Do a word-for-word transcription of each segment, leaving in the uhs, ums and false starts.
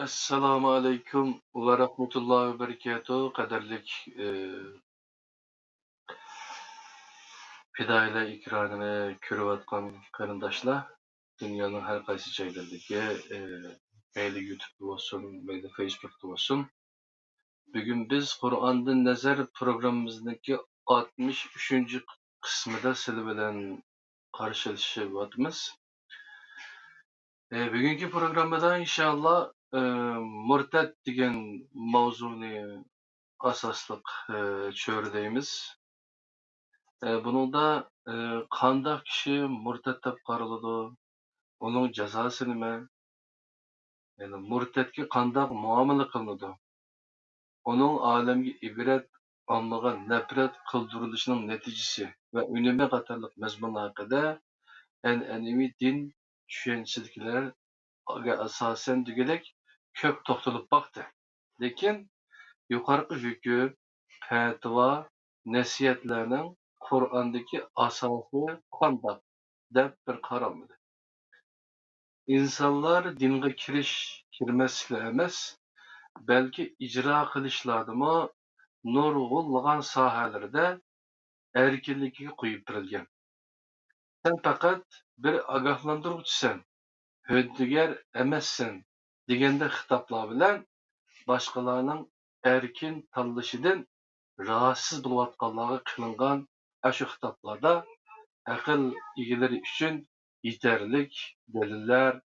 ئەسسالامۇ ئەلەيكۇم ۋە رەھمەتۇللاھى ۋە بەرىكاتۇھ. قەدىرلىك، ئى، پىدائىيلار ئېكرانىنى كۆرۈۋاتقان قېرىنداشلار، دۇنيانىڭ ھەر قايسى جايلىرىدىكى، ئى، مەيلى يۇتۇبتا بولسۇن، مەيلى فېيسبۇكتا بولسۇن. بۈگۈن بىز قۇرئاندىن نەزەر پروگراممىمىزنىڭكى ئاتمىش ئۈچىنچى قىسمىدا سىلەر بىلەن قارشىلىشىۋاتىمىز. ئى، بۈگۈنكى پروگراممىدا ئىنشاللا، ئى، مۇرتەت دېگەن ماۋزۇنى ئاساسلىق، ئى، چۆرىدەيمىز. ئى، بۇنىڭدا، ئى، قانداق كىشى مۇرتەت دەپ قارىلىدۇ؟ ئۇنىڭ جازاسى نېمە؟ يەنى مۇرتەتكە قانداق مۇئامىلە قىلىنىدۇ؟ ئۇنىڭ ئالەمگە ئىبرەت، ئاممىغا نەپرەت قىلدۇرۇلۇشىنىڭ نەتىجىسى ۋە ئۈنۈمى قاتارلىق مەزمۇنلار ھەققىدە ئەنئەنىۋى دىن چۈشەنچىسىدىكىلەرگە ئاساسەن دېگۈدەك كۆپ توختىلىپ باقتى. لېكىن يۇقىرىقى ھۆكۈم، پەتىۋا، نەسىھەتلەرنىڭ قۇرئاندىكى ئاساسى قانداق دەپ بىر قارالمىدى. ئىنسانلار دىنغا كىرىش، كىرمەسلىكلا ئەمەس، بەلكى ئىجرا قىلىشلاردىمۇ نۇرغۇنلىغان ساھەلىرىدە ئەركىنلىكىگە قويۇپ بېرىلگەن. سەن پەقەت بىر ئاگاھلاندۇرغۇچىسەن، ھۆددىگەر ئەمەسسەن دېگەندەك خىتابلار بىلەن باشقىلارنىڭ ئەركىن تاللىشىدىن راھەتسىز بولۇۋاتقانلارغا قىلىنغان ئاشۇ خىتابلاردا ئەقىل ئىگىلىرى ئۈچۈن يېتەرلىك دەلىللەر،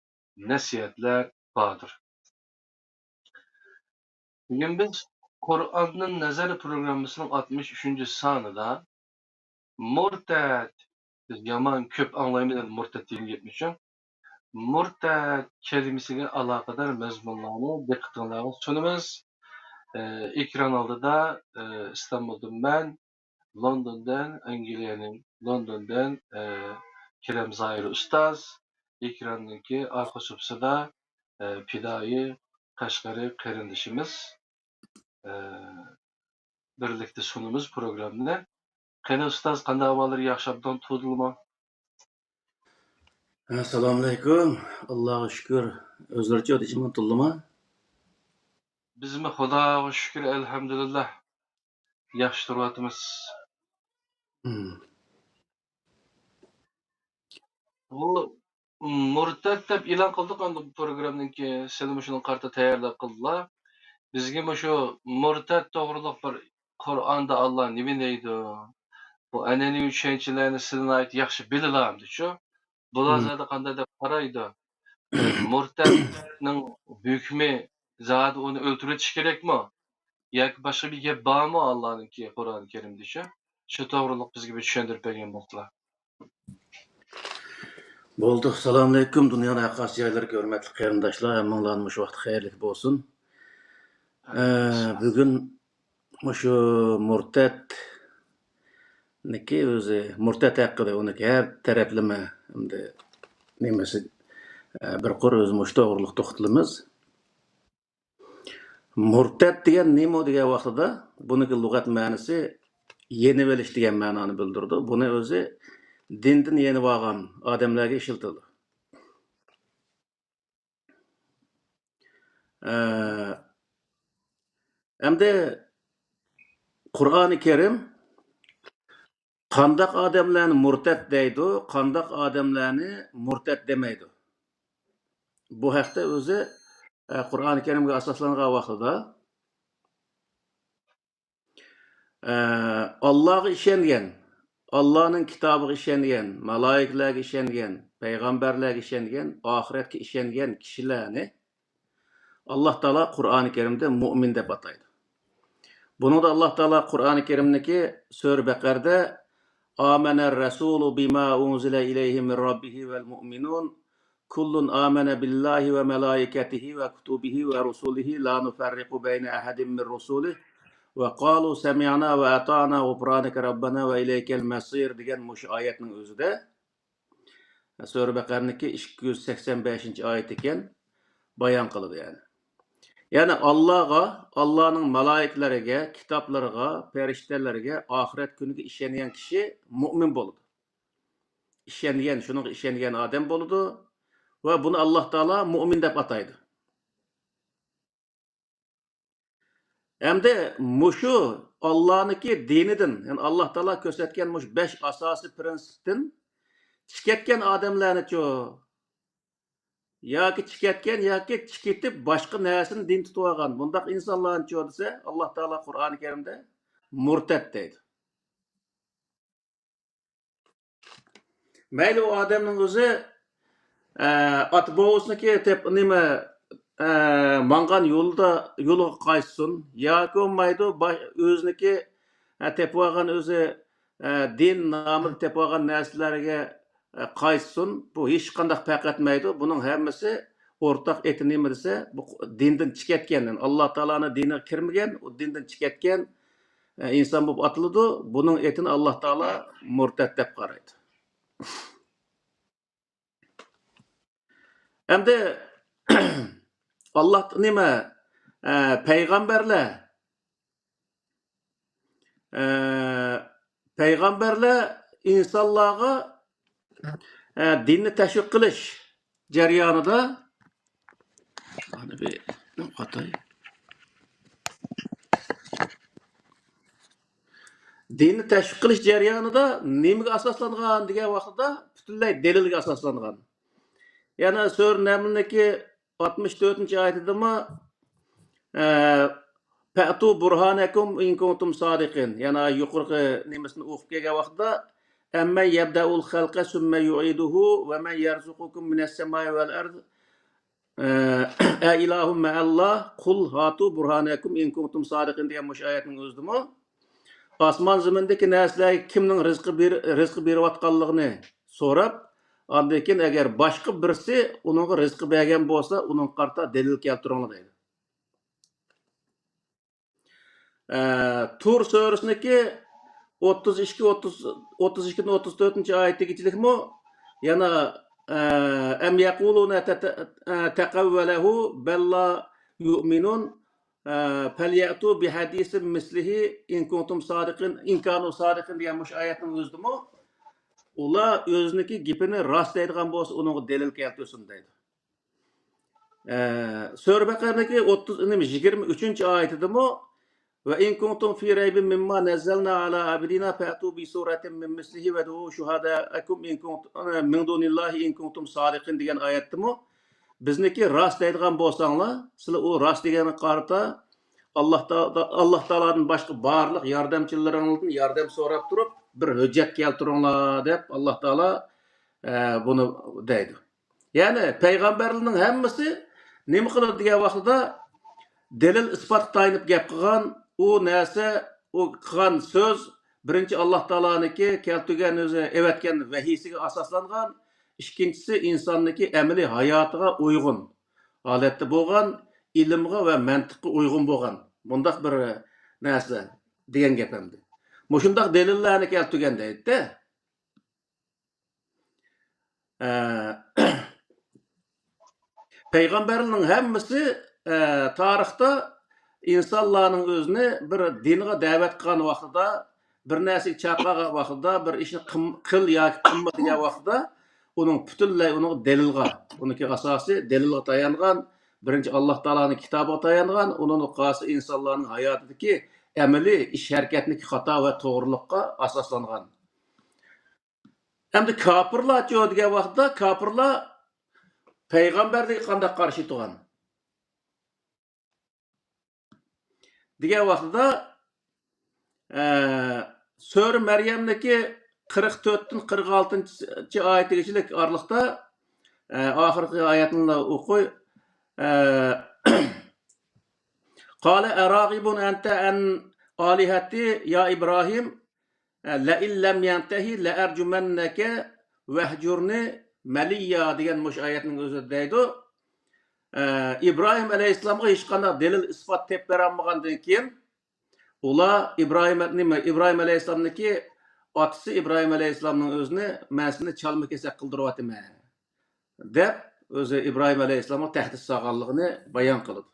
نەسىھەتلەر باردۇر. بۈگۈن بىز قۇرئاندىن نەزەر پروگراممىسىنىڭ ئاتمىش ئۈچىنچى سانىدا مۇرتەت، بىز يامان كۆپ ئاڭلايمىز ئەمدى مۇرتەت دېگەن گەپنى شۇ. مۇرتەت كەلىمىسىگە ئالاقىدار مەزمۇنلارنى دىققىتىڭلارغا سۇنىمىز. ئە، ئېكران ئالدىدا، ئە، ئىستانبۇلدىن مەن، لوندوندىن، ئەنگلىيەنىڭ لوندوندىن، ئە، كېرەم زاھىر ئۇستاز، ئېكراننىڭكى ئارقا سۇپىسىدا، ئە، پىدائىي قەشقەرى قېرىندىشىمىز، ئە، بىرلىكتە سۇنىمىز پروگراممىنى. قېنى ئۇستاز، قانداق ئەھۋاللىرى، ياخشى ئابدان تۇردىلىما؟ ئەسسالامۇئەلەيكۇم. ئاللاغا شۈكۈر. ئۆزلىرىچۇ، دېسىمۇ تۇردىلىما؟ بىزمۇ خۇداغا شۈكۈر، ئەلھەمدۇلىللا. ياخشى تۇرۇۋاتىمىز. مم. بۇ مۇرتەت دەپ ئېلان قىلدۇق ئەمدى بۇ پروگراممىنىڭكى، سىلىمۇ شۇنىڭغا قارىتا تەييارلىق قىلدىلا. بىزگە مۇشۇ مۇرتەت توغرۇلۇق بىر قۇرئاندا ئاللا نېمە دەيدۇ؟ بۇ ئەنئەنىۋى چۈشەنچىلەرنى سىلە ناھايىتى ياخشى بىلىلا ئەمدىچۇ. بۇلار مم. زادى قانداق دەپ قارايدۇ؟ مۇرتەتنىڭ ھۆكمى زادى ئۇنى ئۆلتۈرۈۋېتىش كېرەكمۇ؟ ياكى باشقا بىر گەپ بارمۇ ئاللانىڭكى قۇرئان كەرىمدىچۇ؟ شۇ توغرۇلۇق بىزگە بىر چۈشەندۈرۈپ بەرگەن بولسىلا. بولدى. سالامۇئەلەيكۇم، دۇنيانىڭ ھەر قايسى جايلىرىدىكى ھۆرمەتلىك قېرىنداشلار، ھەممىڭلارنىڭ مۇشۇ ۋاقتى خەيرلىك بولسۇن. ئە، بۈگۈن مۇشۇ مۇرتەتنىكى ئۆزى، مۇرتەت ھەققىدە ئۇنىڭكى ھەر تەرەپلىمە ئەمدى نېمىسى، ئە، بىر قۇر ئۆزى مۇشۇ توغرۇلۇق توختىلىمىز. مۇرتەت دېگەن نېمە دېگەن ۋاقتىدا، بۇنىڭكى لۇغەت مەنىسى يېنىۋېلىش دېگەن مەنانى بىلدۈرىدۇ. بۇنى ئۆزى دىندىن يېنىۋالغان ئادەملەرگە ئىشلىتىدۇ. ئە، ئەمدى قۇرئانى كەرىم قانداق ئادەملەرنى مۇرتەت دەيدۇ، قانداق ئادەملەرنى مۇرتەت دېمەيدۇ. بۇ ھەقتە ئۆزى، ئە، قۇرئانى كەرىمگە ئاساسلانغان ۋاقتىدا، ئە، ئاللاغا ئىشەنگەن، ئاللانىڭ كىتابىغا ئىشەنگەن، مالايىكىلەرگە ئىشەنگەن، پەيغەمبەرلەرگە ئىشەنگەن، ئاخىرەتكە ئىشەنگەن كىشىلەرنى ئاللا تائالا قۇرئانى كەرىمدە مۇئمىن دەپ ئاتايدۇ. بۇنىڭدا ئاللا تائالا قۇرئانى كەرىمدىكى سۈرە بەقەردە، آمن الرسول بما أنزل إليه من ربه والمؤمنون كل آمن بالله وملائكته وكتبه ورسله لا نفرق بين أحد من رسله وقالوا سمعنا وأطعنا غفرانك ربنا وإليك المصير دېگەن مۇشۇ ئايەتنىڭ ئۆزىدە، سۈرە بەقەرىنىڭكى ئىككى يۈز سەكسەن بەشىنچى ئايىتى ئىكەن، بايان قىلىدۇ يەنى. يەنى ئاللاغا، ئاللانىڭ مالايىكىلىرىگە، كىتابلىرىغا، پەرىشتىلەرگە، ئاخىرەت كۈنىگە ئىشەنگەن كىشى مۇئمىن بولىدۇ. ئىشەنگەن، شۇنىڭغا ئىشەنگەن ئادەم بولىدۇ ۋە بۇنى ئاللا تائالا مۇئمىن دەپ ئاتايدۇ. ئەمدى مۇشۇ ئاللانىڭكى دىنىدىن، يەنى ئاللا تائالا كۆرسەتكەن مۇشۇ بەش ئاساسىي پىرىنسىپتىن چىقىۋەتكەن ئادەملەرنىچۇ؟ ياكى چىقىۋەتكەن ياكى چىقىۋېتىپ باشقا نەرسىنى دىن تۇتۇۋالغان بۇنداق ئىنسانلارنىچۇ دېسە، ئاللا تائالا قۇرئانى كەرىمدە مۇرتەت دەيدۇ. مەيلى ئۇ ئادەمنىڭ ئۆزى، ئە، ئاتا بوۋىسىنىڭكى تېپ-، نېمە، ئە، ماڭغان يولىدا، يولىغا قايتسۇن، ياكى بولمايدۇ، با-، ئۆزىنىڭكى، ئە، تېپىۋالغان ئۆزى، ئە، دىن نامىدا تېپىۋالغان نەرسىلەرگە، ئە، قايتسۇن. بۇ ھېچقانداق پەرق ئەتمەيدۇ. بۇنىڭ ھەممىسى ئورتاق ئېتى نېمە دېسە، بۇ دىندىن چىقىۋەتكەن، يەنى ئاللا تائالانىڭ دىنىغا كىرمىگەن، ئۇ دىندىن چىقىۋەتكەن، ئە، ئىنسان بولۇپ ئاتىلىدۇ. بۇنىڭ ئېتىنى ئاللا تائالا مۇرتەت دەپ قارايدۇ. ئەمدى ئاللا نېمە، ئە، پەيغەمبەرلەر، ئە، پەيغەمبەرلەر ئىنسانلارغا، ئە، دىننى تەشۋىق قىلىش جەريانىدا، دىننى تەشۋىق قىلىش جەريانىدا نېمىگە ئاساسلانغان دېگەن ۋاقتىدا، پۈتۈنلەي دەلىلگە ئاساسلانغان. يەنە سۈرە نەملنىڭكى ئاتمىش تۆتىنچى ئايىتىدىمۇ، ئە، فَأْتُوا بُرْهَانَكُمْ إِنْ كُنْتُمْ صَادِقِينَ. يەنە يۇقىرىقى نېمىسىنى ئوقۇپ كەلگەن ۋاقتىدا، أَمَّنْ يَبْدَأُ الْخَلْقَ ثُمَّ يُعِيدُهُ وَمَنْ يَرْزُقُكُمْ مِنَ السَّمَاءِ وَالْأَرْضِ، ئە، أَإِلَهٌ مَعَ اللَّهِ، قُلْ هَاتُوا بُرْهَانَكُمْ إِنْ كُنْتُمْ صَادِقِينَ دېگەن مۇشۇ ئايەتنىڭ ئۆزىدىمۇ، ئاسمان زېمىندىكى نەرسىلەرگە كىمنىڭ رىزقى بېر-، رىزقى بېرىۋاتقانلىقىنى سوراپ، ئاندىن كېيىن ئەگەر باشقا بىرسى ئۇنىڭغا رىزقى بەرگەن بولسا، ئۇنىڭغا قارىتا دەلىل كەلتۈرۈڭلار دەيدۇ. ئە، تۇر سۈرىسىنىڭكى ئوتتۇز ئىككى، ئوتتۇز، ئوتتۇز ئىككىدىن ئوتتۇز تۆتىنچى ئايىتىگىچىلىكمۇ يەنە، ئە، أَمْ يَقُولُونَ تَتَ-، ئە، تَقَوَّلَهُ بَلْ لَا يُؤْمِنُونَ، ئە، فَلْيَأْتُوا بِحَدِيثٍ مِثْلِهِ إِنْ كُنْتُمْ صَادِقِينَ، إِنْ كَانُوا صَادِقِينَ دېگەن مۇشۇ ئايەتنىڭ ئۆزىدىمۇ، ئۇلار ئۆزىنىڭكى گېپىنى راست دەيدىغان بولسا، ئۇنىڭغا دەلىل كەلتۈرسۇن دەيدۇ. ئە، سۈرە بەقەرىنىڭكى ئوتتۇز، نېمە، يىگىرمە ئۈچىنچى ئايىتىدىمۇ، وَإِنْ كُنْتُمْ فِي رَيْبٍ مِمَّا نَزَّلْنَا عَلَى عَبْدِنَا فَأْتُوا بِسُورَةٍ مِنْ مِثْلِهِ وَادْعُوا شُهَدَاءَكُمْ إِنْ كُنْتُمْ، مِنْ دُونِ اللَّهِ إِنْ كُنْتُمْ صَادِقِينَ دېگەن ئايەتتىمۇ، بىزنىڭكى راست دەيدىغان بولساڭلار، سىلەر ئۇ راست دېگەنگە قارىتا، ئاللا تا-، ئاللا تائالادىن باشقا بارلىق ياردەمچىلىرىڭلاردىن ياردەم سوراپ تۇرۇپ، بىر ھۆججەت كەلتۈرۈڭلار دەپ ئاللا تائالا، ئە، بۇنى دەيدۇ. يەنى پەيغەمبەرلەرنىڭ ھەممىسى نېمە قىلىدۇ دېگەن ۋاقتىدا، دەلىل ئىسپاتقا تايىنىپ گەپ قىلغان، ئۇ نەرسە، ئۇ قىلغان سۆز بىرىنچى ئاللا تائالانىڭكى كەلتۈرگەن ئۆزى ئەۋەتكەن ۋەھىيسىگە ئاساسلانغان، ئىككىنچىسى ئىنساننىڭكى ئەمەلىي ھاياتىغا ئۇيغۇن ھالەتتە بولغان، ئىلىمغا ۋە مەنتىققا ئۇيغۇن بولغان مۇنداق بىر نەرسە دېگەن گەپ ئەمدى. مۇشۇنداق دەلىللەرنى كەلتۈرگەن دەيدۇ. ئە، پەيغەمبەرلەرنىڭ ھەممىسى، ئە، تارىختا ئىنسانلارنىڭ ئۆزىنى بىر دىنغا دەۋەت قىلغان ۋاقتىدا، بىر نەرسىگە چاقىرغان ۋاقتىدا، بىر ئىشنى قىم-، قىل ياكى قىلما دېگەن ۋاقتىدا، ئۇنىڭ پۈتۈنلەي ئۇنىڭ دەلىلغا، ئۇنىڭكى ئاساسى دەلىلغا تايانغان، بىرىنچى ئاللا تائالانىڭ كىتابىغا تايانغان، ئۇنىڭدىن قالسا ئىنسانلارنىڭ ھاياتىدىكى ئەمەلىي ئىش ھەرىكەتنىكى خاتا ۋە توغرىلىققا ئاساسلانغان. ئەمدى كاپىرلارچۇ دېگەن ۋاقىتتا، كاپىرلار پەيغەمبەرلەرگە قانداق قارشى تۇرغان دېگەن ۋاقتىدا، ئە، سۈرە مەريەمنىڭكى قىرىق تۆتتىن قىرىق ئالتىنچى ئايىتىگىچىلىك ئارىلىقتا، ئە، ئاخىرقى ئايەتنى ئوقۇي. ئە، قال أراغب أنت عن آلهتي يا إبراهيم، لئن لم تنته لأرجمنك واهجرني مليا دېگەن مۇشۇ ئايەتنىڭ ئۆزىدە دەيدۇ. ئە، ئىبراھىم ئەلەيھىسسالامغا ھېچقانداق دەلىل ئىسپات تېپىپ بېرەلمىگەندىن كېيىن، ئۇلار ئىبراھىم، نېمە، ئىبراھىم ئەلەيھىسسالامنىڭكى ئاتىسى ئىبراھىم ئەلەيھىسسالامنىڭ ئۆزىنى، مەن سېنى چالما كېسەك قىلدۇرۇۋاتىمەن دەپ، ئۆزى ئىبراھىم ئەلەيھىسسالامغا تەھدىت سالغانلىقىنى بايان قىلىدۇ.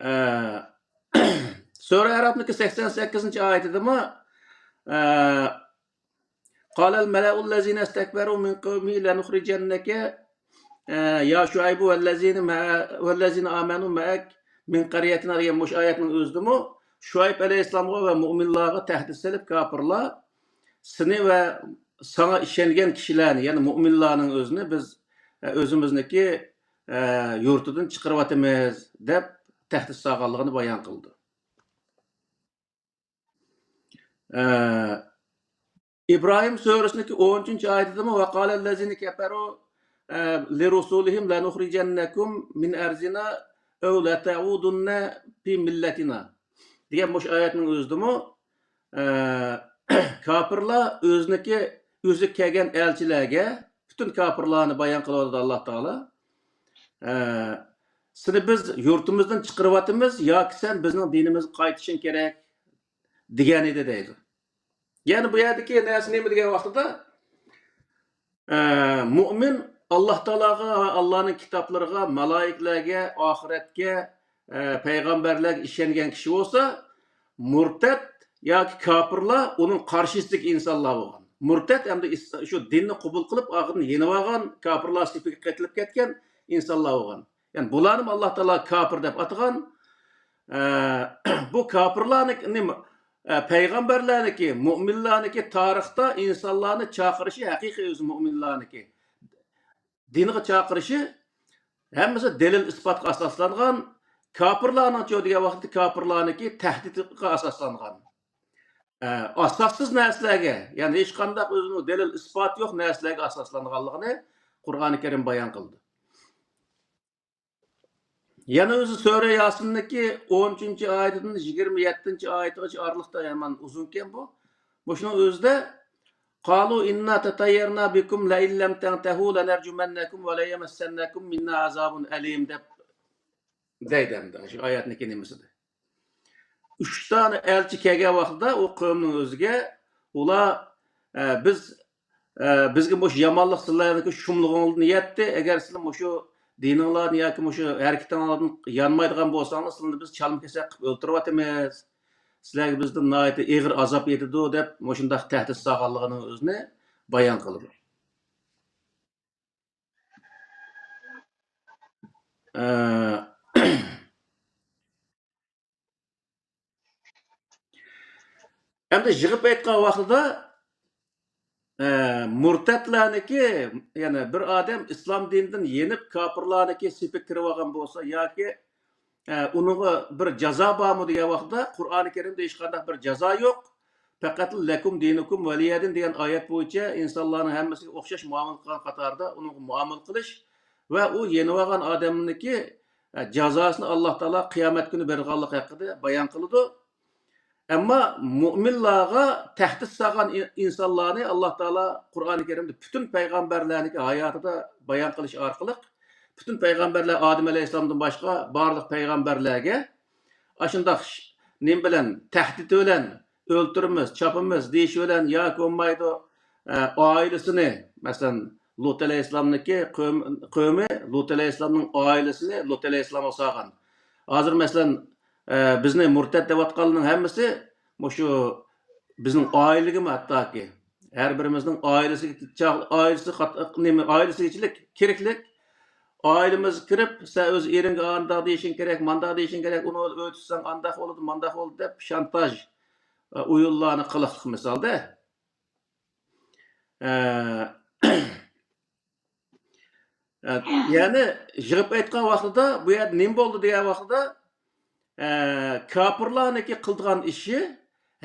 ئە، سۈرە ئەرەفنىڭكى سەكسەن سەككىزىنچى ئايىتىدىمۇ، ئە، قال الملأ الذين استكبروا من قومه لنخرجنك، ئە، يا شعيب والذين مع-، والذين آمنوا معك مىن قەريەتىنا دېگەن مۇشۇ ئايەتنىڭ ئۆزىدىمۇ شۇئەيب ئەلەيھىسسالامغا ۋە مۇئمىنلارغا تەھدىت سېلىپ، كاپىرلار سېنى ۋە ساڭا ئىشەنگەن كىشىلەرنى، يەنى مۇئمىنلارنىڭ ئۆزىنى بىز، ئە، ئۆزىمىزنىڭكى، ئە، يۇرتىدىن چىقىرىۋاتىمىز دەپ تەھدىت سالغانلىقىنى بايان قىلدى. ئە، ئىبراھىم سۈرىسىنىڭكى ئون ئۈچىنچى ئايىتىدىمۇ، ۋەقالەللەزىنە كەپەرۇ، ئە، لىرۇسۇلىھىم لەنۇخرىجەننەكۇم مىن ئەرزىنا ئەۋ لەتەئۇدۇننە فى مىللەتىنا دېگەن مۇشۇ ئايەتنىڭ ئۆزىدىمۇ، ئە، كاپىرلار ئۆزىنىڭكى، ئۆزى كەلگەن ئەلچىلەرگە، پۈتۈن كاپىرلارنى بايان قىلىۋاتىدۇ ئاللا تائالا. ئە، سېنى بىز يۇرتىمىزدىن چىقىرىۋاتىمىز ياكى سەن بىزنىڭ دىنىمىزغا قايتىشىڭ كېرەك دېگەن ئىدى دەيدۇ. يەنى بۇ يەردىكى نەرسە نېمە دېگەن ۋاقتىدا، ئە، مۇئمىن ئاللا تائالاغا ۋە ئاللانىڭ كىتابلىرىغا، مالايىكىلەرگە، ئاخىرەتكە، ئە، پەيغەمبەرلەرگە ئىشەنگەن كىشى بولسا، مۇرتەت ياكى كاپىرلار ئۇنىڭ قارشىسىدىكى ئىنسانلار بولغان. مۇرتەت ئەمدى ئىس-، شۇ دىننى قوبۇل قىلىپ، ئاخىرىدا يېنىۋالغان، كاپىرلار سېپىگە قېتىلىپ كەتكەن ئىنسانلار بولغان. يەنى بۇلارنىمۇ ئاللا تائالا كاپىر دەپ ئاتىغان. ئە، بۇ كاپىرلارنىڭ نېمە، ئە، پەيغەمبەرلەرنىڭكى، مۇئمىنلارنىڭكى تارىختا ئىنسانلارنى چاقىرىشى ھەقىقىي ئۆزى مۇئمىنلارنىڭكى دىنغا چاقىرىشى ھەممىسى دەلىل ئىسپاتقا ئاساسلانغان. كاپىرلارنىڭچۇ دېگەن ۋاقىتتا كاپىرلارنىڭكى تەھدىتقا ئاساسلانغان. ئە، ئاساسسىز نەرسىلەرگە، يەنى ھېچقانداق ئۆزىنىڭ دەلىل ئىسپاتى يوق نەرسىلەرگە ئاساسلانغانلىقىنى قۇرئانى كەرىم بايان قىلدى. يەنە ئۆزى سۈرە ياسىننىڭكى ئون ئۈچىنچى ئايىتىدىن يىگىرمە يەتتىنچى ئايىتىغىچە ئارىلىقتا ھەمان ئۇزۇنكەن بۇ. مۇشۇنىڭ ئۆزىدە قالۇ ئىننا تەتەييەرنا بىكۇم لەئىن لەم تەنتەھۇ لەنەرجۇمەننەكۇم ۋە لەيەمەسسەننەكۇم مىننا ئازابۇن ئەلىم دەپ دەيدۇ ئەمدى شۇ ئايەتنىڭكى نېمىسىدە. ئۈچ دانە ئەلچى كەلگەن ۋاقتىدا ئۇ قەۋمنىڭ ئۆزىگە، ئۇلار، ئە، بىز، ئە، بىزگە مۇشۇ يامانلىق سىلەرنىڭكى شۇملۇقۇڭلاردىن يەتتى. ئەگەر سىلەر مۇشۇ دىنىڭلاردىن ياكى مۇشۇ ھەرىكىتىڭلاردىن يانمايدىغان بولساڭلار، سىلەرنى بىز چالما-كېسەك قىلىپ ئۆلتۈرۈۋاتىمىز. سىلەرگە بىزدىن ناھايىتى ئېغىر ئازاب يېتىدۇ، دەپ مۇشۇنداق تەھدىت سالغانلىقىنىڭ ئۆزىنى بايان قىلىدۇ. ئە، ئەمدى يىغىپ ئېيتقان ۋاقتىدا، ئە، مۇرتەتلەرنىكى، يەنى بىر ئادەم ئىسلام دىنىدىن يېنىپ، كاپىرلارنىكى سېپىگە كىرىۋالغان بولسا ياكى، ئە، ئۇنىڭغا بىر جازا بارمۇ دېگەن ۋاقتىدا، قۇرئانى كەرىمدە ھېچقانداق بىر جازا يوق. پەقەت لەكۇم دىنۇكۇم ۋەلىيەدىن دېگەن ئايەت بويىچە ئىنسانلارنىڭ ھەممىسىگە ئوخشاش مۇئامىلە قىلغان قاتارىدا ئۇنىڭغا مۇئامىلە قىلىش ۋە ئۇ يېنىۋالغان ئادەمنىڭكى، ئە، جازاسىنى ئاللا تائالا قىيامەت كۈنى بېرىدىغانلىقى ھەققىدە بايان قىلىدۇ. ئەمما مۇئمىنلارغا تەھدىت سالغان ئىن-، ئىنسانلارنى ئاللا تائالا قۇرئانى كەرىمدە پۈتۈن پەيغەمبەرلەرنىڭكى ھاياتىدا بايان قىلىش ئارقىلىق، پۈتۈن پەيغەمبەرلەر ئادەم ئەلەيھىسسالامدىن باشقا بارلىق پەيغەمبەرلەرگە ئاشۇنداق ش-، نېمە بىلەن، تەھدىت بىلەن ئۆلتۈرىمىز، چاپىمىز دېيىش بىلەن ياكى بولمايدۇ، ئە، ئائىلىسىنى، مەسىلەن، لۇت ئەلەيھىسسالامنىڭكى قەۋم-، قەۋمى لۇت ئەلەيھىسسالامنىڭ ئائىلىسىنى لۇت ئەلەيھىسسالامغا سالغان. ھازىر، مەسىلەن، ئە، بىزنى مۇرتەت دەۋاتقانلارنىڭ ھەممىسى مۇشۇ بىزنىڭ ئائىلىگىمۇ ھەتتاكى ھەر بىرىمىزنىڭ ئائىلىسىگە چاغ-، ئائىلىسى قات-، نېمە، ئائىلىسىگىچىلىك كىرىكلىك. ئائىلىمىزگە كىرىپ، سەن ئۆز ئېرىڭگە ئانداق دېيىشىڭ كېرەك، مانداق دېيىشىڭ كېرەك، ئۇنى ئۆي تۇتساڭ ئانداق بولىدۇ، مانداق بولىدۇ دەپ شانتاژ، ئە، ئويۇنلارنى قىلىقلىق مىسالدا. ئە، ئە، يەنى يىغىپ ئېيتقان ۋاقتىدا، بۇ يەردە نېمە بولدى دېگەن ۋاقتىدا، ئە، كاپىرلارنىڭكى قىلىدىغان ئىشى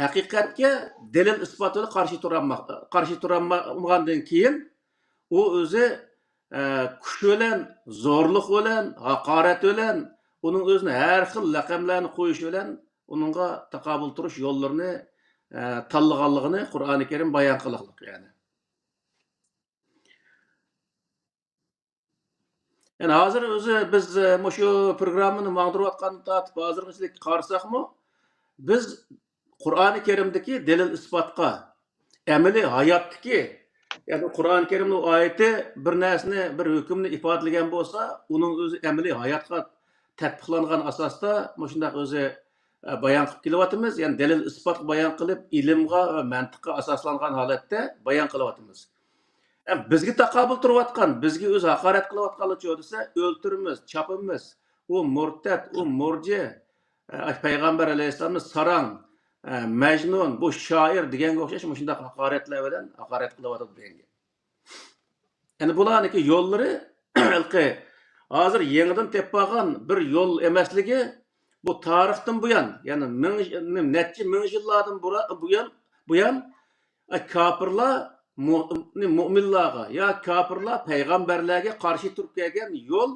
ھەقىقەتكە دەلىل ئىسپات بىلەن قارشى تۇرالما-، قارشى تۇرالمىغاندىن كېيىن، ئۇ ئۆزى، ئە، كۈچ بىلەن، زورلۇق بىلەن، ھاقارەت بىلەن، ئۇنىڭ ئۆزىنى ھەر خىل لەقەملەرنى قويۇش بىلەن ئۇنىڭغا تاقابىل تۇرۇش يوللىرىنى، ئە، تاللىغانلىقىنى قۇرئانى كەرىم بايان قىلىقلىق، يەنى. يەنى ھازىر ئۆزى بىز، ئە، مۇشۇ پروگراممىنى ماڭدۇرۇۋاتقاندىن تارتىپ ھازىرغىچىلىك قارىساقمۇ، بىز قۇرئانى كەرىمدىكى دەلىل ئىسپاتقا، ئەمەلىي ھاياتتىكى، يەنى قۇرئانى كەرىمنىڭ ئايىتى بىر نەرسىنى، بىر ھۆكۈمنى ئىپادىلىگەن بولسا، ئۇنىڭ ئۆزى ئەمەلىي ھاياتقا تەتبىقلانغان ئاساستا مۇشۇنداق ئۆزى، ئە، بايان قىلىپ كېلىۋاتىمىز. يەنى دەلىل ئىسپاتقا بايان قىلىپ، ئىلىمغا ۋە مەنتىققە ئاساسلانغان ھالەتتە بايان قىلىۋاتىمىز. ئە، بىزگە تاقابىل تۇرۇۋاتقان، بىزگە ئۆزى ھاقارەت قىلىۋاتقانلىرىچۇ دېسە، ئۆلتۈرىمىز، چاپىمىز، ئۇ مۇرتەت، ئۇ مۇرجى، ئە، پەيغەمبەر ئەلەيھىسسالامنى ساراڭ، ئە، مەجنۇن، بۇ شائىر دېگەنگە ئوخشاش مۇشۇنداق ھاقارەتلەر بىلەن ھاقارەت قىلىۋاتىدۇ دېگەن گەپ. يەنى بۇلارنىڭكى يوللىرى ھېلىقى ھازىر يېڭىدىن تېپىۋالغان بىر يول ئەمەسلىكى، بۇ تارىختىن بۇيان، يەنى مىڭ، نەچچە مىڭ يىللاردىن بۇرا-، بۇيان، بۇيان، ئە، كاپىرلار مۇ-، مۇئمىنلارغا يا كاپىرلار پەيغەمبەرلەرگە قارشى تۇرۇپ كەلگەن يول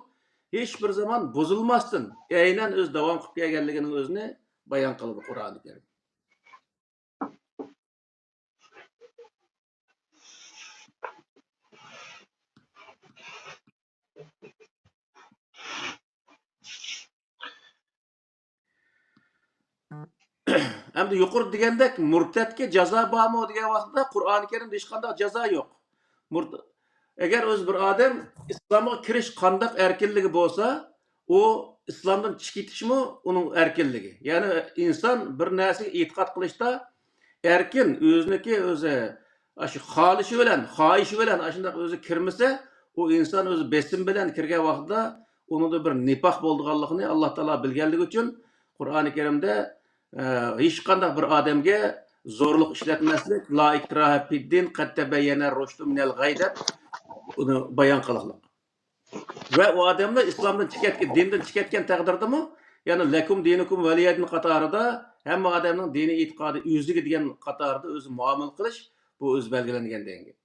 ھېچ بىر زامان بۇزۇلماستىن، ئەينەن ئۆزى داۋام قىلىپ كەلگەنلىكىنىڭ ئۆزىنى بايان قىلىدۇ قۇرئانى كەرىم. ئەمدى يۇقىرىدا دېگەندەك، مۇرتەتكە جازا بارمۇ دېگەن ۋاقىتتا، قۇرئانى كەرىمدە ھېچقانداق جازا يوق. مۇرت-، ئەگەر ئۆزى بىر ئادەم ئىسلامغا كىرىش قانداق ئەركىنلىكى بولسا، ئۇ ئىسلامدىن چىقىپ كېتىشمۇ ئۇنىڭ ئەركىنلىكى. يەنى ئىنسان بىر نەرسىگە ئېتىقاد قىلىشتا ئەركىن، ئۆزىنىڭكى ئۆزى ئاشۇ خالىشى بىلەن، خاھىشى بىلەن ئاشۇنداق ئۆزى كىرمىسە، ئۇ ئىنسان ئۆزى بېسىم بىلەن كىرگەن ۋاقتىدا ئۇنىڭدا بىر نىپاق بولىدىغانلىقىنى ئاللا تائالا بىلگەنلىكى ئۈچۈن، قۇرئانى كەرىمدە، ئە، ھېچقانداق بىر ئادەمگە زورلۇق ئىشلەتمەسلىك، «لا ئىكراھە فىددىن، قەد تەبەييەنە رۇشدۇ مىنەل غەي» دەپ ئۇنى بايان قىلغان. ۋە ئۇ ئادەملەر ئىسلامدىن چىقىۋەتكەن، دىندىن چىقىۋەتكەن تەقدىردىمۇ، يەنى «لەكۇم دىنۇكۇم ۋەلىيەدىن» قاتارىدا ھەممە ئادەمنىڭ دىنىي ئېتىقادى ئۆزىگە دېگەن قاتاردا ئۆزى مۇئامىلە قىلىش، بۇ ئۆزى بەلگىلەنگەن دېگەن گەپ.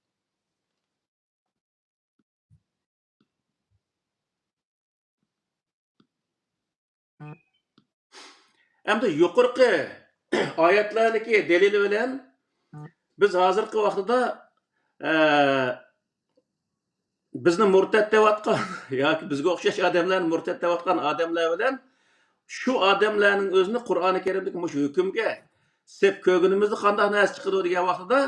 ئەمدى يۇقىرىقى ئايەتلەرنىڭكى دەلىلى بىلەن بىز ھازىرقى ۋاقتىدا، ئە، بىزنى مۇرتەت دەۋاتقان ياكى بىزگە ئوخشاش ئادەملەرنى مۇرتەت دەۋاتقان ئادەملەر بىلەن شۇ ئادەملەرنىڭ ئۆزىنى قۇرئانى كەرىمدىكى مۇشۇ ھۆكۈمگە سېلىپ كۆرگىنىمىزدە قانداق نەرسە چىقىدۇ دېگەن ۋاقتىدا،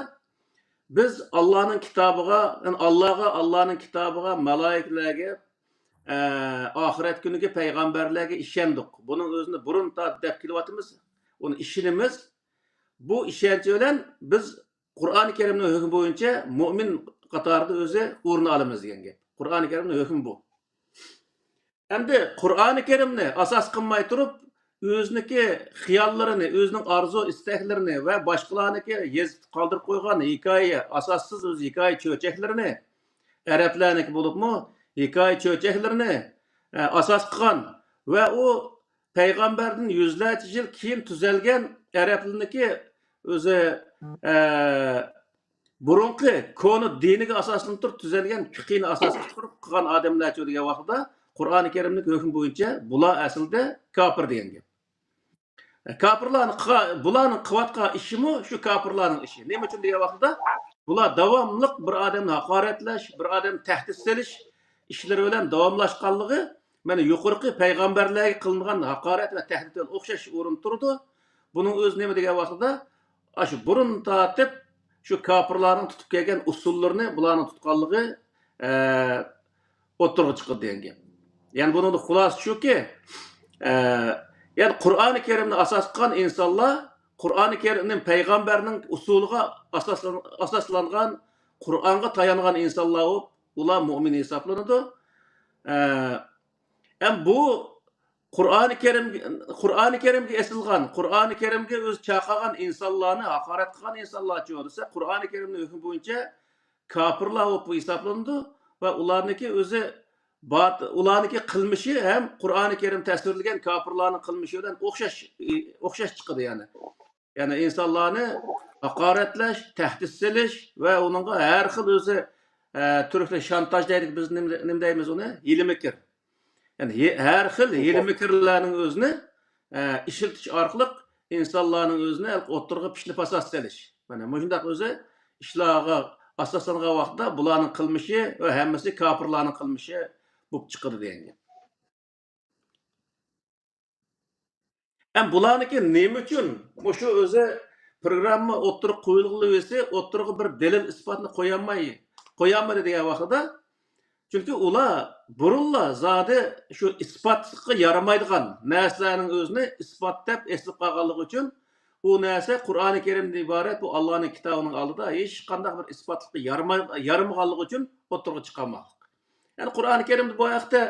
بىز ئاللانىڭ كىتابىغا، يەنى ئاللاغا، ئاللانىڭ كىتابىغا، مالايىكىلەرگە، ئە، ئاخىرەت كۈنىگە، پەيغەمبەرلەرگە ئىشەندۇق. بۇنىڭ ئۆزىنى بۇرۇن تارتىپ دەپ كېلىۋاتىمىز. ئۇنى ئىشىنىمىز. بۇ ئىشەنچ بىلەن بىز قۇرئانى كەرىمنىڭ ھۆكمى بويىچە مۇئمىن قاتارىدا ئۆزى ئورۇن ئالىمىز دېگەن گەپ. قۇرئانى كەرىمنىڭ ھۆكمى بۇ. ئەمدى قۇرئانى كەرىمنى ئاساس قىلماي تۇرۇپ، ئۆزىنىڭكى خىياللىرىنى، ئۆزىنىڭ ئارزۇ ئىستەكلىرىنى ۋە باشقىلارنىڭكى يېزىپ قالدۇرۇپ قويغان ھېكايە، ئاساسسىز ئۆز ھېكايە چۆچەكلىرىنى، ئەرەبلەرنىڭكى بولۇپمۇ ھېكايە چۆچەكلىرىنى، ئە، ئاساس قىلغان ۋە ئۇ پەيغەمبەردىن يۈزلەرچە يىل كېيىن تۈزەلگەن ئەرەبلەرنىڭكى ئۆزى، ئە، بۇرۇنقى كونا دىنىگە ئاساسلىنىپ تۇرۇپ تۈزەلگەن پىقىنى ئاساس قىلىپ تۇرۇپ قىلغان ئادەملەرچۇ دېگەن ۋاقتىدا، قۇرئانى كەرىمنىڭ ھۆكمى بويىچە بۇلار ئەسلىدە كاپىر دېگەن گەپ. كاپىرلارنىڭ قىلغان، بۇلارنىڭ قىلىۋاتقان ئىشىمۇ شۇ كاپىرلارنىڭ ئىشى. نېمە ئۈچۈن دېگەن ۋاقتىدا، بۇلار داۋاملىق بىر ئادەمنى ھاقارەتلەش، بىر ئادەمنى تەھدىت سېلىش ئىشلىرى بىلەن داۋاملاشقانلىقى، مانا يۇقىرىقى پەيغەمبەرلەرگە قىلىنغان ھاقارەت ۋە تەھدىت بىلەن ئوخشاش ئورۇندا تۇرىدۇ. بۇنىڭ ئۆزى نېمە دېگەن ۋاقتىدا، ئاشۇ بۇرۇن تارتىپ شۇ كاپىرلارنىڭ تۇتۇپ كەلگەن ئۇسۇللىرىنى بۇلارنىڭ تۇتقانلىقى، ئە، ئوتتۇرىغا چىقىدۇ دېگەن گەپ. يەنى بۇنىڭدا خۇلاسە شۇكى، ئە، يەنى قۇرئانى كەرىمنى ئاساس قىلغان ئىنسانلار، قۇرئانى كەرىمنى پەيغەمبەرنىڭ ئۇسۇلىغا ئاساسلان-، ئاساسلانغان، قۇرئانغا تايانغان ئىنسانلار بولۇپ، ئۇلار مۇئمىن ھېسابلىنىدۇ. ئە، ئەم بۇ قۇرئانى كەرىم، قۇرئانى كەرىمگە ئېسىلغان، قۇرئانى كەرىمگە ئۆزى چاقىرغان ئىنسانلارنى ھاقارەت قىلغان ئىنسانلارچۇ دېسە، قۇرئانى كەرىمنىڭ ھۆكمى بويىچە كاپىرلار بولۇپ ھېسابلىنىدۇ ۋە ئۇلارنىڭكى ئۆزى بات-، ئۇلارنىڭكى قىلمىشى ھەم قۇرئانى كەرىم تەسۋىرلىگەن كاپىرلارنىڭ قىلمىشى بىلەن ئوخشاش، ئوخشاش چىقىدۇ يەنى. يەنى ئىنسانلارنى ھاقارەتلەش، تەھدىت سېلىش ۋە ئۇنىڭغا ھەر خىل ئۆزى، ئە، تۈركلەر شانتاژ دەيدۇ، بىز نېمە، نېمە دەيمىز ئۇنى؟ ھىيلە-مىكىر. يەنى ھىي-، ھەر خىل ھىيلە-مىكىرلەرنىڭ ئۆزىنى، ئە، ئىشلىتىش ئارقىلىق ئىنسانلارنىڭ ئۆزىنى ئوتتۇرىغا پىشنى پاسات سېلىش. مانا مۇشۇنداق ئۆزى ئىشلارغا ئاساسلانغان ۋاقىتتا بۇلارنىڭ قىلمىشى ۋە ھەممىسى كاپىرلارنىڭ قىلمىشى بولۇپ چىقىدۇ دېگەن گەپ. ئەم بۇلارنىڭكى نېمە ئۈچۈن مۇشۇ ئۆزى پروگرامما ئوتتۇرىغا قويۇلغىلى ئۆزى ئوتتۇرىغا بىر دەلىل ئىسپاتنى قويالماي، قويالمىدى دېگەن ۋاقتىدا، چۈنكى ئۇلار بۇرۇنلا زادى شۇ ئىسپاتقا يارىمايدىغان نەرسىلەرنىڭ ئۆزىنى ئىسپات دەپ ئېسىلىپ قالغانلىقى ئۈچۈن، ئۇ نەرسە قۇرئانى كەرىمدىن ئىبارەت بۇ ئاللانىڭ كىتابىنىڭ ئالدىدا ھېچقانداق بىر ئىسپاتلىققا يارىماي-، يارىمىغانلىقى ئۈچۈن ئوتتۇرىغا چىقارماقلىق. يەنى قۇرئانى كەرىمدە بۇ ھەقتە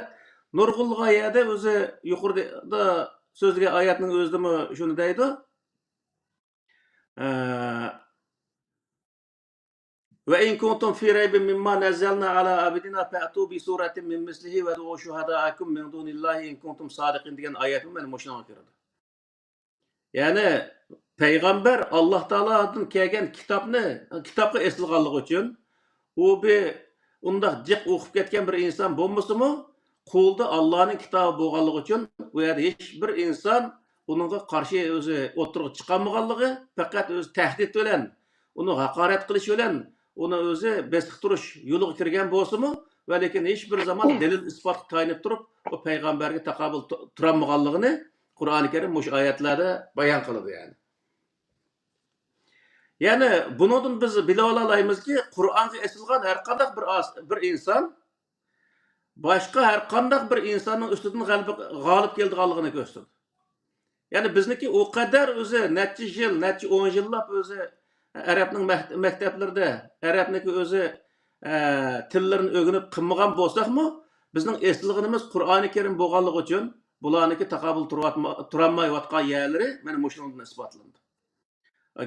نۇرغۇنلىغان يەردە ئۆزى يۇقىرىدا سۆزلىگەن ئايەتنىڭ ئۆزىدىمۇ شۇنى دەيدۇ. ئە، «وإن كنتم في ريب مما نزلنا على عبدنا فأتوا بسورة من مثله وادعوا شهداءكم من دون الله إن كنتم صادقين» دېگەن ئايەتمۇ مانا مۇشۇنىڭغا كىرىدۇ. يەنى پەيغەمبەر ئاللاھ تائالادىن كەلگەن كىتابنى، كىتابقا ئېسىلغانلىقى ئۈچۈن، ئۇ بىر ئۇنداق جىق ئوقۇپ كەتكەن بىر ئىنسان بولمىسىمۇ، قولىدا ئاللاھنىڭ كىتابى بولغانلىقى ئۈچۈن، ئۇ يەردە ھېچ بىر ئىنسان ئۇنىڭغا قارشى ئۆزى ئوتتۇرىغا چىقالمىغانلىقى، پەقەت ئۆزى تەھدىت بىلەن، ئۇنى ھاقارەت قىلىش بىلەن، ئۇنى ئۆزى بېسىقتۇرۇش يولىغا كىرگەن بولسىمۇ، ۋە لېكىن ھېچ بىر زامان دەلىل ئىسپاتقا تايىنىپ تۇرۇپ، ئۇ پەيغەمبەرگە تاقابىل تۇ-، تۇرالمىغانلىقىنى قۇرئانى كەرىم مۇشۇ ئايەتلەردە بايان قىلىدۇ، يەنى. يەنى بۇنىڭدىن بىز بىلىۋالالايمىزكى، قۇرئانغا ئېسىلغان ھەر قانداق بىر ئاس-، بىر ئىنسان باشقا ھەر قانداق بىر ئىنساننىڭ ئۈستىدىن غەلىبە، غالىب كېلىدىغانلىقىنى كۆرسىتىدۇ. يەنى بىزنىڭكى ئۇ قەدەر ئۆزى نەچچە يىل، نەچچە ئون يىللاپ ئۆزى ئەرەبنىڭ مەك-، مەكتەپلىرىدە، ئەرەبنىڭكى ئۆزى، ئە، تىللىرىنى ئۆگىنىپ قىلمىغان بولساقمۇ، بىزنىڭ ئېسىلغىنىمىز قۇرئانى كەرىم بولغانلىقى ئۈچۈن، بۇلارنىڭكى تاقابىل تۇرۇۋاتما-، تۇرالمايۋاتقان يەرلىرى مانا مۇشۇنىڭدىن ئىسپاتلىنىدۇ.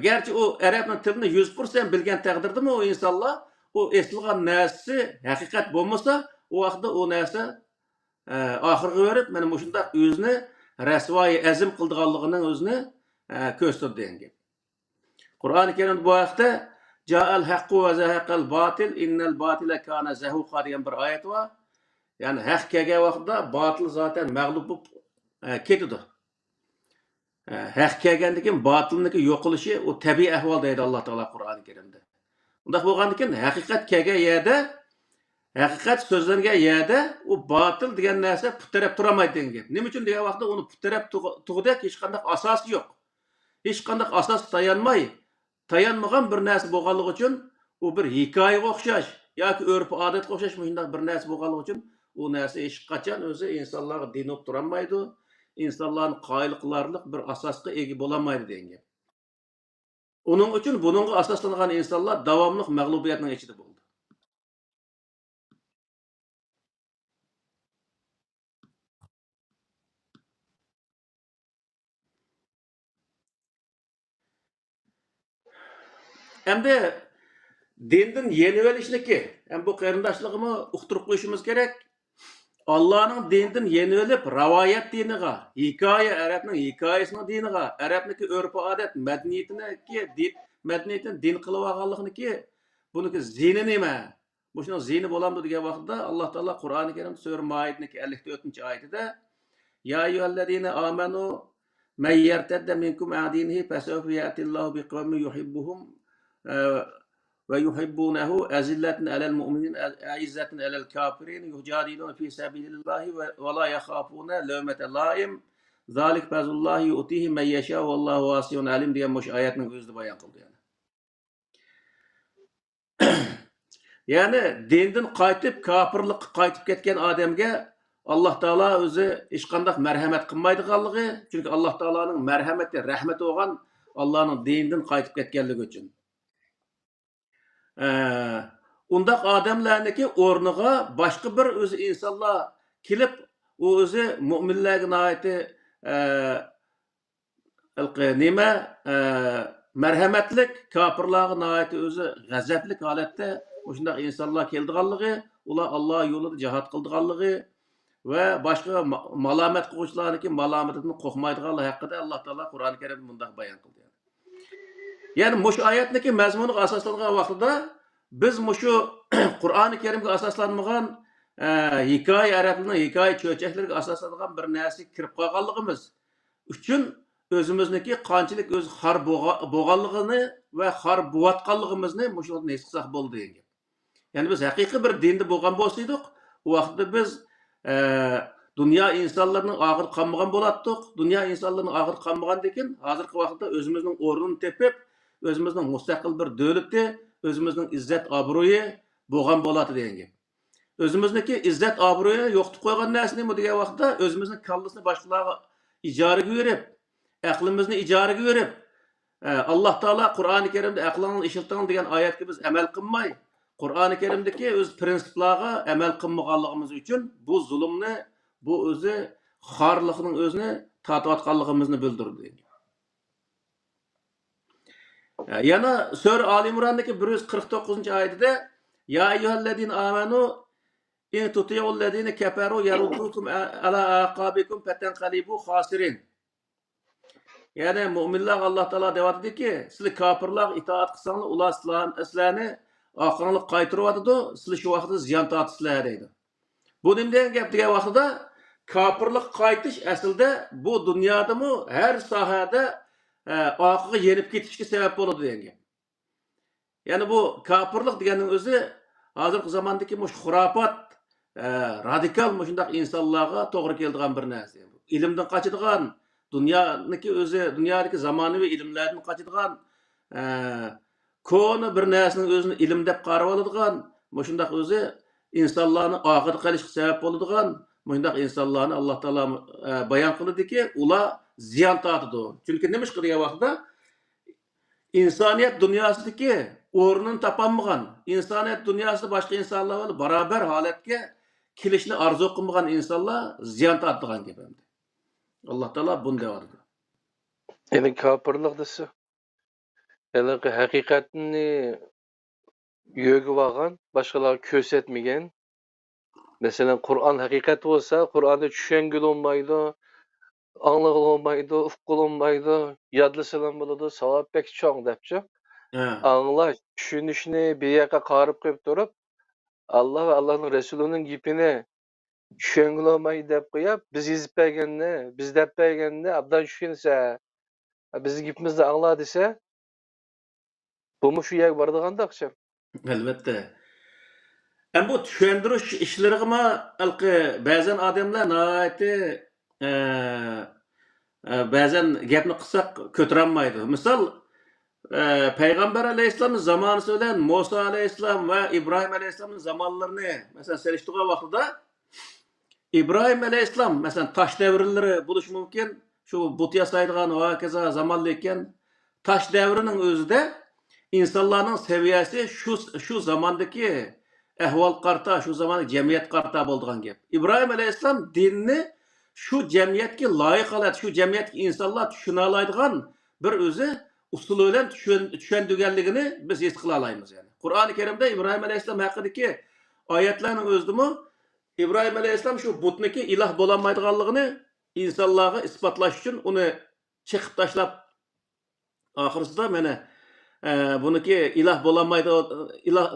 گەرچە ئۇ ئەرەبنىڭ تىلىنى يۈز پىرسەنت بىلگەن تەقدىردىمۇ، ئۇ ئىنسانلار ئۇ ئېسىلغان نەرسىسى ھەقىقەت بولمىسا، ئۇ ۋاقىتتا ئۇ نەرسە، ئە، ئاخىرغا بېرىپ، مانا مۇشۇنداق ئۆزىنى رەسۋايى ئەزىم قىلىدىغانلىقىنىڭ ئۆزىنى، ئە، كۆرسىتىدۇ دېگەن گەپ. قۇرئانى كەرىمدە بۇ ھەقتە «جاء الحق وزهق الباطل إن الباطل كان زهوقا» دېگەن بىر ئايەت بار. يەنى ھەق كەلگەن ۋاقىتتا باتىل زاتەن مەغلۇپ بولۇپ، ئە، كېتىدۇ. ئە، ھەق كەلگەندىن كېيىن باتىلنىڭكى يوقىلىشى ئۇ تەبىئىي ئەھۋال دەيدۇ ئاللاھ تائالا قۇرئانى كەرىمدە. ئۇنداق بولغاندىن كېيىن ھەقىقەت كەلگەن يەردە، ھەقىقەت سۆزلەنگەن يەردە ئۇ باتىل دېگەن نەرسە پۇت تىرەپ تۇرالمايدۇ دېگەن گەپ. نېمە ئۈچۈن دېگەن ۋاقىتتا ئۇنى پۇت تىرەپ تۇغ-، تۇغۇدەك ھېچقانداق ئاساسى يوق. ھېچقانداق ئاساسقا تايانماي، تايانمىغان بىر نەرسە بولغانلىقى ئۈچۈن ئۇ بىر ھېكايىگە ئوخشاش ياكى ئۆرپ-ئادەتكە ئوخشاش مۇشۇنداق بىر نەرسە بولغانلىقى ئۈچۈن ئۇ نەرسە ھېچقاچان ئۆزى ئىنسانلارغا دىن بولۇپ تۇرالمايدۇ، ئىنسانلارنى قايىل قىلارلىق بىر ئاساسقا ئىگە بولالمايدۇ دېگەن گەپ. ئۇنىڭ ئۈچۈن بۇنىڭغا ئاساسلانغان ئىنسانلار داۋاملىق مەغلۇبىيەتنىڭ ئىچىدە بولىدۇ. ئەمدى دىندىن يېنىۋېلىشنىكى، ھەم بۇ قېرىنداشلارغىمۇ ئۇقتۇرۇپ قويۇشىمىز كېرەك. ئاللانىڭ دىنىدىن يېنىۋېلىپ، رىۋايەت دىنىغا، ھېكايە، ئەرەبنىڭ ھېكايىسىنىڭ دىنىغا، ئەرەبنىڭكى ئۆرپ-ئادەت، مەدەنىيىتىنىڭكى دى-، مەدەنىيىتىنى دىن قىلىۋالغانلىقنىڭكى، بۇنىڭكى زىيىنى نېمە؟ مۇشۇنىڭ زىيىنى بولامدۇ دېگەن ۋاقىتتا، ئاللاھ تائالا قۇرئانى كەرىمدە سۈرە مائىدىنىڭكى ئەللىك تۆتىنچى ئايىتىدە، يا أيها الذين آمنوا من يرتد منكم عن دينه فسوف يأتي الله بقوم يحبهم، ئە، ويحبونه أذلة على المؤمنين أعزة على الكافرين يجاهدون في سبيل الله ولا يخافون لومة لائم ذلك فضل الله يؤتيه من يشاء والله واسع عليم دېگەن مۇشۇ ئايەتنىڭ ئۆزىدە بايان قىلدى يەنە. يەنى دىندىن قايتىپ، كاپىرلىققا قايتىپ كەتكەن ئادەمگە ئاللاھ تائالا ئۆزى ھېچقانداق مەرھەمەت قىلمايدىغانلىقى، چۈنكى ئاللاھ تائالانىڭ مەرھەمىتى، رەھمىتى بولغان ئاللانىڭ دىنىدىن قايتىپ كەتكەنلىكى ئۈچۈن. ئە، ئۇنداق ئادەملەرنىڭكى ئورنىغا باشقا بىر ئۆزى ئىنسانلار كېلىپ، ئۇ ئۆزى مۇئمىنلەرگە ناھايىتى، ئە، ھېلىقى نېمە، ئە، مەرھەمەتلىك، كاپىرلارغا ناھايىتى ئۆزى غەزەپلىك ھالەتتە مۇشۇنداق ئىنسانلار كېلىدىغانلىقى، ئۇلار ئاللا يولىدا جىھاد قىلىدىغانلىقى ۋە باشقا ما-، مالامەت قىلغۇچىلارنىڭكى مالامىتىدىن قورقمايدىغانلىقى ھەققىدە ئاللا تائالا قۇرئانى كەرىمدە مۇنداق بايان قىلدى. يەنى مۇشۇ ئايەتنىڭكى مەزمۇنىغا ئاساسلانغان ۋاقتىدا بىز مۇشۇ قۇرئانى كەرىمگە ئاساسلانمىغان، ئە، ھېكايە، ئەرەبلەرنىڭ ھېكايە چۆچەكلىرىگە ئاساسلانغان بىر نەرسىگە كىرىپ قالغانلىقىمىز ئۈچۈن ئۆزىمىزنىڭكى قانچىلىك ئۆزى خار بولغا-، بولغانلىقىنى ۋە خار بوۋاتقانلىقىمىزنى مۇشۇنىڭدىن ھېس قىلساق بولىدۇ دېگەن گەپ. يەنى بىز ھەقىقىي بىر دىندا بولغان بولسىدۇق، ئۇ ۋاقىتتا بىز، ئە، دۇنيا ئىنسانلىرىنىڭ ئاغرى قالمىغان بولاتتۇق. دۇنيا ئىنسانلىرىنىڭ ئاغرى قالمىغاندىن كېيىن، ھازىرقى ۋاقىتتا ئۆزىمىزنىڭ ئورنىنى تېپىپ، ئۆزىمىزنىڭ مۇستەقىل بىر دۆلىتى، ئۆزىمىزنىڭ ئىززەت-ئابرۇيى بولغان بولاتتى دېگەن گەپ. ئۆزىمىزنىڭكى ئىززەت-ئابرۇيىنى يوقىتىپ قويغان نەرسە نېمە دېگەن ۋاقىتتا، ئۆزىمىزنىڭ كاللىسىنى باشقىلارغا ئىجارىگە بېرىپ، ئەقلىمىزنى ئىجارىگە بېرىپ، ئە، ئاللا تائالا قۇرئانى كەرىمدە «ئەقلىڭلارنى ئىشلىتىڭ» دېگەن ئايەتكە بىز ئەمەل قىلماي، قۇرئانى كەرىمدىكى ئۆز پرىنسىپلارغا ئەمەل قىلمىغانلىقىمىز ئۈچۈن بۇ زۇلۇمنى، بۇ ئۆزى خارلىقنىڭ ئۆزىنى تارتىۋاتقانلىقىمىزنى بىلدۈرىدۇ. يەنە سۈرە ئالى ئىمراندىكى بىر يۈز قىرىق توققۇزىنچى ئايىتىدە، يا ئەييۇھەللەزىنە ئامەنۇ ئىن تۇتىئۇللەزىنە كەفەرۇ يەرۇددۇكۇم ئەلا ئەقابىكۇم فەتەنقەلىبۇ خاسىرىن. يەنى مۆمىنلەرگە ئاللا تائالا دەۋاتىدۇكى، سىلەر كاپىرلارغا ئىتائەت قىلساڭلار، ئۇلار سىلەر، سىلەرنى ئارقاڭلىق قايتۇرۇۋاتىدۇ، سىلەر شۇ ۋاقىتتا زىيان تارتىسىلەر دەيدۇ. بۇ نېمە دېگەن گەپ دېگەن ۋاقتىدا، كاپىرلىققا قايتىش ئەسلىدە بۇ دۇنيادىمۇ ھەر ساھەدە، ئە، ئارقىغا يېنىپ كېتىشكە سەۋەب بولىدۇ دېگەن گەپ. يەنى بۇ كاپىرلىق دېگەننىڭ ئۆزى ھازىرقى زاماندىكى مۇشۇ خۇراپات، ئە، رادىكال مۇشۇنداق ئىنسانلارغا توغرا كېلىدىغان بىر نەرسە. ئىلىمدىن قاچىدىغان، دۇنيانىڭكى ئۆزى، دۇنيادىكى زامانىۋى ئىلىملەردىن قاچىدىغان، ئە، كونا بىر نەرسىنىڭ ئۆزىنى ئىلىم دەپ قارىۋالىدىغان، مۇشۇنداق ئۆزى ئىنسانلارنى ئارقىدا قېلىشقا سەۋەب بولىدىغان، مۇشۇنداق ئىنسانلارنى ئاللا تائالا، ئە، بايان قىلدىكى، ئۇلار زىيان تارتىدۇ. چۈنكى نېمىشقا دېگەن ۋاقتىدا، ئىنسانىيەت دۇنياسىدىكى ئورنىنى تاپالمىغان، ئىنسانىيەت دۇنياسىدا باشقا ئىنسانلار بىلەن باراۋەر ھالەتكە كېلىشنى ئارزۇ قىلمىغان ئىنسانلار زىيان تارتىدىغان گەپ ئەمدى. ئاللا تائالا بۇنى دەۋاتىدۇ. يەنى كاپىرلىق دېسە، ھېلىقى ھەقىقەتنى يۆگىۋالغان، باشقىلارغا كۆرسەتمىگەن. مەسىلەن، قۇرئان ھەقىقەت بولسا، قۇرئاننى چۈشەنگىلى بولمايدۇ، ئاڭلىغىلى بولمايدۇ، ئۇققىلى بولمايدۇ، يادلىسىلىمۇ بولىدۇ، ساۋاب بەك چوڭ دەپچۇ. ھە. ئاڭلاش، چۈشىنىشنى بىر ياققا قايرىپ قويۇپ تۇرۇپ، ئاللا ۋە ئاللانىڭ رەسۇلىنىڭ گېپىنى چۈشەنگىلى بولماي دەپ قويۇپ، بىز يېزىپ بەرگەننى، بىز دەپ بەرگەننى ئابدان چۈشىنىسە، بىزنىڭ گېپىمىزنى ئاڭلا دېسە، بۇمۇ شۇ يەرگە بارىدىغاندا ئوخشاپ. ئەلۋەتتە. ئەمما بۇ چۈشەندۈرۈش ئىشلىرىغىمۇ ھېلىقى بەزەن ئادەملەر ناھايىتى، ئە، ئە، بەزەن گەپنى قىلساق كۆتۈرەلمەيدۇ. مىسال، ئە، پەيغەمبەر ئەلەيھىسسالامنىڭ زامانىسى بىلەن مۇسا ئەلەيھىسسالام ۋە ئىبراھىم ئەلەيھىسسالامنىڭ زامانلىرىنى، مەسىلەن، سېلىشتۇرغان ۋاقتىدا، ئىبراھىم ئەلەيھىسسالام، مەسىلەن، تاش دەۋرلىرى بولۇشى مۇمكىن، شۇ بۇت ياسايدىغان ۋە ھاكازا زامانلا ئىكەن. تاش دەۋرىنىڭ ئۆزىدە ئىنسانلارنىڭ سەۋىيەسى شۇ، شۇ زاماندىكى ئەھۋالغا قارىتا، شۇ زاماندىكى جەمئىيەتكە قارىتا بولىدىغان گەپ. ئىبراھىم ئەلەيھىسسالام دىننى شۇ جەمئىيەتكە لايىق ھالەت، شۇ جەمئىيەتتىكى ئىنسانلار چۈشىنەلەيدىغان بىر ئۆزى ئۇسۇلى بىلەن چۈشەن-، چۈشەندۈرگەنلىكىنى بىز ھېس قىلالايمىز. يەنى قۇرئانى كەرىمدە ئىبراھىم ئەلەيھىسسالام ھەققىدىكى ئايەتلەرنىڭ ئۆزىدىمۇ ئىبراھىم ئەلەيھىسسالام شۇ بۇتنىكى ئىلاھ بولالمايدىغانلىقىنى ئىنسانلارغا ئىسپاتلاش ئۈچۈن ئۇنى چېقىپ تاشلاپ، ئاخىرسىدا مانا، ئە، بۇنىكى ئىلاھ بولالمايدۇ، ئىلاھ،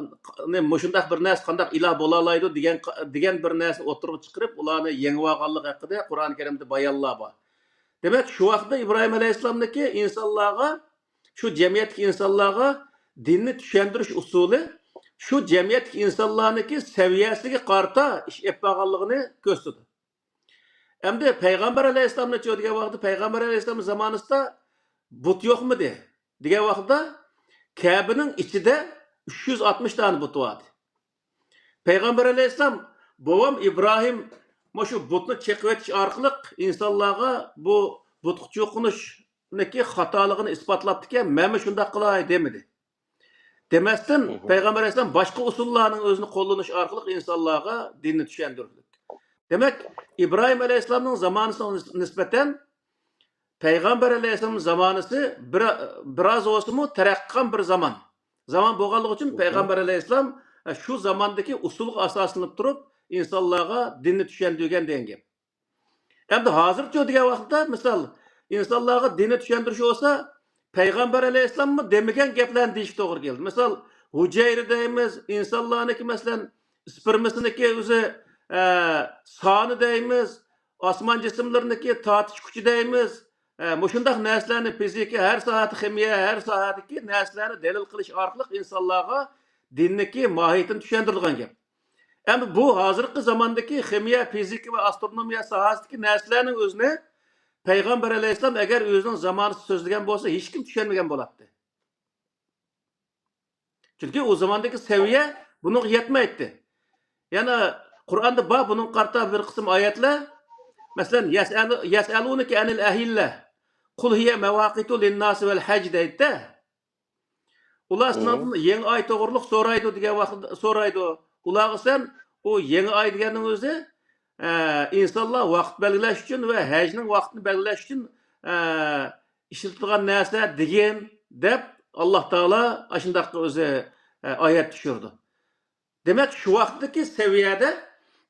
مۇشۇنداق بىر نەرسە قانداق ئىلاھ بولالايدۇ دېگەن، دېگەن بىر نەرسىنى ئوتتۇرىغا چىقىرىپ، ئۇلارنى يېڭىۋالغانلىقى ھەققىدە قۇرئان كەرىمدە بايانلار بار. دېمەك، شۇ ۋاقىتتا ئىبراھىم ئەلەيھىسسالامنىڭكى ئىنسانلارغا، شۇ جەمئىيەتتىكى ئىنسانلارغا دىننى چۈشەندۈرۈش ئۇسۇلى شۇ جەمئىيەتتىكى ئىنسانلارنىڭكى سەۋىيەسىگە قارىتا ئىش ئېلىپ بارغانلىقىنى كۆرسىتىدۇ. ئەمدى پەيغەمبەر ئەلەيھىسسالامنىچۇ دېگەن ۋاقىتتا، پەيغەمبەر ئەلەيھىسسالام زامانىسىدا بۇت يوقمىدى دېگەن ۋاقىتتا، كەبىنىڭ ئىچىدە ئۈچ يۈز ئاتمىش دانە بۇت بار ئىدى. پەيغەمبەر ئەلەيھىسسالام، بوۋام ئىبراھىم مۇشۇ بۇتنى چېقىۋېتىش ئارقىلىق ئىنسانلارغا بۇ بۇتقا چوقۇنۇشنىڭكى خاتالىقىنى ئىسپاتلاپتىكەن، مەنمۇ شۇنداق قىلاي دېمىدى. دېمەستىن، پەيغەمبەر ئەلەيھىسسالام باشقا ئۇسۇللارنىڭ ئۆزىنى قوللىنىش ئارقىلىق ئىنسانلارغا دىننى چۈشەندۈردى. دېمەك، ئىبراھىم ئەلەيھىسسالامنىڭ زامانىسىغا نىس-، نىسبەتەن پەيغەمبەر ئەلەيھىسسالام زامانىسى بىر، بىراز بولسىمۇ تەرەققىي قىلغان بىر زامان. زامان بولغانلىقى ئۈچۈن پەيغەمبەر ئەلەيھىسسالام، ئە، شۇ زاماندىكى ئۇسۇلغا ئاساسلىنىپ تۇرۇپ ئىنسانلارغا دىننى چۈشەندۈرگەن دېگەن گەپ. ئەمدى ھازىرچۇ دېگەن ۋاقىتتا، مىسال، ئىنسانلارغا دىننى چۈشەندۈرۈش بولسا، پەيغەمبەر ئەلەيھىسسالاممۇ دېمىگەن گەپلەرنى دېيىشكە توغرا كېلىدۇ. مىسال، ھۈجەيرە دەيمىز، ئىنسانلارنىڭكى، مەسىلەن، ئىسپېرمىسىنىڭكى ئۆزى، ئە، سانى دەيمىز، ئاسمان جىسىملىرىنىڭكى تارتىش كۈچى دەيمىز، ئە، مۇشۇنداق نەرسىلەرنى فىزىكا، ھەر ساھەدە خىمىيە، ھەر ساھەدىكى نەرسىلەرنى دەلىل قىلىش ئارقىلىق ئىنسانلارغا دىننىڭكى ماھىيىتىنى چۈشەندۈرىدىغان گەپ. ئەمدى بۇ ھازىرقى زاماندىكى خىمىيە، فىزىكا ۋە ئاسترونومىيە ساھەسىدىكى نەرسىلەرنىڭ ئۆزىنى پەيغەمبەر ئەلەيھىسسالام ئەگەر ئۆزىنىڭ زامانىسىدا سۆزلىگەن بولسا، ھېچكىم چۈشەنمىگەن بولاتتى. چۈنكى ئۇ زاماندىكى سەۋىيە بۇنىڭغا يەتمەيتتى. يەنە قۇرئاندا بار بۇنىڭغا قارىتا بىر قىسىم ئايەتلەر. مەسىلەن، يەسئەلۇ-، يەسئەلۇنىكە ئەنىل ئەھىللە. قۇل ھىيە مەۋاقىتۇ لىنناسى ۋەل ھەج دەيدىدە. ئۇلار سېنىڭدىن يېڭى ئاي توغرۇلۇق سورايدۇ دېگەن ۋاقىت سورايدۇ. ئۇلارغا سەن ئۇ يېڭى ئاي دېگەننىڭ ئۆزى ئە، ئىنسانلار ۋاقىت بەلگىلەش ئۈچۈن ۋە ھەجنىڭ ۋاقتىنى بەلگىلەش ئۈچۈن، ئە، ئىشلىتىدىغان نەرسە دېگىن، دەپ ئاللا تائالا ئاشۇنداق ئۆزى، ئە، ئايەت چۈشۈرىدۇ. دېمەك، شۇ ۋاقىتتىكى سەۋىيەدە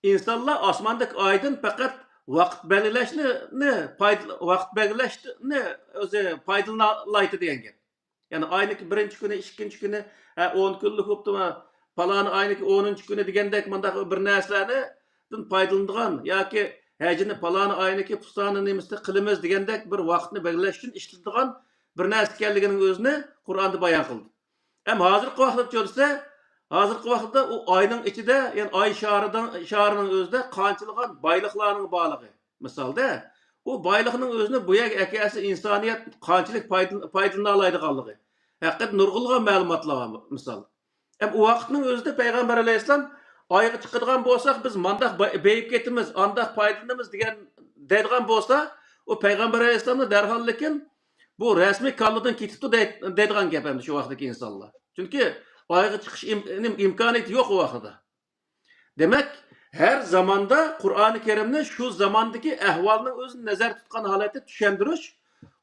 ئىنسانلار ئاسماندىكى ئايدىن پەقەت ۋاقىت بەلگىلەشنى، نى پايدىلا-، ۋاقىت بەلگىلەشنى ئۆزى پايدىلىنالايتتى دېگەن گەپ. يەنى ئاينىڭكى بىرىنچى كۈنى، ئىككىنچى كۈنى، ھە، ئون كۈنلۈك بوپتۇ، پالانى ئاينىڭكى ئونىنچى كۈنى دېگەندەك مۇنداق بىر نەرسىلەردىن پايدىلىنىدىغان ياكى ھەجنى پالانى ئاينىڭكى پۇلانى نېمىسىدە قىلىمىز دېگەندەك بىر ۋاقىتنى بەلگىلەش ئۈچۈن ئىشلىتىدىغان بىر نەرسە ئىكەنلىكىنىڭ ئۆزىنى قۇرئاندا بايان قىلدى. ھەم ھازىرقى ۋاقىتتا چۆلسە، ھازىرقى ۋاقىتتا ئۇ ئاينىڭ ئىچىدە، يەنى ئاي شارىدا، شارىنىڭ ئۆزىدە قانچىلىغان بايلىقلارنىڭ بارلىقى. مىسالدا، ئۇ بايلىقنىڭ ئۆزىنى بۇ يەرگە ئەكەلسە، ئىنسانىيەت قانچىلىك پايدىل-، پايدىلىنالايدىغانلىقى ھەققىدە نۇرغۇنلىغان مەلۇماتلار بار، مىسال. ھەم ئۇ ۋاقىتنىڭ ئۆزىدە پەيغەمبەر ئەلەيھىسسالام، «ئايغا چىقىدىغان بولساق، بىز مانداق باي-، بېيىپ كېتىمىز، ئانداق پايدىلىنىمىز» دېگەن، دەيدىغان بولسا، ئۇ پەيغەمبەر ئەلەيھىسسالامنى دەرھال، لېكىن، «بۇ رەسمىي كاللىدىن كېتىپتۇ» دەي-، دەيدىغان گەپ ئەمدى شۇ ۋاقىتتىكى ئىنسانلار. چۈنكى ئايغا چىقىش ئىم-، ئىم-، ئىمكانىيىتى يوق ئۇ ۋاقتىدا. دېمەك، ھەر زاماندا قۇرئانى كەرىمنى شۇ زاماندىكى ئەھۋالنىڭ ئۆزىنى نەزەردە تۇتقان ھالەتتە چۈشەندۈرۈش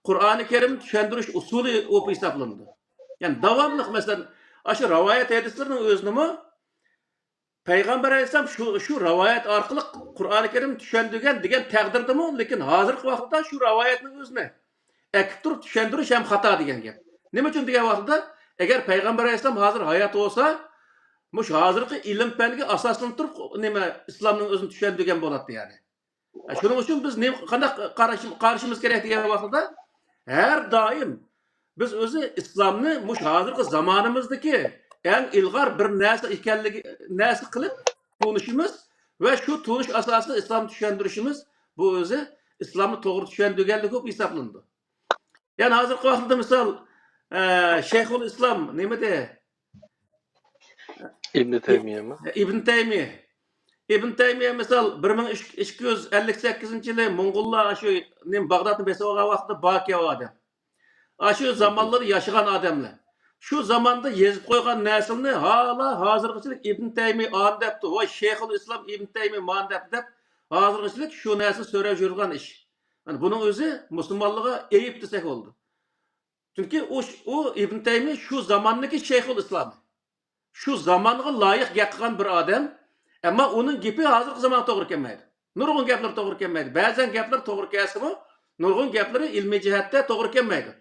قۇرئانى كەرىمنى چۈشەندۈرۈش ئۇسۇلى بولۇپ ھېسابلىنىدۇ. يەنى داۋاملىق، مەسىلەن، ئاشۇ رىۋايەت ھەدىسلىرىنىڭ ئۆزىنىمۇ پەيغەمبەر ئەلەيھىسسالام شۇ، شۇ رىۋايەت ئارقىلىق قۇرئانى كەرىمنى چۈشەندۈرگەن دېگەن تەقدىردىمۇ، لېكىن ھازىرقى ۋاقىتتا شۇ رىۋايەتنىڭ ئۆزىنى ئەكىپ تۇرۇپ چۈشەندۈرۈش ھەم خاتا دېگەن گەپ. نېمە ئۈچۈن دېگەن ۋاقتىدا، ئەگەر پەيغەمبەر ئەلەيھىسسالام ھازىر ھايات بولسا، مۇشۇ ھازىرقى ئىلىم پەنگە ئاساسلىنىپ تۇرۇپ، نېمە، ئىسلامنىڭ ئۆزىنى چۈشەندۈرگەن بولاتتى، يەنى. شۇنىڭ ئۈچۈن بىز نېمە، قانداق قارىشىم-، قارىشىمىز كېرەك دېگەن ۋاقتىدا، ھەر دائىم بىز ئۆزى ئىسلامنى مۇشۇ ھازىرقى زامانىمىزدىكى ئەڭ ئىلغار بىر نەرسە ئىكەنلىكى، نەرسە قىلىپ تونۇشىمىز ۋە شۇ تونۇش ئاساسىدا ئىسلامنى چۈشەندۈرۈشىمىز، بۇ ئۆزى ئىسلامنى توغرا چۈشەندۈرگەنلىك بولۇپ ھېسابلىنىدۇ. يەنى ھازىرقى ۋاقىتتا، مىسال، ئە، شەيخۇل ئىسلام نېمىدى؟ ئىبن تەيمىيەمۇ؟ ئىبن تەيمىيە. ئىبن تەيمىيە، مىسال، بىر مىڭ ئىككى يۈز ئەللىك سەككىزىنچى يىلى موڭغۇللار شۇ نېمە، باغدادنى بېسىپ ئالغان ۋاقتىدا بار كەلگەن ئادەم. ئاشۇ زامانلاردا ياشىغان ئادەملەر. شۇ زاماندا يېزىپ قويغان نەرسىلىرىنى ھالا ھازىرغىچىلىك ئىبن تەيمىيە ئانى دەپتۇ، ۋاي شەيخۇل ئىسلام ئىبن تەيمىيە مانى دەپتۇ دەپ، ھازىرغىچىلىك شۇ نەرسىنى سۆرەپ يۈرىدىغان ئىش. يەنى بۇنىڭ ئۆزى مۇسۇلمانلارغا ئەيىب دېسەك بولىدۇ. چۈنكى ئۇ، ئۇ ئىبن تەيمىيە شۇ زاماننىكى شەيخۇل ئىسلام. شۇ زامانغا لايىق گەپ قىلغان بىر ئادەم، ئەمما ئۇنىڭ گېپى ھازىرقى زامانغا توغرا كەلمەيدۇ. نۇرغۇن گەپلىرى توغرا كەلمەيدۇ. بەزەن گەپلىرى توغرا كەلسىمۇ، نۇرغۇن گەپلىرى ئىلمىي جەھەتتە توغرا كەلمەيدۇ.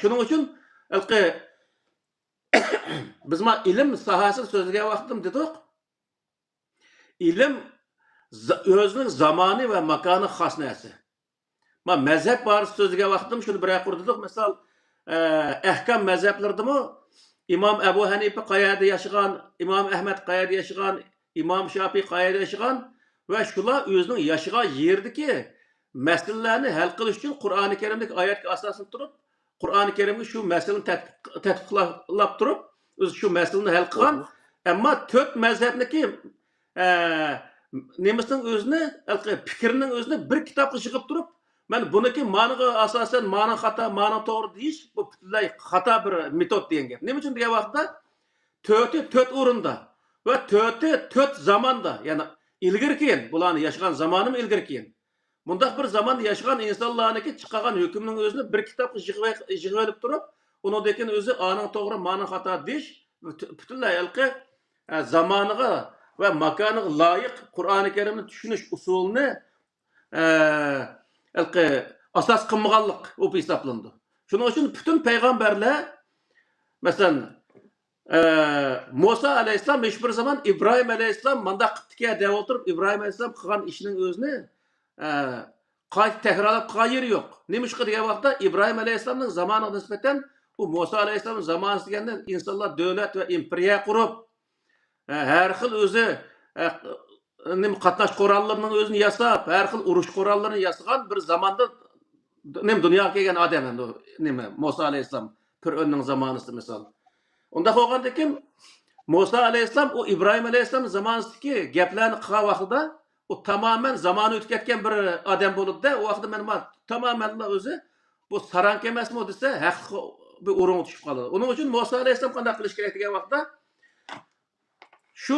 شۇنىڭ ئۈچۈن ھېلىقى بىز ما ئىلىم ساھەسىنى سۆزلىگەن ۋاقتىدا دېدۇق، ئىلىم ز-، ئۆزىنىڭ زامانى ۋە ماكانىغا خاس نەرسە. ما مەزھەپ بارىسىدا سۆزلىگەن ۋاقتىمۇ شۇنى بىرەر قۇر دېدۇق. مىسال، ئە، ئەھكام مەزھەپلىرىدىمۇ ئىمام ئەبۇ ھەنىپە قەيەردە ياشىغان، ئىمام ئەھمەد قەيەردە ياشىغان، ئىمام شاپىي قەيەردە ياشىغان ۋە شۇلار ئۆزىنىڭ ياشىغان يېرىدىكى مەسىلىلەرنى ھەل قىلىش ئۈچۈن قۇرئانى كەرىمدىكى ئايەتكە ئاساسلىنىپ تۇرۇپ، قۇرئانى كەرىمگە شۇ مەسىلىنى تەتبىق-، تەتبىقلاپ تۇرۇپ، ئۆزى شۇ مەسىلىنى ھەل قىلغان. ئەمما تۆت مەزھەپنىكى، ئە، نېمىسىنىڭ ئۆزىنى، ھېلىقى پىكرىنىڭ ئۆزىنى بىر كىتابقا يىغىپ تۇرۇپ، مەن بۇنىڭكى مانىغا ئاساسەن، مانىڭ خاتا، مانىڭ توغرا دېيىش، بۇ پۈتۈنلەي خاتا بىر مېتود دېگەن گەپ. نېمە ئۈچۈن دېگەن ۋاقىتتا، تۆتى تۆت ئورۇندا ۋە تۆتى تۆت زاماندا، يەنى ئىلگىرى كېيىن، بۇلارنى ياشىغان زامانىمۇ ئىلگىرى كېيىن. مۇنداق بىر زاماندا ياشىغان ئىنسانلارنىڭكى چىقارغان ھۆكمىنىڭ ئۆزىنى بىر كىتابقا يىغىۋ-، يىغىۋېلىپ تۇرۇپ، ئۇنىڭدىن كېيىن ئۆزى ئانىڭ توغرا، مانىڭ خاتا دېيىش، پۈت-، پۈتۈنلەي ھېلىقى، ئە، زامانىغا ۋە ماكانىغا لايىق قۇرئانى كەرىمنى چۈشىنىش ئۇسۇلىنى، ئە، ھېلىقى ئاساس قىلمىغانلىق بولۇپ ھېسابلىنىدۇ. شۇنىڭ ئۈچۈن پۈتۈن پەيغەمبەرلەر، مەسىلەن، ئە، مۇسا ئەلەيھىسسالام ھېچ بىر زامان ئىبراھىم ئەلەيھىسسالام مانداق قىپتىكەن دەپ ئولتۇرۇپ، ئىبراھىم ئەلەيھىسسالام قىلغان ئىشىنىڭ ئۆزىنى، ئە، قايتا تەكرارلاپ قىلغان يېرى يوق. نېمىشقا دېگەن ۋاقىتتا، ئىبراھىم ئەلەيھىسسالامنىڭ زامانىغا نىسبەتەن ئۇ مۇسا ئەلەيھىسسالامنىڭ زامانىسى دېگەندە ئىنسانلار دۆلەت ۋە ئىمپېرىيە قۇرۇپ، ئە، ھەر خىل ئۆزى، ئە، نېمە، قاتناش قوراللىرىنىڭ ئۆزىنى ياساپ، ھەر خىل ئۇرۇش قوراللىرىنى ياسىغان بىر زاماندا، نېمە، دۇنياغا كەلگەن ئادەم ئەمدى، نېمە، مۇسا ئەلەيھىسسالام، پىرئۆننىڭ زامانىسىدا مىسال. ئۇنداق بولغاندىكىن، مۇسا ئەلەيھىسسالام ئۇ ئىبراھىم ئەلەيھىسسالام زامانىسىدىكى گەپلەرنى قىلغان ۋاقتىدا، ئۇ تامامەن زامانى ئۆتۈپ كەتكەن بىر ئادەم بولىدۇ-دە، ئۇ ۋاقىتتا مانا تامامەنلا ئۆزى بۇ ساراڭكە ئەمەسمۇ دېسە، ھەقلىق بىر ئورۇنغا چۈشۈپ قالىدۇ. ئۇنىڭ ئۈچۈن مۇسا ئەلەيھىسسالام قانداق قىلىش كېرەك دېگەن ۋاقىتتا، شۇ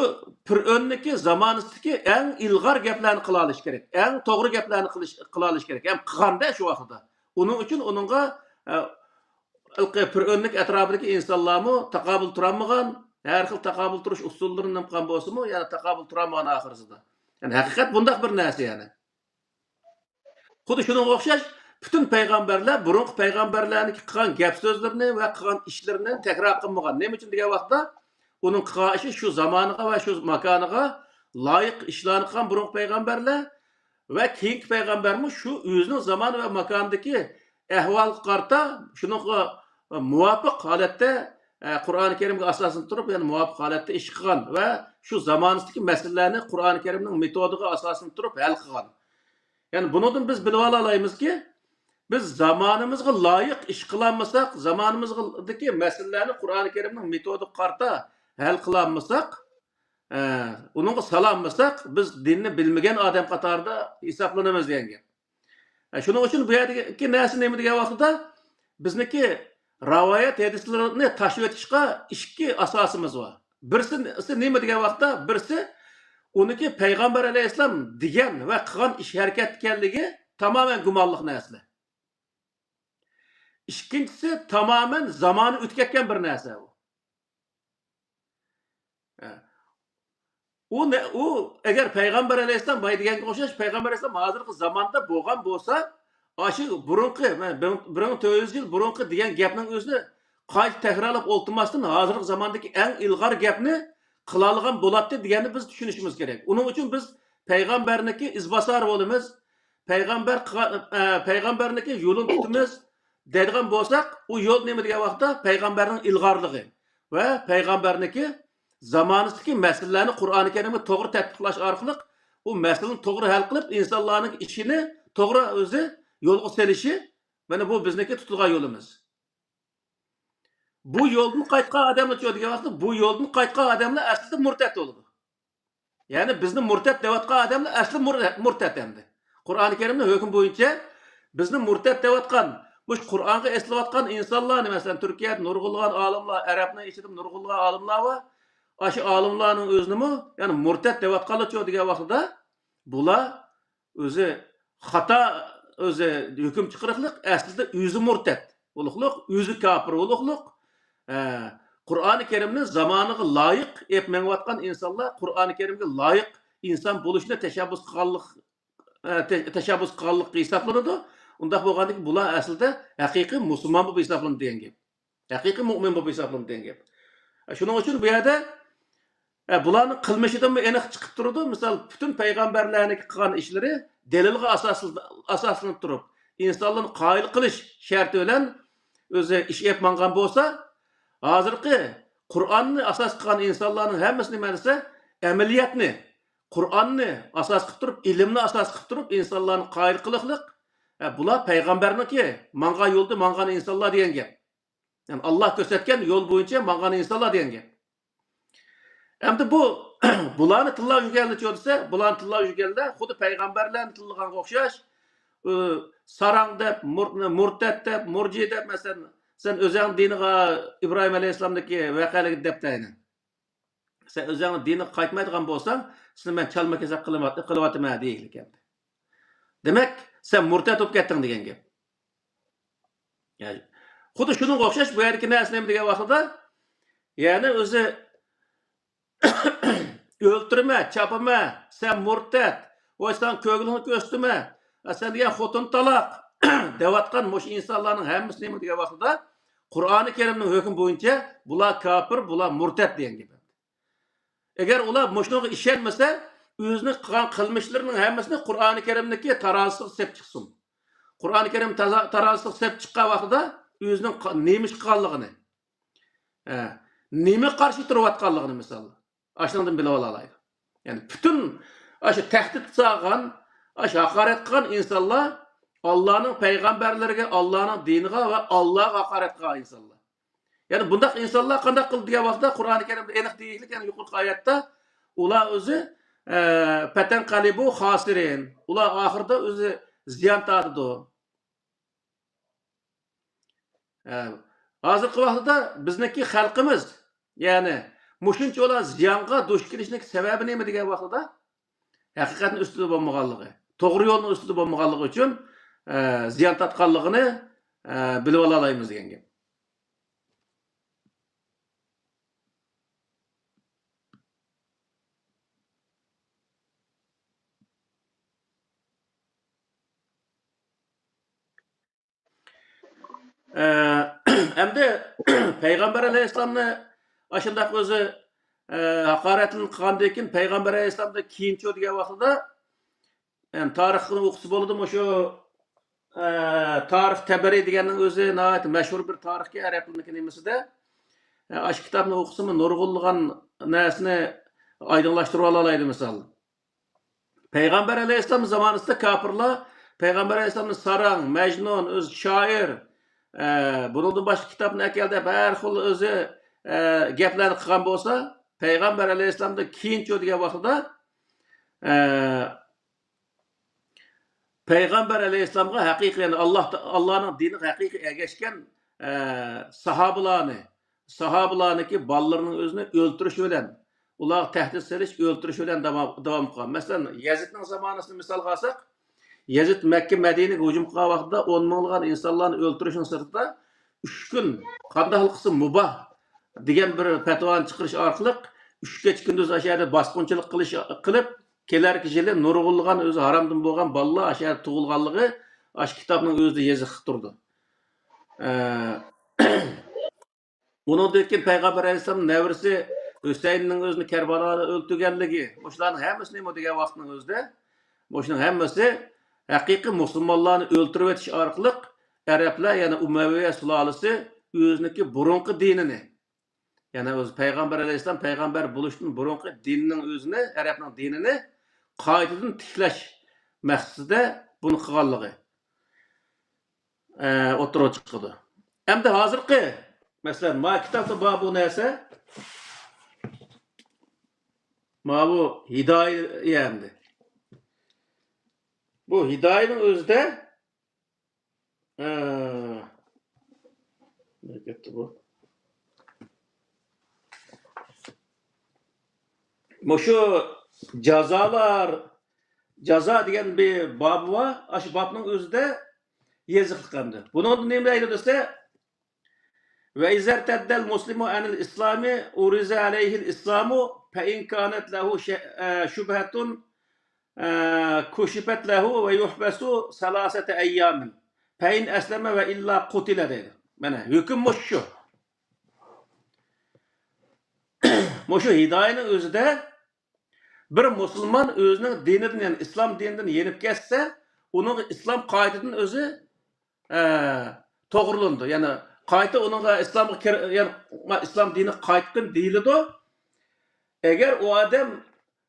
پىرئۆننىڭكى زامانىسىدىكى ئەڭ ئىلغار گەپلەرنى قىلالىشى كېرەك، ئەڭ توغرا گەپلەرنى قىلىش، قىلالىشى كېرەك، ھەم قىلغاندا شۇ ۋاقتىدا. ئۇنىڭ ئۈچۈن ئۇنىڭغا، ئە، ھېلىقى پىرئۆننىڭ ئەتراپىدىكى ئىنسانلارمۇ تاقابىل تۇرالمىغان، ھەر خىل تاقابىل تۇرۇش ئۇسۇللىرىنى قىلغان بولسىمۇ، يەنە تاقابىل تۇرالمىغان ئاخىرسىدا. يەنى ھەقىقەت بۇنداق بىر نەرسە يەنى. خۇددى شۇنىڭغا ئوخشاش، پۈتۈن پەيغەمبەرلەر بۇرۇنقى پەيغەمبەرلەرنىڭ قىلغان گەپ سۆزلىرىنى ۋە قىلغان ئىشلىرىنى تەكرار قىلمىغان. نېمە ئۈچۈن دېگەن ۋاقىتتا، ئۇنىڭ قىلغان ئىشى شۇ زامانىغا ۋە شۇ ماكانىغا لايىق ئىشلارنى قىلغان بۇرۇنقى پەيغەمبەرلەر ۋە كېيىنكى پەيغەمبەرمۇ شۇ ئۆزىنىڭ زامانى ۋە ماكانىدىكى ئەھۋالغا قارىتا، شۇنىڭغا مۇۋاپىق ھالەتتە، ئە، قۇرئانى كەرىمگە ئاساسلىنىپ تۇرۇپ، يەنى مۇۋاپىق ھالەتتە ئىش قىلغان ۋە شۇ زامانىسىدىكى مەسىلىلەرنى قۇرئانى كەرىمنىڭ مېتودىغا ئاساسلىنىپ تۇرۇپ ھەل قىلغان. يەنى بۇنىڭدىن بىز بىلىۋالالايمىزكى، بىز زامانىمىزغا لايىق ئىش قىلالمىساق، زامانىمىزدىكى مەسىلىلەرنى قۇرئانى كەرىمنىڭ مېتودىغا قارىتا ھەل قىلالمىساق، ئە، ئۇنىڭغا سالالمىساق، بىز دىننى بىلمىگەن ئادەم قاتارىدا ھېسابلىنىمىز دېگەن گەپ. ئە، شۇنىڭ ئۈچۈن بۇ يەردىكى نەرسە نېمە دېگەن ۋاقتىدا، بىزنىڭكى رىۋايەت ھەدىسلىرىنى تاشلىۋېتىشقا ئىككى ئاساسىمىز بار. بىرسى نېمە دېگەن ۋاقىتتا، بىرسى ئۇنىڭكى پەيغەمبەر ئەلەيھىسسالام دېگەن ۋە قىلغان ئىش ھەرىكەت ئىكەنلىكى تامامەن گۇمانلىق نەرسىلەر. ئىككىنچىسى تامامەن زامانى ئۆتۈپ كەتكەن بىر نەرسە ئۇ. ئە، ئۇ نە-، ئۇ ئەگەر پەيغەمبەر ئەلەيھىسسالام بايا دېگەنگە ئوخشاش، پەيغەمبەر ئەلەيھىسسالام ھازىرقى زاماندا بولغان بولسا، ئاشۇ بۇرۇنقى، مەن بىر، بىر مىڭ تۆت يۈز يىل بۇرۇنقى دېگەن گەپنىڭ ئۆزىنى قايتا تەكرارلاپ ئولتۇرماستىن، ھازىرقى زاماندىكى ئەڭ ئىلغار گەپنى قىلالىغان بولاتتى دېگەننى بىز چۈشىنىشىمىز كېرەك. ئۇنىڭ ئۈچۈن بىز پەيغەمبەرنىڭكى ئىزباسارى بولىمىز. پەيغەمبەر قىلغان، ئە، پەيغەمبەرنىڭكى يولىنى تۇتىمىز دەيدىغان بولساق، ئۇ يول نېمە دېگەن ۋاقىتتا پەيغەمبەرنىڭ ئىلغارلىقى ۋە پەيغەمبەرنىڭكى زامانىسىدىكى مەسىلىلەرنى قۇرئانى كەرىمگە توغرا تەتبىقلاش ئارقىلىق ئۇ مەسىلىنى توغرا ھەل قىلىپ، ئىنسانلارنىڭ ئىشىنى توغرا ئۆزى يولغا سېلىشى، مانا بۇ بىزنىڭكى تۇتىدىغان يولىمىز. بۇ يولدىن قايتقان ئادەملەرچۇ دېگەن ۋاقىتتا، بۇ يولدىن قايتقان ئادەملەر ئەسلىدە مۇرتەت بولىدۇ. يەنى بىزنى مۇرتەت دەۋاتقان ئادەملەر ئەسلى مۇر-، مۇرتەت ئەمدى. قۇرئانى كەرىمنىڭ ھۆكمى بويىچە بىزنى مۇرتەت دەۋاتقان، مۇشۇ قۇرئانغا ئېسىلىۋاتقان ئىنسانلار، مەسىلەن، تۈركىيەدە نۇرغۇنلىغان ئالىملار، ئەرەبنىڭ ئىچىدە نۇرغۇنلىغان ئالىملار بار. ئاشۇ ئالىملارنىڭ ئۆزىنىمۇ، يەنى مۇرتەت دەۋاتقانلارچۇ دېگەن ۋاقتىدا، بۇلار ئۆزى خاتا، ئۆزى ھۆكۈم چىقىرىقلىق، ئەسلىدە ئۆزى مۇرتەت بولۇقلۇق، ئۆزى كاپىر بولۇقلۇق. ئە، قۇرئانى كەرىمنى زامانىغا لايىق ئېلىپ مېڭىۋاتقان ئىنسانلار قۇرئانى كەرىمگە لايىق ئىنسان بولۇشنى تەشەببۇس قىلغانلىق، ئە، تە-، تەشەببۇس قىلغانلىققا ھېسابلىنىدۇ. ئۇنداق بولغاندىكىن بۇلار ئەسلىدە ھەقىقىي مۇسۇلمان بولۇپ ھېسابلىنىدۇ دېگەن گەپ. ھەقىقىي مۆمىن بولۇپ ھېسابلىنىدۇ دېگەن گەپ. شۇنىڭ ئۈچۈن بۇ يەردە، ئە، بۇلارنىڭ قىلمىشىدىنمۇ ئېنىق چىقىپ تۇرىدۇ. مىسال، پۈتۈن پەيغەمبەرلەرنىڭ قىلغان ئىشلىرى دەلىلغا ئاساسل-، ئاساسلىنىپ تۇرۇپ، ئىنسانلارنى قايىل قىلىش شەرتى بىلەن ئۆزى ئىش ئېلىپ ماڭغان بولسا، ھازىرقى قۇرئاننى ئاساس قىلغان ئىنسانلارنىڭ ھەممىسى نېمە دېسە، ئەمەلىيەتنى، قۇرئاننى ئاساس قىلىپ تۇرۇپ، ئىلىمنى ئاساس قىلىپ تۇرۇپ، ئىنسانلارنى قايىل قىلىقلىق، ئە، بۇلار پەيغەمبەرنىڭكى ماڭغان يولدا ماڭغان ئىنسانلار دېگەن گەپ. يەنى ئاللا كۆرسەتكەن يول بويىچە ماڭغان ئىنسانلار دېگەن گەپ. ئەمدى بۇ، بۇلارنى تىللاپ يۈرگەنلەرچۇ دېسە، بۇلارنى تىللاپ يۈرگەنلەر خۇددى پەيغەمبەرلەرنى تىللىغانغا ئوخشاش، ئۇ، ساراڭ دەپ، مۇر-، مۇرتەت دەپ، مۇرجى دەپ، مەسىلەن، سەن ئۆزۈڭ دىنىغا ئىبراھىم ئەلەيھىسسالامدىكى ۋەقەلىكنى دەپ تەينى. سەن ئۆزۈڭنىڭ دىنىغا قايتمايدىغان بولساڭ، سېنى مەن چالما كېسەك قىلىۋات-، قىلىۋاتىمەن دېگىلى كەلدى. دېمەك، سەن مۇرتەت بولۇپ كەتتىڭ دېگەن گەپ. يەنى، خۇددى شۇنىڭغا ئوخشاش بۇ يەردىكى نەرسە نېمە دېگەن ۋاقتىدا، يەنى ئۆزى ئۆلتۈرمە، چاپىمە، سەن مۇرتەت، ۋاي ساڭا كۆگىلىڭنى كۆرسىتىمە، ئە، سەن دېگەن خوتۇن تالاق دەۋاتقان مۇشۇ ئىنسانلارنىڭ ھەممىسى نېمە دېگەن ۋاقتىدا، قۇرئانى كەرىمنىڭ ھۆكمى بويىچە بۇلار كاپىر، بۇلار مۇرتەت دېگەن گەپ. ئەگەر ئۇلار مۇشۇنىڭغا ئىشەنمىسە، ئۆزىنىڭ قىلغان قىلمىشلىرىنىڭ ھەممىسىنى قۇرئانى كەرىمنىڭكى تارازىسىغا سېلىپ چىقسۇن. قۇرئانى كەرىم تازا-، تارازىسىغا سېلىپ چىققان ۋاقتىدا ئۆزىنىڭ قا-، نېمە ئىش قىلغانلىقىنى، ئە، نېمە قارشى تۇرۇۋاتقانلىقىنى، مىسال، ئاشۇنىڭدىن بىلىۋالالايدۇ. يەنى پۈتۈن ئاشۇ تەھدىت سالغان، ئاشۇ ھاقارەت قىلغان ئىنسانلار ئاللانىڭ پەيغەمبەرلىرىگە، ئاللانىڭ دىنىغا ۋە ئاللاغا ھاقارەت قىلغان ئىنسانلار. يەنى بۇنداق ئىنسانلار قانداق قىلدى دېگەن ۋاقىتتا، قۇرئانى كەرىمدە ئېنىق دېيىشلىك، يەنى يۇقىرىقى ئايەتتە، ئۇلار ئۆزى، ئە، پەتەنقەلىبۇ خاسىرىن. ئۇلار ئاخىرىدا ئۆزى زىيان تارتىدۇ. ئە، ھازىرقى ۋاقتىدا بىزنىڭكى خەلقىمىز، يەنى مۇشۇنچىۋالا زىيانغا دۇچ كېلىشنىڭ سەۋەبى نېمە دېگەن ۋاقتىدا، ھەقىقەتنىڭ ئۈستىدە بولمىغانلىقى، توغرا يولنىڭ ئۈستىدە بولمىغانلىقى ئۈچۈن، ئە، زىيان تارتقانلىقىنى، ئە، بىلىۋالالايمىز دېگەن گەپ. ئە، ئەمدى پەيغەمبەر ئەلەيھىسسالامنى ئاشۇنداق ئۆزى، ئە، ھاقارەتلىنىپ قىلغاندىن كېيىن، پەيغەمبەر ئەلەيھىسسالامدىن كېيىنچۇ دېگەن ۋاقتىدا، يەنى تارىخنى ئوقۇسا بولىدۇ، مۇشۇ، ئە، تارىخ تەبەرى دېگەننىڭ ئۆزى ناھايىتى مەشھۇر بىر تارىخكەن ئەرەبلەرنىڭكى نېمىسىدە. ئە، ئاشۇ كىتابنى ئوقۇسىمۇ نۇرغۇنلىغان نەرسىنى ئايدىڭلاشتۇرۇۋالالايدۇ، مىسال. پەيغەمبەر ئەلەيھىسسالام زامانىسىدا كاپىرلار پەيغەمبەر ئەلەيھىسسالامنى ساراڭ، مەجنۇن، ئۆزى شائىر، ئە، بۇنىڭدىن باشقا كىتابنى ئەكەل دەپ ھەر خىل ئۆزى، ئە، گەپلەرنى قىلغان بولسا، پەيغەمبەر ئەلەيھىسسالامدىن كېيىنچۇ دېگەن ۋاقتىدا، ئە، پەيغەمبەر ئەلەيھىسسالامغا ھەقىقىي، يەنى ئاللا، ئاللانىڭ دىنىغا ھەقىقىي ئەگەشكەن، ئە، ساھابىلارنى، ساھابىلارنىڭكى بالىلىرىنىڭ ئۆزىنى ئۆلتۈرۈش بىلەن، ئۇلارغا تەھدىت سېلىش، ئۆلتۈرۈش بىلەن داۋام، داۋام قىلغان. مەسىلەن، يەزىدنىڭ زامانىسىنى مىسالغا ئالساق، يەزىد مەككە، مەدىنىگە ھۇجۇم قىلغان ۋاقتىدا ئون مىڭلىغان ئىنسانلارنى ئۆلتۈرۈشنىڭ سىرتىدا، ئۈچ كۈن قانداقلا قىلسا مۇباھ دېگەن بىر پەتىۋانى چىقىرىش ئارقىلىق، ئۈچ كېچە كۈندۈز ئاشۇ يەردە باسقۇنچىلىق قىلىش قىلىپ، كېلەركى يىلى نۇرغۇنلىغان ئۆزى ھارامدىن بولغان بالىلار ئاشۇ يەردە تۇغۇلغانلىقى ئاشۇ كىتابنىڭ ئۆزىدە يېزىقلىق تۇرىدۇ. ئە، ئۇنىڭدىن كېيىن پەيغەمبەر ئەلەيھىسسالام نەۋرىسى ھۈسەيىننىڭ ئۆزىنى كەربالادا ئۆلتۈرگەنلىكى، مۇشۇلارنىڭ ھەممىسى نېمە دېگەن ۋاقىتنىڭ ئۆزىدە، مۇشۇنىڭ ھەممىسى ھەقىقىي مۇسۇلمانلارنى ئۆلتۈرۈۋېتىش ئارقىلىق ئەرەبلەر، يەنى ئۇمەۋىيە سۇلالىسى ئۆزىنىڭكى بۇرۇنقى دىنىنى، يەنى ئۆزى پەيغەمبەر ئەلەيھىسسالام پەيغەمبەر بولۇشتىن بۇرۇنقى دىننىڭ ئۆزىنى، ئەرەبنىڭ دىنىنى قايتىدىن تىكلەش مەقسىتىدە بۇنى قىلغانلىقى، ئە، ئوتتۇرىغا چىقىدۇ. ئەمدى ھازىرقى، مەسىلەن، ما كىتابتا بار بۇ نەرسە، ما بۇ ھىدايە ئەمدى. بۇ ھىدايىنىڭ ئۆزىدە، ئە، نېرىگە كەتتى بۇ؟ مۇشۇ جازالار، جازا دېگەن بىر بابى بار. ئاشۇ بابنىڭ ئۆزىدە يېزىقلىق ئەمدى. بۇنىڭدا نېمە دەيدۇ دېسە، وإذا ارتد المسلم عن الإسلام عرض عليه الإسلام فإن كانت له ش-، ئە، شبهة، ئە، كشفت له ويحبس ثلاثة أيام فإن أسلم وإلا قتل دەيدۇ. مانا، ھۆكۈم مۇشۇ. مۇشۇ ھىدايىنىڭ ئۆزىدە بىر مۇسۇلمان ئۆزىنىڭ دىنىدىن، يەنى ئىسلام دىنىدىن يېنىپ كەتسە، ئۇنىڭغا ئىسلام قايتىدىن ئۆزى، ئە، توغرىلىنىدۇ. يەنى قايتا ئۇنىڭغا ئىسلامغا كىر-، يەنى ئىسلام دىنىغا قايتقىن دېيىلىدۇ. ئەگەر ئۇ ئادەم،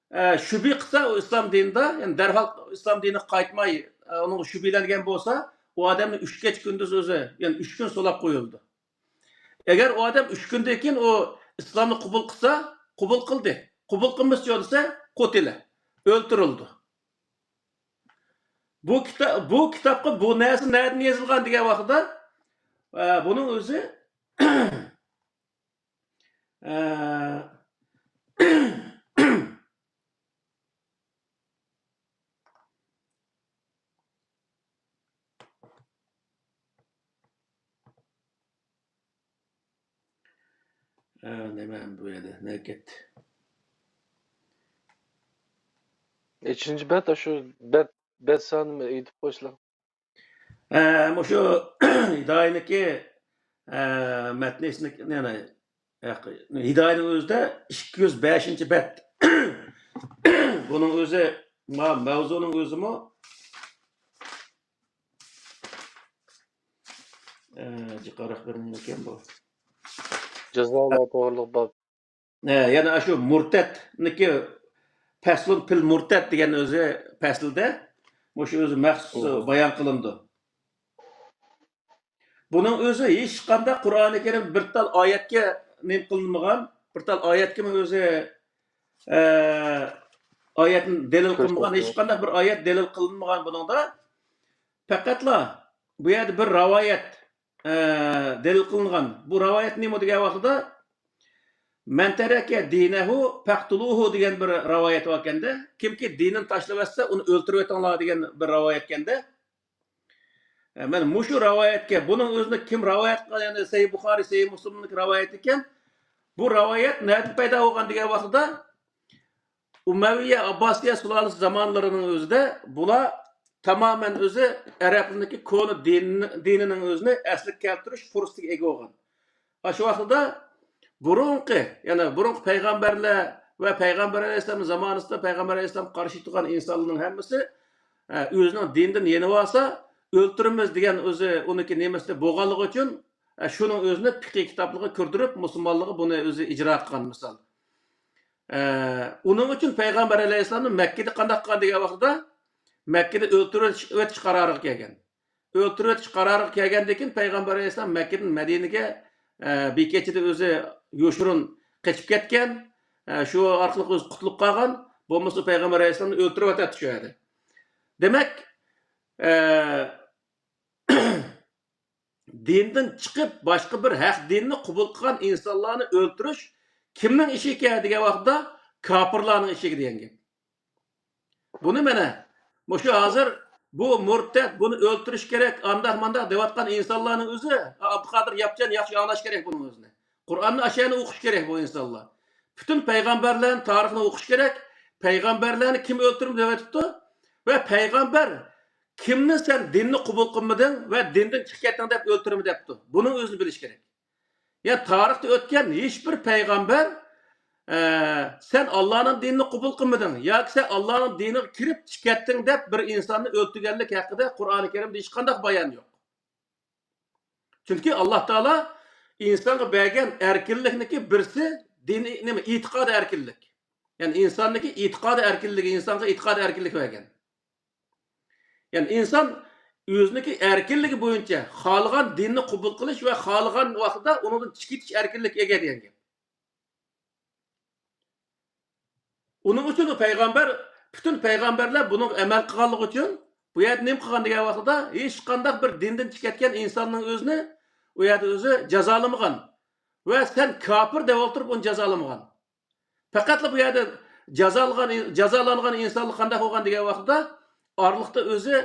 ئە، شۈبھە قىلسا ئۇ ئىسلام دىنىدا، يەنى دەرھال ئىسلام دىنىغا قايتماي، ئە، ئۇنىڭغا شۈبھىلەنگەن بولسا، ئۇ ئادەمنى ئۈچ كېچە كۈندۈز ئۆزى، يەنى ئۈچ كۈن سولاپ قويۇلىدۇ. ئەگەر ئۇ ئادەم ئۈچ كۈندىن كېيىن ئۇ ئىسلامنى قوبۇل قىلسا، قوبۇل قىلدى. قوبۇل قىلمىسىچۇ دېسە، قۇتىلە، ئۆلتۈرۈلىدۇ. بۇ كىتا-، بۇ كىتابقا بۇ نەرسە نەدىن يېزىلغان دېگەن ۋاقتىدا، ئە، بۇنىڭ ئۆزى، ئە، ئە، نېمە بۇ يەردە؟ نەگەت؟ نەچچىنچى بەت؟ ئاشۇ بەت، بەت سانىنى ئېيتىپ قويسىلا. ئە، مۇشۇ ھىدايىنىڭكى، ئە، مەتنىسىنى، يەنى، ھىدايىنىڭ ئۆزىدە ئىككى يۈز بەشىنچى بەت. بۇنىڭ ئۆزى، ما-، مەۋزۇنىڭ ئۆزىمۇ، ئە، جىقراق بىر نېمىكەن بۇ. جازالار توغرىلىق باب. ھە، يەنە ئاشۇ مۇرتەتنىكى، پەسلۇن پىل مۇرتەت دېگەن ئۆزى پەسىلدە مۇشۇ ئۆزى مەخسۇس بايان قىلىنىدۇ. بۇنىڭ ئۆزى ھېچقانداق قۇرئانى كەرىم بىر تال ئايەتكە نېمە قىلىنمىغان، بىر تال ئايەتكىمۇ ئۆزى، ئە، ئايەتنى دەلىل قىلمىغان، ھېچقانداق بىر ئايەت دەلىل قىلىنمىغان بۇنىڭدا. پەقەتلا بۇ يەردە بىر رىۋايەت، ئە، دەلىل قىلىنغان. بۇ رىۋايەت نېمە دېگەن ۋاقتىدا، «مَنْ تَرَكَ دِينَهُ فَاقْتُلُوهُ» دېگەن بىر رىۋايەت باركەندە، كىمكى دىنىنى تاشلىۋەتسە، ئۇنى ئۆلتۈرۈۋېتىڭلار دېگەن بىر رىۋايەتكەندە. ئە، مانا مۇشۇ رىۋايەتكە، بۇنىڭ ئۆزىنى كىم رىۋايەت قىلغان؟ يەنى سەھىھ بۇخارىي، سەھىھ مۇسلىمنىڭ رىۋايىتى ئىكەن. بۇ رىۋايەت نەدىن پەيدا بولغان دېگەن ۋاقتىدا، ئۇمەۋىيە ئابباسىيە سۇلالىسى زامانلىرىنىڭ ئۆزىدە بۇلار تامامەن ئۆزى ئەرەبلەرنىڭكى كونا دىن، دىنىنىڭ ئۆزىنى ئەسلىگە كەلتۈرۈش پۇرسىتىگە ئىگە بولغان. ئاشۇ ۋاقتىدا بۇرۇنقى، يەنى بۇرۇنقى پەيغەمبەرلەر ۋە پەيغەمبەر ئەلەيھىسسالام زامانىسىدا پەيغەمبەر ئەلەيھىسسالامغا قارشى تۇرغان ئىنسانلارنىڭ ھەممىسى، ئە، ئۆزىنىڭ دىنىدىن يېنىۋالسا، ئۆلتۈرىمىز دېگەن ئۆزى ئۇنىڭكى نېمىسى بولغانلىقى ئۈچۈن، ئە، شۇنىڭ ئۆزىنى پىقھىي كىتابلىرىغا كىردۈرۈپ، مۇسۇلمانلارغا بۇنى ئۆزى ئىجرا قىلغان مىسال. ئە، ئۇنىڭ ئۈچۈن پەيغەمبەر ئەلەيھىسسالامنى مەككىدە قانداق قىلغان دېگەن ۋاقتىدا، مەككىدە ئۆلتۈرۈۋېتىش، ئۆتۈش قارارىغا كەلگەن. ئۆلتۈرۈۋېتىش قارارىغا كەلگەندىن كېيىن، پەيغەمبەر ئەلەيھىسسالام مەككىدىن مەدىنىگە، ئە، بىر كېچىدە ئۆزى يوشۇرۇن قېچىپ كەتكەن. ئە، شۇ ئارقىلىق ئۆزى قۇتۇلۇپ قالغان. بولمىسا پەيغەمبەر ئەلەيھىسسالامنى ئۆلتۈرۈۋېتەتتى شۇ يەردە. دېمەك، ئە، دىندىن چىقىپ، باشقا بىر ھەق دىننى قوبۇل قىلغان ئىنسانلارنى ئۆلتۈرۈش كىمنىڭ ئىشى ئىكەن دېگەن ۋاقىتتا، كاپىرلارنىڭ ئىشى دېگەن گەپ. بۇنى مانا مۇشۇ ھازىر بۇ مۇرتەت، بۇنى ئۆلتۈرۈش كېرەك، ئانداق مانداق دەۋاتقان ئىنسانلارنىڭ ئۆزى، ئابدۇقادىر ياپچان ياخشى ئاڭلاش كېرەك بۇنىڭ ئۆزىنى. قۇرئاننى ئاشۇ يەرنى ئوقۇش كېرەك بۇ ئىنسانلار. پۈتۈن پەيغەمبەرلەرنىڭ تارىخىنى ئوقۇش كېرەك. پەيغەمبەرلەرنى كىم ئۆلتۈردى دەۋېتىپتۇ؟ ۋە پەيغەمبەر كىمنى سەن دىننى قوبۇل قىلمىدىڭ ۋە دىندىن چىقىپ كەتتىڭ دەپ ئۆلتۈرمە دەپتۇ. بۇنىڭ ئۆزىنى بىلىش كېرەك. يا تارىختا ئۆتكەن ھېچ بىر پەيغەمبەر، ئە، سەن ئاللانىڭ دىنىنى قوبۇل قىلمىدىڭ ياكى سەن ئاللانىڭ دىنىغا كىرىپ چىقىپ كەتتىڭ دەپ بىر ئىنساننى ئۆلتۈرگەنلىك ھەققىدە قۇرئانى كەرىمدە ھېچقانداق بايان يوق. چۈنكى ئاللا تائالا ئىنسانغا بەرگەن ئەركىنلىكنىڭكى بىرسى دىنىي نېمە؟ ئېتىقاد ئەركىنلىك. يەنى ئىنساننىڭكى ئېتىقاد ئەركىنلىكى، ئىنسانغا ئېتىقاد ئەركىنلىكى بەرگەن. يەنى ئىنسان ئۆزىنىڭكى ئەركىنلىكى بويىچە خالىغان دىننى قوبۇل قىلىش ۋە خالىغان ۋاقتىدا ئۇنىڭدىن چىقىپ كېتىش ئەركىنلىكىگە ئىگە دېگەن گەپ. ئۇنىڭ ئۈچۈن ئۇ پەيغەمبەر، پۈتۈن پەيغەمبەرلەر بۇنىڭغا ئەمەل قىلغانلىقى ئۈچۈن، بۇ يەردە نېمە قىلغان دېگەن ۋاقتىدا، ھېچقانداق بىر دىندىن چىقىپ كەتكەن ئىنساننىڭ ئۆزىنى ئۇ يەردە ئۆزى جازالىمىغان ۋە سەن كاپىر دەپ ئولتۇرۇپ ئۇنى جازالىمىغان. پەقەتلا بۇ يەردە جازالىغان، جازالانغان ئىنسانلار قانداق بولغان دېگەن ۋاقتىدا، ئارىلىقتا ئۆزى،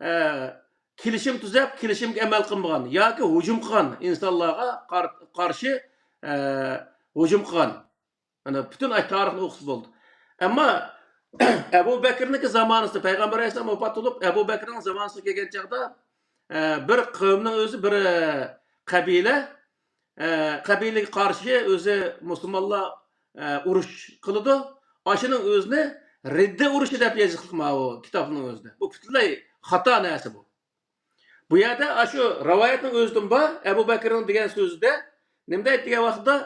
ئە، كېلىشىم تۈزەپ، كېلىشىمگە ئەمەل قىلمىغان ياكى ھۇجۇم قىلغان ئىنسانلارغا قار-، قارشى، ئە، ھۇجۇم قىلغان. مانا پۈتۈن ئاي تارىخنى ئوقۇسا بولدى. ئەمما ئەبۇ بەكرىنىڭكى زامانىسىدا، پەيغەمبەر ئەلەيھىسسالام ۋاپات بولۇپ، ئەبۇ بەكرىنىڭ زامانىسىغا كەلگەن چاغدا، ئە، بىر قەۋمنىڭ ئۆزى، بىر، ئە، قەبىلە، ئە، قەبىلىگە قارشى ئۆزى مۇسۇلمانلار، ئە، ئۇرۇش قىلىدۇ. ئاشۇنىڭ ئۆزىنى رىددە ئۇرۇشى دەپ يېزىقلىق ماۋۇ كىتابنىڭ ئۆزىدە. بۇ پۈتۈنلەي خاتا نەرسە بۇ. بۇ يەردە ئاشۇ رىۋايەتنىڭ ئۆزىدىن بار، ئەبۇ بەكرىنىڭ دېگەن سۆزىدە نېمە دەيدۇ دېگەن ۋاقىتتا،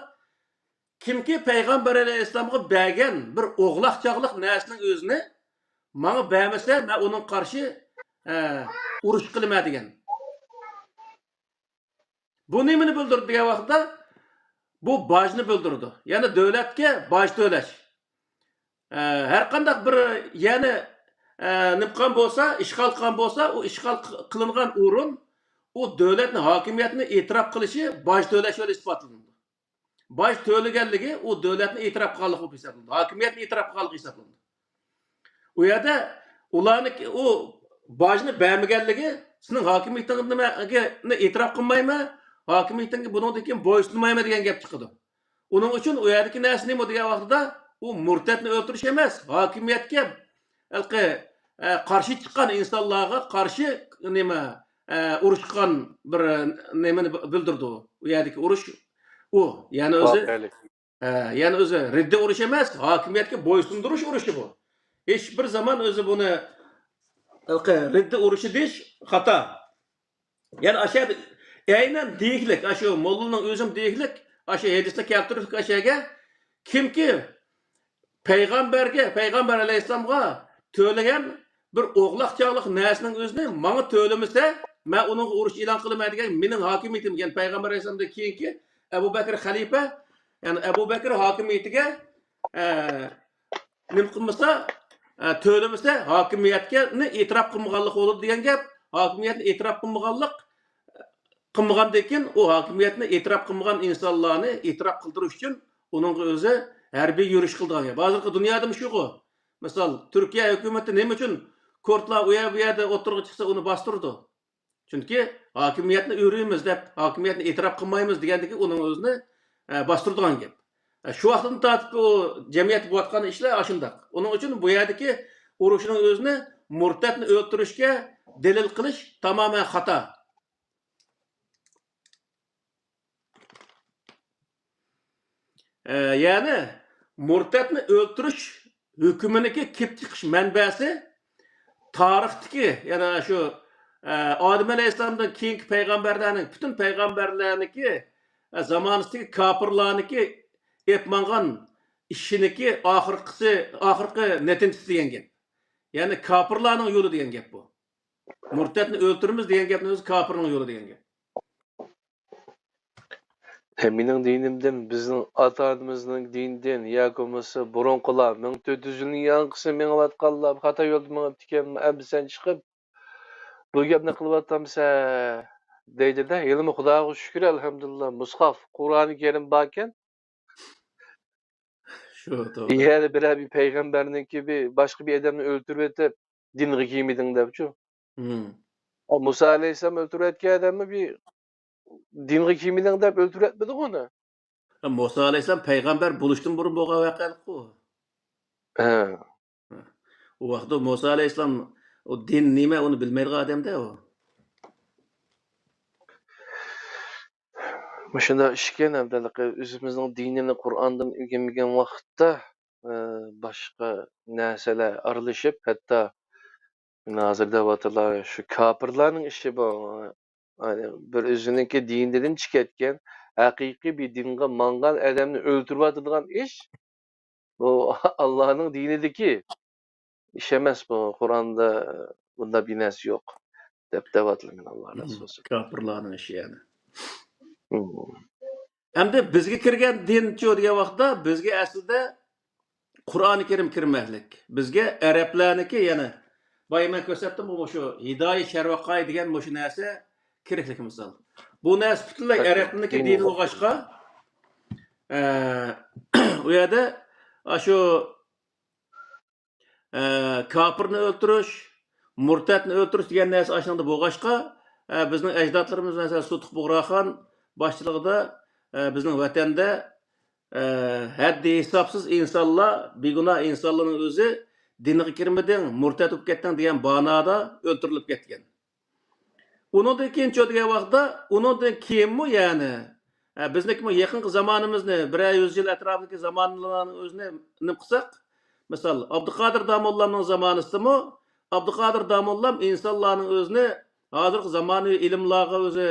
كىمكى پەيغەمبەر ئەلەيھىسسالامغا بەرگەن بىر ئوغلاق چاغلىق نەرسىنىڭ ئۆزىنى ماڭا بەرمىسە، مەن ئۇنىڭغا قارشى، ئە، ئۇرۇش قىلىمەن دېگەن. بۇ نېمىنى بىلدۈرىدۇ دېگەن ۋاقىتتا، بۇ باجنى بىلدۈرىدۇ. يەنى دۆلەتكە باج تۆلەش. ئە، ھەر قانداق بىر يەرنى، ئە، نېمە قىلغان بولسا، ئىشغال قىلغان بولسا، ئۇ ئىشغال قىلىنغان ئورۇن ئۇ دۆلەتنىڭ ھاكىمىيەتنى ئېتىراپ قىلىشى باج تۆلەش بىلەن ئىسپاتلىنىدۇ. باج تۆلىگەنلىكى ئۇ دۆلەتنى ئېتىراپ قىلغانلىق بولۇپ ھېسابلىنىدۇ. ھاكىمىيەتنى ئېتىراپ قىلغانلىق ھېسابلىنىدۇ. ئۇ يەردە ئۇلارنىڭ ئۇ باجنى بەرمىگەنلىكى سېنىڭ ھاكىمىيىتىڭنى ئېتىراپ قىلمايمەن، ھاكىمىيىتىڭگە بۇنىڭدىن كېيىن بويسۇنمايمەن دېگەن گەپ چىقىدۇ. ئۇنىڭ ئۈچۈن ئۇ يەردىكى نەرسە نېمە دېگەن ۋاقتىدا، ئۇ مۇرتەتنى ئۆلتۈرۈش ئەمەس، ھاكىمىيەتكە ھېلىقى، ئە، قارشى چىققان ئىنسانلارغا قارشى نېمە، ئە، ئۇرۇش قىلغان بىر نېمىنى بىلدۈرىدۇ. ئۇ يەردىكى ئۇرۇش ئۇ، يەنى ئۆزى، ۋەقەلىك. ئە، يەنى ئۆزى رىددە ئۇرۇشى ئەمەس، ھاكىمىيەتكە بويسۇندۇرۇش ئۇرۇشى بۇ. ھېچ بىر زامان ئۆزى بۇنى ھېلىقى رىددە ئۇرۇشى دېيىش خاتا. يەنى ئاشۇ يەردە ئەينەن دېيىكلىك، ئاشۇ موللىنىڭ ئۆزىمۇ دېيىكلىك، ئاشۇ ھەدىسنى كەلتۈرۈپ ئاشۇ يەرگە، كىمكى پەيغەمبەرگە، پەيغەمبەر ئەلەيھىسسالامغا تۆلىگەن بىر ئوغلاق چاغلىق نەرسىنىڭ ئۆزىنى ماڭا تۆلىمىسە، مەن ئۇنىڭغا ئۇرۇش ئېلان قىلىمەن دېگەن مېنىڭ ھاكىمىيىتىم، يەنى پەيغەمبەر ئەلەيھىسسالامدىن كېيىنكى ئەبۇ بەكرى خەلىپە، يەنى ئەبۇ بەكرى ھاكىمىيىتىگە، ئە، نېمە قىلمىسا، ئە، تۆلىمىسە، ھاكىمىيەتنى ئېتىراپ قىلمىغانلىق بولىدۇ دېگەن گەپ. ھاكىمىيەتنى ئېتىراپ قىلمىغانلىق، قىلمىغاندىن كېيىن، ئۇ ھاكىمىيەتنى ئېتىراپ قىلمىغان ئىنسانلارنى ئېتىراپ قىلدۇرۇش ئۈچۈن ئۇنىڭغا ئۆزى ھەربىي يۈرۈش قىلىدىغان گەپ. ھازىرقى دۇنيادىمۇ شۇغۇ. مىسال، تۈركىيە ھۆكۈمىتى نېمە ئۈچۈن كۇردلار ئۇ يەر، بۇ يەردە ئوتتۇرىغا چىقسا، ئۇنى باستۇرىدۇ؟ چۈنكى ھاكىمىيەتنى ئۆرۈيمىز دەپ، ھاكىمىيەتنى ئېتىراپ قىلمايمىز دېگەندىكى ئۇنىڭ ئۆزىنى، ئە، باستۇرىدىغان گەپ. ئە، شۇ ۋاقىتتىن تارتىپ ئۇ جەمئىيەتتە بولۇۋاتقان ئىشلار ئاشۇنداق. ئۇنىڭ ئۈچۈن بۇ يەردىكى ئۇرۇشنىڭ ئۆزىنى مۇرتەتنى ئۆلتۈرۈشكە دەلىل قىلىش تامامەن خاتا. ئە، يەنى مۇرتەتنى ئۆلتۈرۈش ھۆكمىنىڭكى كېلىپ چىقىش مەنبەسى تارىختىكى، يەنى شۇ، ئە، ئادەم ئەلەيھىسسالامدىن كېيىنكى پەيغەمبەرلەرنىڭ، پۈتۈن پەيغەمبەرلەرنىڭكى، ئە، زامانىسىدىكى كاپىرلارنىڭكى ئېلىپ ماڭغان ئىشىنىڭكى ئاخىرقىسى، ئاخىرقى نەتىجىسى دېگەن گەپ. يەنى كاپىرلارنىڭ يولى دېگەن گەپ بۇ. مۇرتەتنى ئۆلتۈرىمىز دېگەن گەپنىڭ ئۆزى كاپىرنىڭ يولى دېگەن گەپ. ھە، مېنىڭ دىنىمدىن، بىزنىڭ ئاتا-ئانىمىزنىڭ دىنىدىن ياكى بولمىسا بۇرۇنقىلار، مىڭ تۆت يۈز يىلنىڭ ياڭقىسى مېڭىۋاتقانلار خاتا يولدا مېڭىپتىكەن، ئەمدى سەن چىقىپ بۇ گەپنى قىلىۋاتامسەن دەيدۇ-دە. ھېلىمۇ خۇداغا شۈكۈر، ئەلھەمدۇلىللا، مۇسھاف، قۇرئانى كەرىم باركەن. شۇ، توغرا. يەنە بىرەر بىر پەيغەمبەرنىڭكى بىر، باشقا بىر ئادەمنى ئۆلتۈرۈۋېتىپ، دىنغا كىرمىدىڭ دەپچۇ. مم. ئا، مۇسا ئەلەيھىسسالام ئۆلتۈرۈۋەتكەن ئادەممۇ بىر دىنغا كىرمىدىڭ دەپ ئۆلتۈرۈۋەتمىدىغۇ ئۇنى. مۇسا ئەلەيھىسسالام پەيغەمبەر بولۇشتىن بۇرۇن بولغان ۋەقەلىكقۇ. ھە. ئۇ ۋاقىتتا مۇسا ئەلەيھىسسالام ئۇ دىن نېمە، ئۇنى بىلمەيدىغان ئادەمدە ئۇ. مۇشۇنداق ئىشكەن، ئەمدى ئۆزىمىزنىڭ دىنىنى قۇرئاندىن ئۆگەنمىگەن ۋاقىتتا، ئە، باشقا نەرسىلەر ئارىلىشىپ، ھەتتا مانا ھازىر دەۋاتىدىلار، شۇ كاپىرلارنىڭ ئىشى بۇ. يەنى بىر ئۆزىنىڭكى دىنىدىن چىقىپ كەتكەن، ھەقىقىي بىر دىنغا ماڭغان ئادەمنى ئۆلتۈرۈۋاتىدىغان ئىش، بۇ ئاللانىڭ دىنىدىكى ئىش ئەمەس بۇ، قۇرئاندا بۇنداق بىر نەرسە يوق، دەپ دەۋاتىدۇ ئاللا رازى بولسۇن. كاپىرلارنىڭ ئىشى يەنى. مم. ئەمدى بىزگە كىرگەن دىنچۇ دېگەن ۋاقىتتا بىزگە ئەسلىدە قۇرئانى كەرىم كىرمەكلىك. بىزگە ئەرەبلەرنىكى يەنە بايا مەن كۆرسەتتىمغۇ مۇشۇ ھىدايە شەرۋەقاي دېگەن مۇشۇ نەرسە كېرەكلىك مىسال. بۇ نەرسە پۈتۈنلەي ئەرەبلەرنىڭكى دىنى بولغاچقا، ئە، ئۇ يەردە ئاشۇ ئە، كاپىرنى ئۆلتۈرۈش، مۇرتەتنى ئۆلتۈرۈش دېگەن نەرسە ئاشۇنىڭدا بولغاچقا، ئە، بىزنىڭ ئەجدادلىرىمىز، مەسىلەن، سۇتۇق بۇغراخان باشچىلىقىدا، ئە، بىزنىڭ ۋەتەندە، ئە، ھەددى ھېسابسىز ئىنسانلار، بىگۇناھ ئىنسانلارنىڭ ئۆزى دىنغا كىرمىدىڭ، مۇرتەت بولۇپ كەتتىڭ دېگەن بانادا ئۆلتۈرۈلۈپ كەتكەن. ئۇنىڭدىن كېيىنچۇ دېگەن ۋاقىتتا، ئۇنىڭدىن كېيىنمۇ يەنى، ئە، بىزنىڭكىمۇ يېقىنقى زامانىمىزنى، بىرەر يۈز يىل ئەتراپىدىكى زامانىلارنىڭ ئۆزىنى نېمە قىلساق، مىسال، ئابدۇقادىر داموللامنىڭ زامانىسىدىمۇ، ئابدۇقادىر داموللام ئىنسانلارنىڭ ئۆزىنى ھازىرقى زامانىۋى ئىلىملارغا ئۆزى،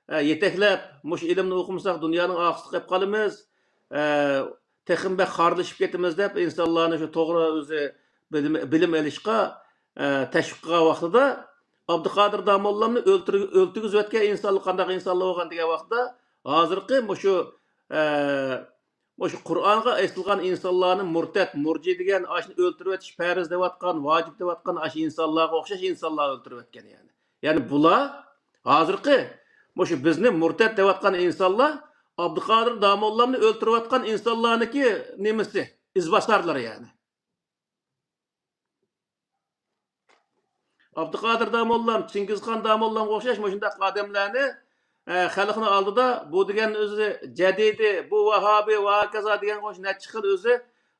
ئە، يېتەكلەپ، مۇشۇ ئىلىمنى ئوقۇمىساق دۇنيانىڭ ئارقىسىدا قېلىپ قالىمىز، ئە، تېخىمۇ بەك خارلىشىپ كېتىمىز دەپ ئىنسانلارنى شۇ توغرا ئۆزى بىلىم، بىلىم ئېلىشقا، ئە، تەشۋىق قىلغان ۋاقتىدا ئابدۇقادىر داموللامنى ئۆلتۈر-، ئۆلتۈرگۈزۈۋەتكەن ئىنسانلار قانداق ئىنسانلار بولغان دېگەن ۋاقىتتا، ھازىرقى مۇشۇ، ئە، مۇشۇ قۇرئانغا ئېسىلغان ئىنسانلارنى مۇرتەت، مۇرجى دېگەن، ئاشۇنى ئۆلتۈرۈۋېتىش پەرز دەۋاتقان، ۋاجىپ دەۋاتقان ئاشۇ ئىنسانلارغا ئوخشاش ئىنسانلار ئۆلتۈرۈۋەتكەن يەنى. يەنى بۇلار ھازىرقى مۇشۇ بىزنى مۇرتەت دەۋاتقان ئىنسانلار ئابدۇقادىر داموللامنى ئۆلتۈرۈۋاتقان ئىنسانلارنىڭكى نېمىسى، ئىزباسارلىرى يەنى. ئابدۇقادىر داموللام، چىڭگىزخان داموللامغا ئوخشاش مۇشۇنداق ئادەملەرنى، ئە، خەلقنىڭ ئالدىدا بۇ دېگەن ئۆزى جەدىدى، بۇ ۋاھابىي ۋە ھاكازا دېگەن ئوخشاش نەچچە خىل ئۆزى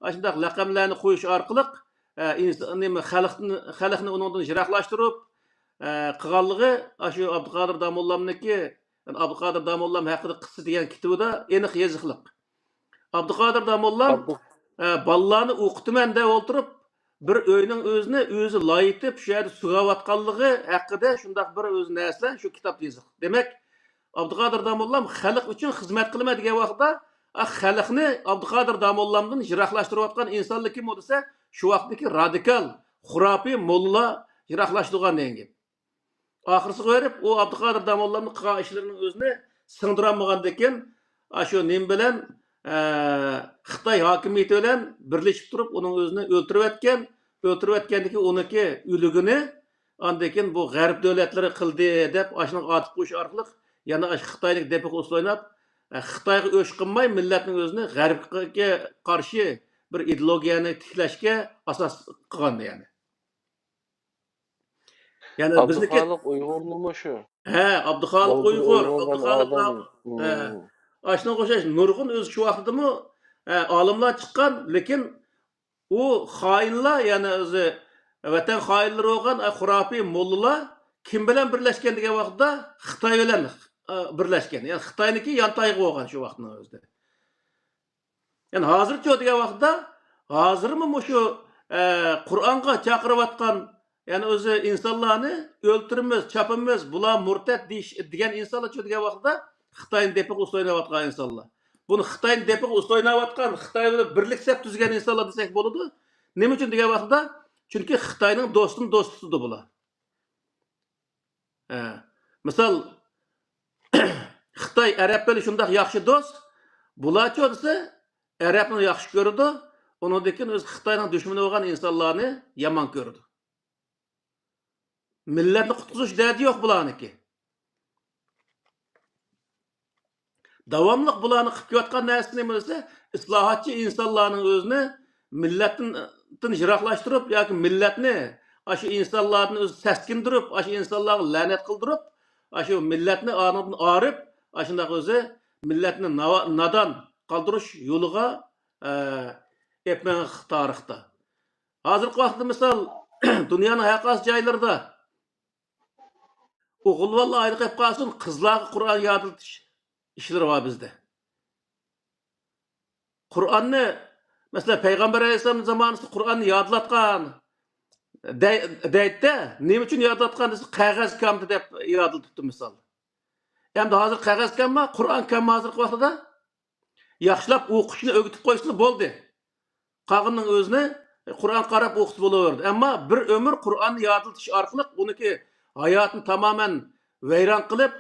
ئاشۇنداق لەقەملەرنى قويۇش ئارقىلىق، ئە، ئىنس-، نېمە، خەلقنى، خەلقنى ئۇنىڭدىن يىراقلاشتۇرۇپ، ئە، قىلغانلىقى ئاشۇ ئابدۇقادىر داموللامنىڭكى، ئابدۇقادىر داموللام ھەققىدە قىسسە دېگەن كىتابىدا ئېنىق يېزىقلىق. ئابدۇقادىر داموللام، ئە، بالىلارنى ئوقۇتىمەن دەپ ئولتۇرۇپ، بىر ئۆينىڭ ئۆزىنى ئۆزى لايىتىپ، شۇ يەردە سۈگەۋاتقانلىقى ھەققىدە شۇنداق بىر ئۆزى نەرسىلەر شۇ كىتابتا يېزىق. دېمەك، ئابدۇقادىر داموللام خەلق ئۈچۈن خىزمەت قىلىمەن دېگەن ۋاقتىدا، ئا، خەلقنى ئابدۇقادىر داموللامدىن يىراقلاشتۇرۇۋاتقان ئىنسانلار كىم ئۇ دېسە، شۇ ۋاقىتتىكى رادىكال، خۇراپىي موللىلار يىراقلاشتۇرغان دېگەن گەپ. ئاخىرسىغا بېرىپ، ئۇ ئابدۇقادىر داموللامنىڭ قىلغان ئىشلىرىنىڭ ئۆزىنى سىڭدۈرالمىغاندىكىن، ئاشۇ نېمە بىلەن، ئە، خىتاي ھاكىمىيىتى بىلەن بىرلىشىپ تۇرۇپ، ئۇنىڭ ئۆزىنى ئۆلتۈرۈۋەتكەن. ئۆلتۈرۈۋەتكەندىكىن ئۇنىڭكى ئۆلۈگىنى ئاندىن كېيىن بۇ غەرب دۆلەتلىرى قىلدى دەپ، ئاشۇنىڭغا ئاتىپ قويۇش ئارقىلىق يەنە ئاشۇ خىتاينىڭ دېپىغا ئۇسسۇل ئويناپ، خىتايغا ئۆچ قىلماي، مىللەتنىڭ ئۆزىنى غەربكە قارشى بىر ئىدېئولوگىيەنى تىكلەشكە ئاساس قىلغان، يەنى. يەنى بىزنىكى ئابدۇخالىق ئۇيغۇرمۇ شۇ؟ ھە، ئابدۇخالىق ئۇيغۇر، ئابدۇخالىق ئادەم. ئاشۇنىڭغا ئوخشاش نۇرغۇن ئۆزى شۇ ۋاقتىدىمۇ، ئە، ئالىملار چىققان، لېكىن ئۇ خائىنلار، يەنى ئۆزى ۋەتەن خائىنلىرى بولغان، ئە، خۇراپىي موللىلار كىم بىلەن بىرلەشكەن دېگەن ۋاقىتتا خىتاي بىلەن، ئە، بىرلەشكەن. يەنى خىتاينىڭكى يانتايىقى بولغان شۇ ۋاقىتنىڭ ئۆزىدە. يەنى ھازىرچۇ دېگەن ۋاقىتتا، ھازىرمۇ مۇشۇ، ئە، قۇرئانغا چاقىرىۋاتقان، يەنى ئۆزى ئىنسانلارنى ئۆلتۈرىمىز، چاپىمىز، بۇلار مۇرتەت دېيىش، دېگەن ئىنسانلارچۇ دېگەن ۋاقىتتا، خىتاينى دېپىغا ئۇسسۇل ئويناۋاتقان ئىنسانلار. بۇنى خىتاينى دېپىغا ئۇسسۇل ئويناۋاتقان، خىتاي بىلەن بىرلىك سەپ تۈزگەن ئىنسانلار دېسەك بولىدۇ. نېمە ئۈچۈن دېگەن ۋاقىتتا، چۈنكى خىتاينىڭ دوستىنىڭ دوستىدۇ بۇلار. ھە. مىسال، خىتاي ئەرەب بىلەن شۇنداق ياخشى دوست، بۇلارچۇ دېسە، ئەرەبنى ياخشى كۆرىدۇ، ئۇنىڭدىن كېيىن ئۆزى خىتاينىڭ دۈشمىنى بولغان ئىنسانلارنى يامان كۆرىدۇ. مىللەتنى قۇتقۇزۇش دەردى يوق بۇلارنىڭكى. داۋاملىق بۇلارنىڭ قىلىپ كېلىۋاتقان نەرسىسى نېمە دېسە، ئىسلاھاتچى ئىنسانلارنىڭ ئۆزىنى مىللەتتىن يىراقلاشتۇرۇپ ياكى مىللەتنى ئاشۇ ئىنسانلاردىن ئۆزى سەسكىندۈرۈپ، ئاشۇ ئىنسانلارغا لەنەت قىلدۇرۇپ، ئاشۇ مىللەتنى ئانىڭدىن ئايرىپ، ئاشۇنداق ئۆزى مىللەتنى ناۋا-، نادان قالدۇرۇش يولىغا، ئە، ئېلىپ ماڭغان تارىختا. ھازىرقى ۋاقىتتا مىسال، دۇنيانىڭ ھەر قايسى جايلىرىدا ئوغۇل بالىلار ئايرىلىپ قالسۇن، قىزلارغا قۇرئان يادلىتىش ئىشلىرى بار بىزدە. قۇرئاننى، مەسىلەن، پەيغەمبەر ئەلەيھىسسالام زامانىسىدا قۇرئاننى يادلاتقان دەي-، دەيدىدە، نېمە ئۈچۈن يادلاتقان دېسە، قەغەز كەمدى دەپ يادلىتىپتۇ، مىسال. ئەمدى ھازىر قەغەز كەمما، قۇرئان كەمما ھازىرقى ۋاقتىدا؟ ياخشىلاپ ئوقۇشنى ئۆگىتىپ قويسىلا بولدى. قالغىنىنىڭ ئۆزىنى قۇرئان قاراپ ئوقۇسا بولۇۋېرىدۇ. ئەمما بىر ئۆمۈر قۇرئاننى يادلىتىش ئارقىلىق ئۇنىڭكى ھاياتىنى تامامەن ۋەيران قىلىپ،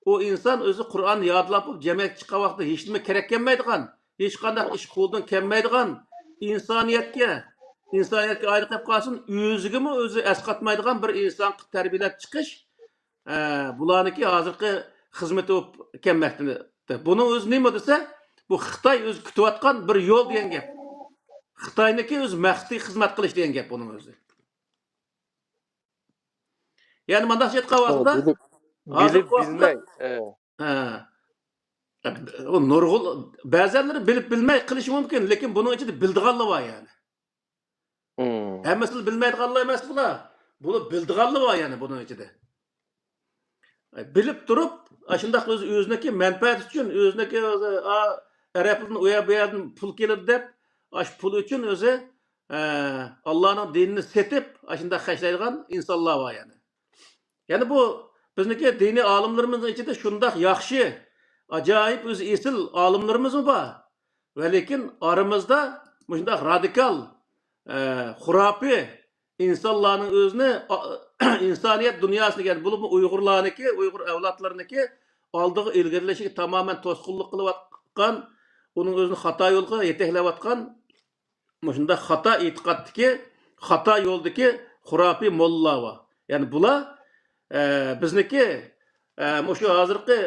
ئۇ ئىنسان ئۆزى قۇرئاننى يادلاپ بولۇپ، جەمئىيەتكە چىققان ۋاقتىدا ھېچنېمە كېرەك كەلمەيدىغان، ھېچقانداق ئىش قولدىن كەلمەيدىغان، ئىنسانىيەتكە، ئىنسانىيەتكە ئايرىلىپ قالسۇن، ئۆزىگىمۇ ئۆزى ئەسقاتمايدىغان بىر ئىنسان قىلىپ تەربىيەلەپ چىقىش، ئە، بۇلارنىڭكى ھازىرقى خىزمىتى بولۇپ كەلمەكتە. بۇنىڭ ئۆزى نېمە دېسە، بۇ خىتاي ئۆزى كۈتۈۋاتقان بىر يول دېگەن گەپ. خىتاينىڭكى ئۆزى مەقسىتىگە خىزمەت قىلىش دېگەن گەپ بۇنىڭ ئۆزى. يەنى مۇنداقچە ئېيتقان ۋاقتىدا، بىلىپ، ھازىرقى بىلىپ ۋاقىتتا، بىلمەي، ئە. ھە. ئۇ نۇرغۇن، بەزەنلىرى بىلىپ بىلمەي قىلىشى مۇمكىن، لېكىن بۇنىڭ ئىچىدە بىلىدىغانلار بار يەنى. مم. ھەممىسىنى بىلمەيدىغانلار ئەمەس بۇلار. بۇنى بىلىدىغانلار بار يەنە بۇنىڭ ئىچىدە. بىلىپ تۇرۇپ، ئاشۇنداق ئۆز-، ئۆزىنىڭكى مەنپەئەتى ئۈچۈن، ئۆزىنىڭكى ئۆزى، ئا، ئەرەبلەردىن ئۇ يەر بۇ يەردىن پۇل كېلىدۇ دەپ، ئاشۇ پۇل ئۈچۈن ئۆزى، ئە، ئاللانىڭ دىنىنى سېتىپ، ئاشۇنداق خەجلەيدىغان ئىنسانلار بار يەنە. يەنە بۇ بىزنىڭكى دىنىي ئالىملىرىمىزنىڭ ئىچىدە شۇنداق ياخشى، ئاجايىپ ئۆزى ئېسىل ئالىملىرىمىزمۇ بار. ۋە لېكىن ئارىمىزدا مۇشۇنداق رادىكال، ئە، خۇراپىي ئىنسانلارنىڭ ئۆزىنى، ئا، ئىنسانىيەت دۇنياسىنى، يەنى بولۇپمۇ ئۇيغۇرلارنىڭكى، ئۇيغۇر ئەۋلادلىرىنىڭكى ئالدىغا ئىلگىرىلىشىگە تامامەن توسقۇنلۇق قىلىۋاتقان، ئۇنىڭ ئۆزىنى خاتا يولغا يېتەكلەۋاتقان مۇشۇنداق خاتا ئېتىقادتىكى، خاتا يولدىكى خۇراپىي موللىلار بار. يەنى بۇلار، ئە، بىزنىكى، ئە، مۇشۇ ھازىرقى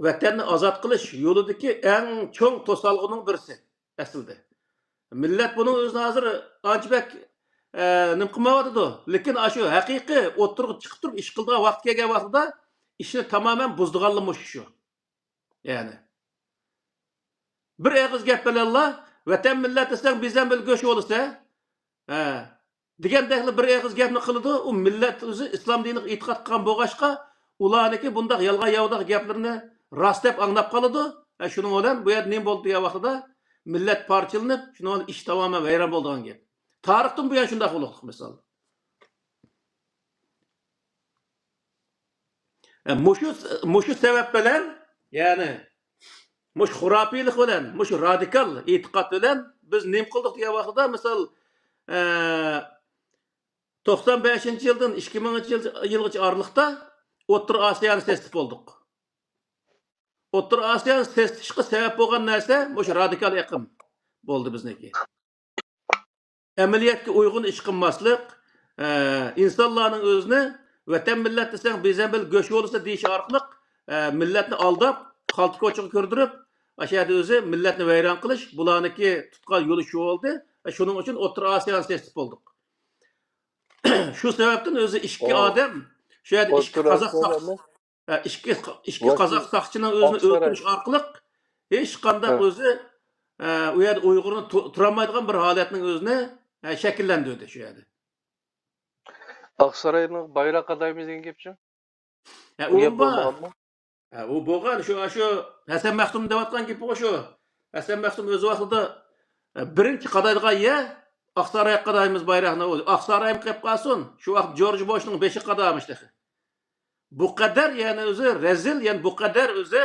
ۋەتەننى ئازاد قىلىش يولىدىكى ئەڭ چوڭ توسالغۇنىڭ بىرسى ئەسلىدە. مىللەت بۇنىڭ ئۆزىنى ھازىر ئانچە بەك، ئە، نېمە قىلمايۋاتىدۇ. لېكىن ئاشۇ ھەقىقىي ئوتتۇرىغا چىقىپ تۇرۇپ ئىش قىلىدىغان ۋاقىت كەلگەن ۋاقتىدا ئىشنى تامامەن بۇزىدىغانلا مۇشۇ شۇ. يەنى بىر ئېغىز گەپ بىلەنلا ۋەتەن مىللەت دېسەڭ بىزەن بىر گۆش بولىسە، ھە، دېگەندەكلا بىر ئېغىز گەپنى قىلىدۇ. ئۇ مىللەت ئۆزى ئىسلام دىنىغا ئېتىقاد قىلغان بولغاچقا، ئۇلارنىڭكى بۇنداق يالغان ياۋىداق گەپلىرىنى راست دەپ ئاڭلاپ قالىدۇ. ھە، شۇنىڭ بىلەن بۇ يەردە نېمە بولدى دېگەن ۋاقتىدا مىللەت پارچىلىنىپ، شۇنىڭ بىلەن ئىش تامامەن ۋەيران بولىدىغان گەپ. تارىختىن بۇيان شۇنداق بولۇقلۇق مىسال. ئە، مۇشۇ، مۇشۇ سەۋەب بىلەن، يەنى مۇشۇ خۇراپىيلىق بىلەن، مۇشۇ رادىكال ئېتىقاد بىلەن بىز نېمە قىلدۇق دېگەن ۋاقتىدا، مىسال، ئە، توقسان بەشىنچى يىلدىن ئىككى مىڭىنچى يىل، يىلغىچە ئارىلىقتا ئوتتۇرا ئاسىيانى سېسىتىپ بولدۇق. ئوتتۇرا ئاسىيانى سېسىتىشقا سەۋەب بولغان نەرسە مۇشۇ رادىكال ئېقىم بولدى بىزنىڭكى. ئەمەلىيەتكە ئۇيغۇن ئىش قىلماسلىق، ئە، ئىنسانلارنىڭ ئۆزىنى ۋەتەن مىللەت دېسەڭ بىزەن بىر گۆش بولسا دېيىش ئارقىلىق، ئە، مىللەتنى ئالداپ، خالتا كوچىغا كىردۈرۈپ، ئاشۇ يەردە ئۆزى مىللەتنى ۋەيران قىلىش، بۇلارنىڭكى تۇتقان يولى شۇ بولدى. شۇنىڭ ئۈچۈن ئوتتۇرا ئاسىيانى سېسىتىپ بولدۇق. شۇ سەۋەبتىن ئۆزى ئىككى ئادەم، شۇ يەردە ئىككى قازاق ساقچى، ئىككى، ئىككى قازاق ساقچىنىڭ ئۆزىنى ئۆلتۈرۈش ئارقىلىق ھېچقانداق ئۆزى، ئە، ئۇ يەردە ئۇيغۇرنى تۇ-، تۇرالمايدىغان بىر ھالەتنىڭ ئۆزىنى، ئە، شەكىللەندۈردى شۇ يەردە. ئاقساراينىڭ بايراق قادايمىز دېگەن گەپچۇ؟ ھە، ئۇ بار. ھە، ئۇ بولغان، شۇ، شۇ ھەسەن مەختۇم دەۋاتقان گېپىغۇ شۇ. ھەسەن مەختۇم ئۆز ۋاقتىدا، ئە، بىرىنچى قادايدىغان يەر ئاقسارايغا قادايمىز بايراقنى. ئۇ ئاقسارايمۇ قېلىپ قالسۇن، شۇ ۋاقىت جورج بوشنىڭ بېشى قادامىش تېخى. بۇ قەدەر، يەنى ئۆزى رەزىل، يەنى بۇ قەدەر ئۆزى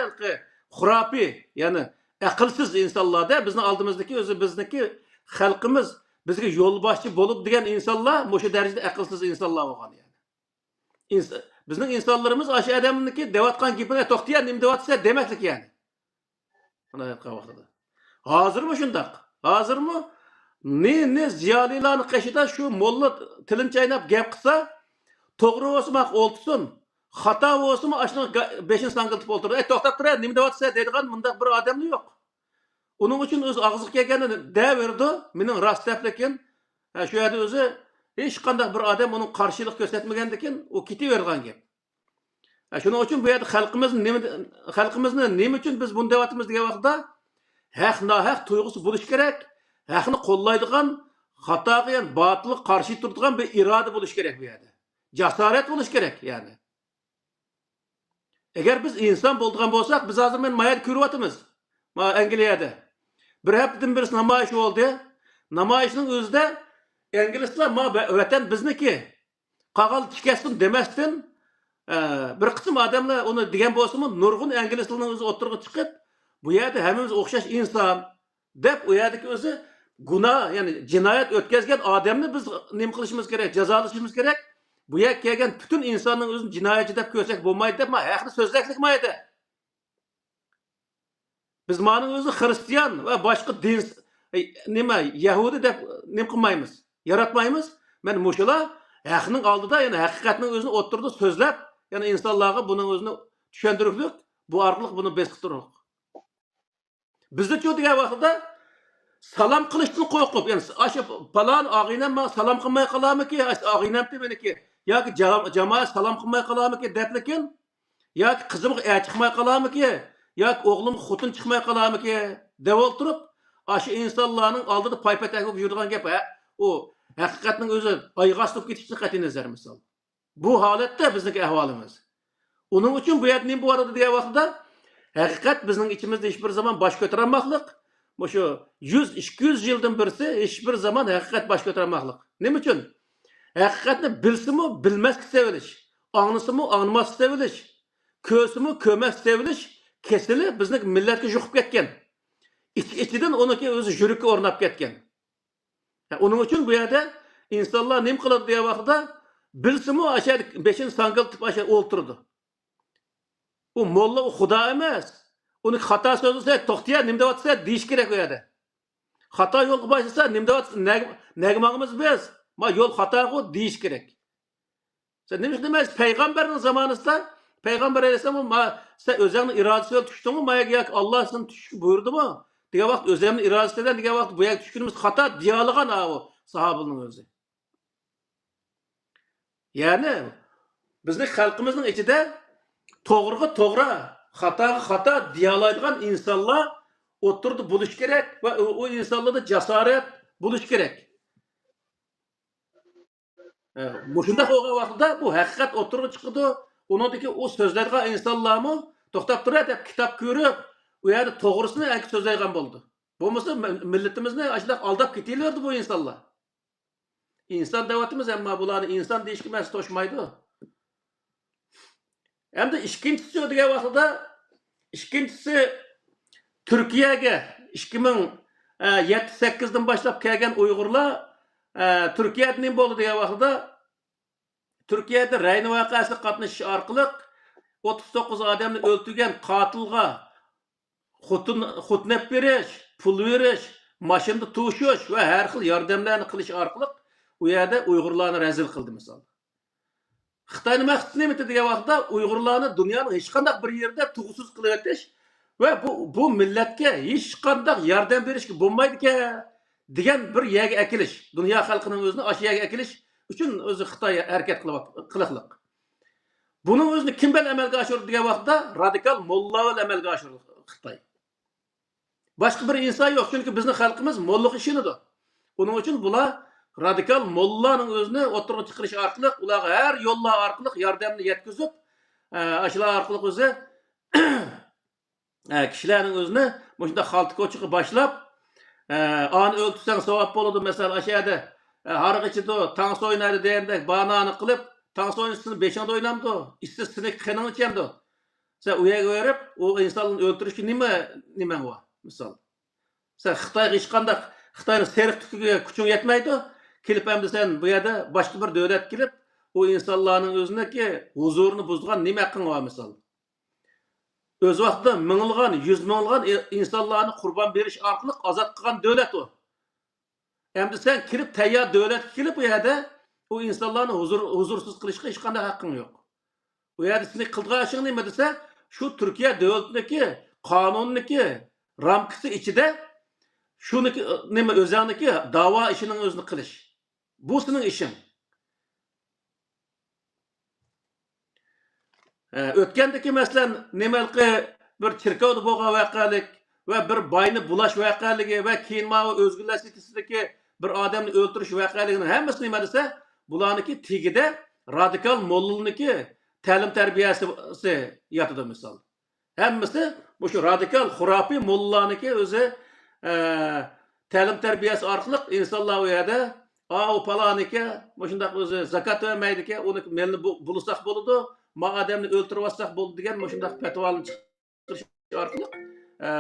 خۇراپىي، يەنى ئەقىلسىز ئىنسانلاردا بىزنىڭ ئالدىمىزدىكى ئۆزى بىزنىڭكى خەلقىمىز، بىزگە يولباشچى بولۇپ دېگەن ئىنسانلار مۇشۇ دەرىجىدە ئەقىلسىز ئىنسانلار بولغان يەنى. ئىنس-، بىزنىڭ ئىنسانلىرىمىز ئاشۇ ئادەمنىڭكى دەۋاتقان گېپىنى، توختىيە، نېمە دەۋاتىسەن دېمەكلىك يەنى. ئۇنداق ئېيتقان ۋاقتىدا. ھازىرمۇ شۇنداق. ھازىرمۇ نى، نى زىيالىيلارنىڭ قېشىدا شۇ موللا تىلىنى چايناپ گەپ قىلسا، توغرا بولسا ماقا ئولتۇرسۇن، خاتا بولسىمۇ ئاشۇنىڭ گا-، بېشىنى ساڭگىلىتىپ ئولتۇرىدۇ. ئەي، توختاپ تۇرە، نېمە دەۋاتىسەن دەيدىغان مۇنداق بىر ئادەملا يوق. ئۇنىڭ ئۈچۈن ئۆز ئاغزىغا كەلگەننى دەۋېرىدۇ، مېنىڭ راست دەپ، لېكىن، ھە، شۇ يەردە ئۆزى ھېچقانداق بىر ئادەم ئۇنىڭ قارشىلىق كۆرسەتمىگەندىكىن ئۇ كېتىۋېرىدىغان گەپ. ھە، شۇنىڭ ئۈچۈن بۇ يەردە خەلقىمىزنى نېمە، خەلقىمىزنى نېمە ئۈچۈن بىز بۇنى دەۋاتىمىز دېگەن ۋاقىتتا، ھەق ناھەق تۇيغۇسى بولۇش كېرەك، ھەقنى قوللايدىغان، خاتاغا، يەنى باتىلغا قارشى تۇرىدىغان بىر ئىرادە بولۇش كېرەك بۇ يەردە. جاسارەت بولۇش كېرەك يەنى. ئەگەر بىز ئىنسان بولىدىغان بولساق، بىز ھازىر مەن ما يەردە كۆرۈۋاتىمىز. ما ئەنگلىيەدە. بىر ھەپتىدىن بېرى نامايىش بولدى. نامايىشنىڭ ئۆزىدە ئىنگلىزلار ما ۋە-، ۋەتەن بىزنىكى. قاغال تىكەتسۇن دېمەستىن، ئە، بىر قىسىم ئادەملەر ئۇنى دېگەن بولسىمۇ، نۇرغۇن ئىنگلىزلارنىڭ ئۆزى ئوتتۇرىغا چىقىپ، بۇ يەردە ھەممىمىز ئوخشاش ئىنسان، دەپ، ئۇ يەردىكى ئۆزى گۇناھ، يەنى جىنايەت ئۆتكەزگەن ئادەمنى بىز نېمە قىلىشىمىز كېرەك، جازالىشىمىز كېرەك. بۇ يەرگە كەلگەن پۈتۈن ئىنساننىڭ ئۆزىنى جىنايەتچى دەپ كۆرسەك بولمايدۇ دەپ، ما ھەقنى سۆزلەكلىك ما يەردە. بىز مانىڭ ئۆزىنى خىرىستىيان ۋە باشقا دىن، ئەي، نېمە، يەھۇدىي دەپ نېمە قىلمايمىز، ياراتمايمىز. مەن مۇشۇلار ھەقنىڭ ئالدىدا، يەنى ھەقىقەتنىڭ ئۆزىنى ئوتتۇرىدا سۆزلەپ، يەنى ئىنسانلارغا بۇنىڭ ئۆزىنى چۈشەندۈرۈكلۈك، بۇ ئارقىلىق بۇنى بېسىقتۇرۇق. بىزدىچۇ دېگەن ۋاقتىدا سالام قىلىشتىن قورقۇپ، يەنى ئاشۇ پالان ئاغىنەم ماڭا سالام قىلماي قالارمىكى، ئاشۇ ئاغىنەمتى مېنىكى، ياكى جا-، جامائەت سالام قىلماي قالارمىكى دەپلىكىن، ياكى قىزىمغا ئەر چىقماي قالارمىكى، ياكى ئوغلۇمغا خوتۇن چىقماي قالارمىكى دەپ ئولتۇرۇپ، ئاشۇ ئىنسانلارنىڭ ئالدىدا پايپەتەك بولۇپ يۈرىدىغان گەپ، ھە، ئۇ ھەقىقەتنىڭ ئۆزى ئايىغى ئاستىلىپ كېتىشتىن قەتئىينەزەر، مىسال. بۇ ھالەتتە بىزنىڭكى ئەھۋالىمىز. ئۇنىڭ ئۈچۈن بۇ يەردە نېمە بولۇۋاتىدۇ دېگەن ۋاقتىدا، ھەقىقەت بىزنىڭ ئىچىمىزدە ھېچبىر زامان باش كۆتۈرەلمەسلىك، مۇشۇ يۈز، ئىككى يۈز يىلدىن بىرسى ھېچبىر زامان ھەقىقەت باش كۆتۈرەلمەسلىك. نېمە ئۈچۈن؟ ھەقىقەتنى بىلسىمۇ بىلمەسلىك سېۋىلىش، ئاڭلىسىمۇ ئاڭلىماسلىق سېۋىلىش، كۆرسىمۇ كۆرمەسلىك سېۋىلىش كېسىلى بىزنىڭ مىللەتكە يۇقۇپ كەتكەن. ئىچ-ئىچىدىن ئۇنىڭكى ئۆزى يۈرەككە ئورناپ كەتكەن. ھە، ئۇنىڭ ئۈچۈن بۇ يەردە ئىنسانلار نېمە قىلىدۇ دېگەن ۋاقتىدا، بىلسىمۇ ئاشۇ يەردە بېشىنى ساڭگىلىتىپ ئاشۇ يەردە ئولتۇرىدۇ. ئۇ موللا، ئۇ خۇدا ئەمەس. ئۇنى خاتا سۆزلىسە، توختىيە، نېمە دەۋاتىسەن دېيىش كېرەك ئۇ يەردە. خاتا يولغا باشلىسا، نېمە دەۋاتىسەن، نەگە، نەگە ماڭىمىز بىز؟ ما يول خاتاغۇ دېيىش كېرەك. سەن نېمە ئۈچۈن دېمەيسىز؟ پەيغەمبەرنىڭ زامانىسىدا پەيغەمبەر ئەلەيھىسسالام، ما، سەن ئۆزۈڭنىڭ ئىرادىسى بىلەن چۈشتۈڭمۇ ما يەرگە ياكى ئاللا سېنى چۈشۈشكە بۇيرۇدىمۇ دېگەن ۋاقىت، ئۆزۈمنىڭ ئىرادىسى بىلەن دېگەن ۋاقىت، بۇ يەرگە چۈشكىنىمىز خاتا دېيەلىغان ئاۋۇ ساھابىنىڭ ئۆزى. يەنى بىزنىڭ خەلقىمىزنىڭ ئىچىدە توغرىغا توغرا، خاتاغا خاتا دېيەلايدىغان ئىنسانلار ئوتتۇرىدا بولۇشى كېرەك ۋە ئۇ، ئۇ ئىنسانلاردا جاسارەت بولۇشى كېرەك. ئە، مۇشۇنداق بولغان ۋاقتىدا بۇ ھەقىقەت ئوتتۇرىغا چىقىدۇ. ئۇنىڭدىكى ئۇ سۆزلەيدىغان ئىنسانلارمۇ توختاپ تۇرە دەپ كىتاب كۆرۈپ، ئۇ يەردە توغرىسىنى ئەنكى سۆزلەيدىغان بولىدۇ. بولمىسا مىل-، مىللىتىمىزنى ئاشۇنداق ئالداپ كېتىۋېرىدۇ بۇ ئىنسانلار. ئىنسان دەۋاتىمىز، ئەمما بۇلارنى ئىنسان دېيىشكە مەن توشمايدۇ. ئەمدى ئىككىنچىسى دېگەن ۋاقتىدا، ئىككىنچىسى تۈركىيەگە ئىككى مىڭ يەتتە سەككىزدىن باشلاپ كەلگەن ئۇيغۇرلار، ئە، تۈركىيەدە نېمە بولدى دېگەن ۋاقتىدا، تۈركىيەدە رەينى ۋەقەسىگە قاتنىشىش ئارقىلىق ئوتتۇز توققۇز ئادەمنى ئۆلتۈرگەن قاتىلغا خوتۇن، خوتۇن ئېلىپ بېرىش، پۇل بېرىش، ماشىنىدا توشۇش ۋە ھەر خىل ياردەملەرنى قىلىش ئارقىلىق ئۇ يەردە ئۇيغۇرلارنى رەزىل قىلدى، مىسال. خىتاينىڭ مەقسىتى نېمىدى دېگەن ۋاقىتتا، ئۇيغۇرلارنى دۇنيانىڭ ھېچقانداق بىر يېرىدە تۇغۇسىز قىلىۋېتىش ۋە بۇ، بۇ مىللەتكە ھېچقانداق ياردەم بېرىشكە بولمايدىكەن دېگەن بىر يەرگە ئەكېلىش، دۇنيا خەلقىنىڭ ئۆزىنى ئاشۇ يەرگە ئەكېلىش ئۈچۈن ئۆزى خىتاي ھەرىكەت قىلىۋات-، قىلىقلىق. بۇنىڭ ئۆزىنى كىم بىلەن ئەمەلگە ئاشۇرىدۇ دېگەن ۋاقىتتا، رادىكال موللا بىلەن ئەمەلگە ئاشۇرىدۇ خىتاي. باشقا بىر ئىنسان يوق، چۈنكى بىزنىڭ خەلقىمىز موللىغا ئىشىنىدۇ. ئۇنىڭ ئۈچۈن بۇلار رادىكال موللانىڭ ئۆزىنى ئوتتۇرىغا چىقىرىش ئارقىلىق، ئۇلارغا ھەر يوللار ئارقىلىق ياردەمنى يەتكۈزۈپ، ئە، ئاشۇلار ئارقىلىق ئۆزى، ئە، كىشىلەرنىڭ ئۆزىنى مۇشۇنداق خالتا كوچىغا باشلاپ، ئە، ئانى ئۆلتۈرسەڭ ساۋاب بولىدۇ، مەسىلەن، ئاشۇ يەردە، ئە، ھاراق ئىچىدۇ، تانسا ئوينايدۇ دېگەندەك باھانە قىلىپ، تانسا ئوينىسا سېنىڭ بېشىڭدا ئوينامدۇ؟ ئىچسە سېنىڭ قېنىڭنى ئىچەمدۇ؟ سەن ئۇ يەرگە بېرىپ، ئۇ ئىنساننى ئۆلتۈرۈشكە نېمە، نېمەڭ بار؟ مىسال. سەن خىتايغا ھېچقانداق، خىتاينىڭ سېرىق تۈكىگە كۈچۈڭ يەتمەيدۇ. كېلىپ ئەمدى سەن بۇ يەردە باشقا بىر دۆلەتكە كېلىپ، ئۇ ئىنسانلارنىڭ ئۆزىنىڭكى ھۇزۇرىنى بۇزىدىغان نېمە ھەققىڭ بار، مىسال؟ ئۆز ۋاقتىدا مىڭلىغان، يۈز مىڭلىغان ئى-، ئىنسانلارنى قۇربان بېرىش ئارقىلىق ئازاد قىلغان دۆلەت ئۇ. ئەمدى سەن كېلىپ، تەييار دۆلەتكە كېلىپ، ئۇ يەردە ئۇ ئىنسانلارنى ھۇزۇر-، ھۇزۇرسىز قىلىشقا ھېچقانداق ھەققىڭ يوق. ئۇ يەردە سېنىڭ قىلىدىغان ئىشىڭ نېمە دېسە، شۇ تۈركىيە دۆلىتىنىڭكى قانۇنىنىڭكى رامكىسى ئىچىدە شۇنىڭكى، نېمە، ئۆزەڭنىڭكى داۋا ئىشىنىڭ ئۆزىنى قىلىش. بۇ سېنىڭ ئىشىڭ. ئە، ئۆتكەندىكى، مەسىلەن، نېمە ھېلىقى بىر چېركاۋدا بولغان ۋەقەلىك ۋە بىر باينى بۇلاش ۋەقەلىكى ۋە كېيىن ماۋۇ ئۆزگىلەر سىتىسىدىكى بىر ئادەمنى ئۆلتۈرۈش ۋەقەلىكىنىڭ ھەممىسى نېمە دېسە، بۇلارنىڭكى تېگىدە رادىكال موللىنىڭكى تەلىم تەربىيەسى ياتىدۇ، مىسال. ھەممىسى مۇشۇ رادىكال، خۇراپىي موللىلارنىڭكى ئۆزى، ئە، تەلىم تەربىيەسى ئارقىلىق ئىنسانلار ئۇ يەردە، ئاۋۇ پالانىكى مۇشۇنداق ئۆزى زاكات بەرمەيدىكەن، ئۇنى مېلىنى بۇ-، بۇلىساق بولىدۇ، ما ئادەمنى ئۆلتۈرۈۋاتساق بولىدۇ دېگەن مۇشۇنداق پەتىۋالارنى چىقىرىش ئارقىلىق، ئە،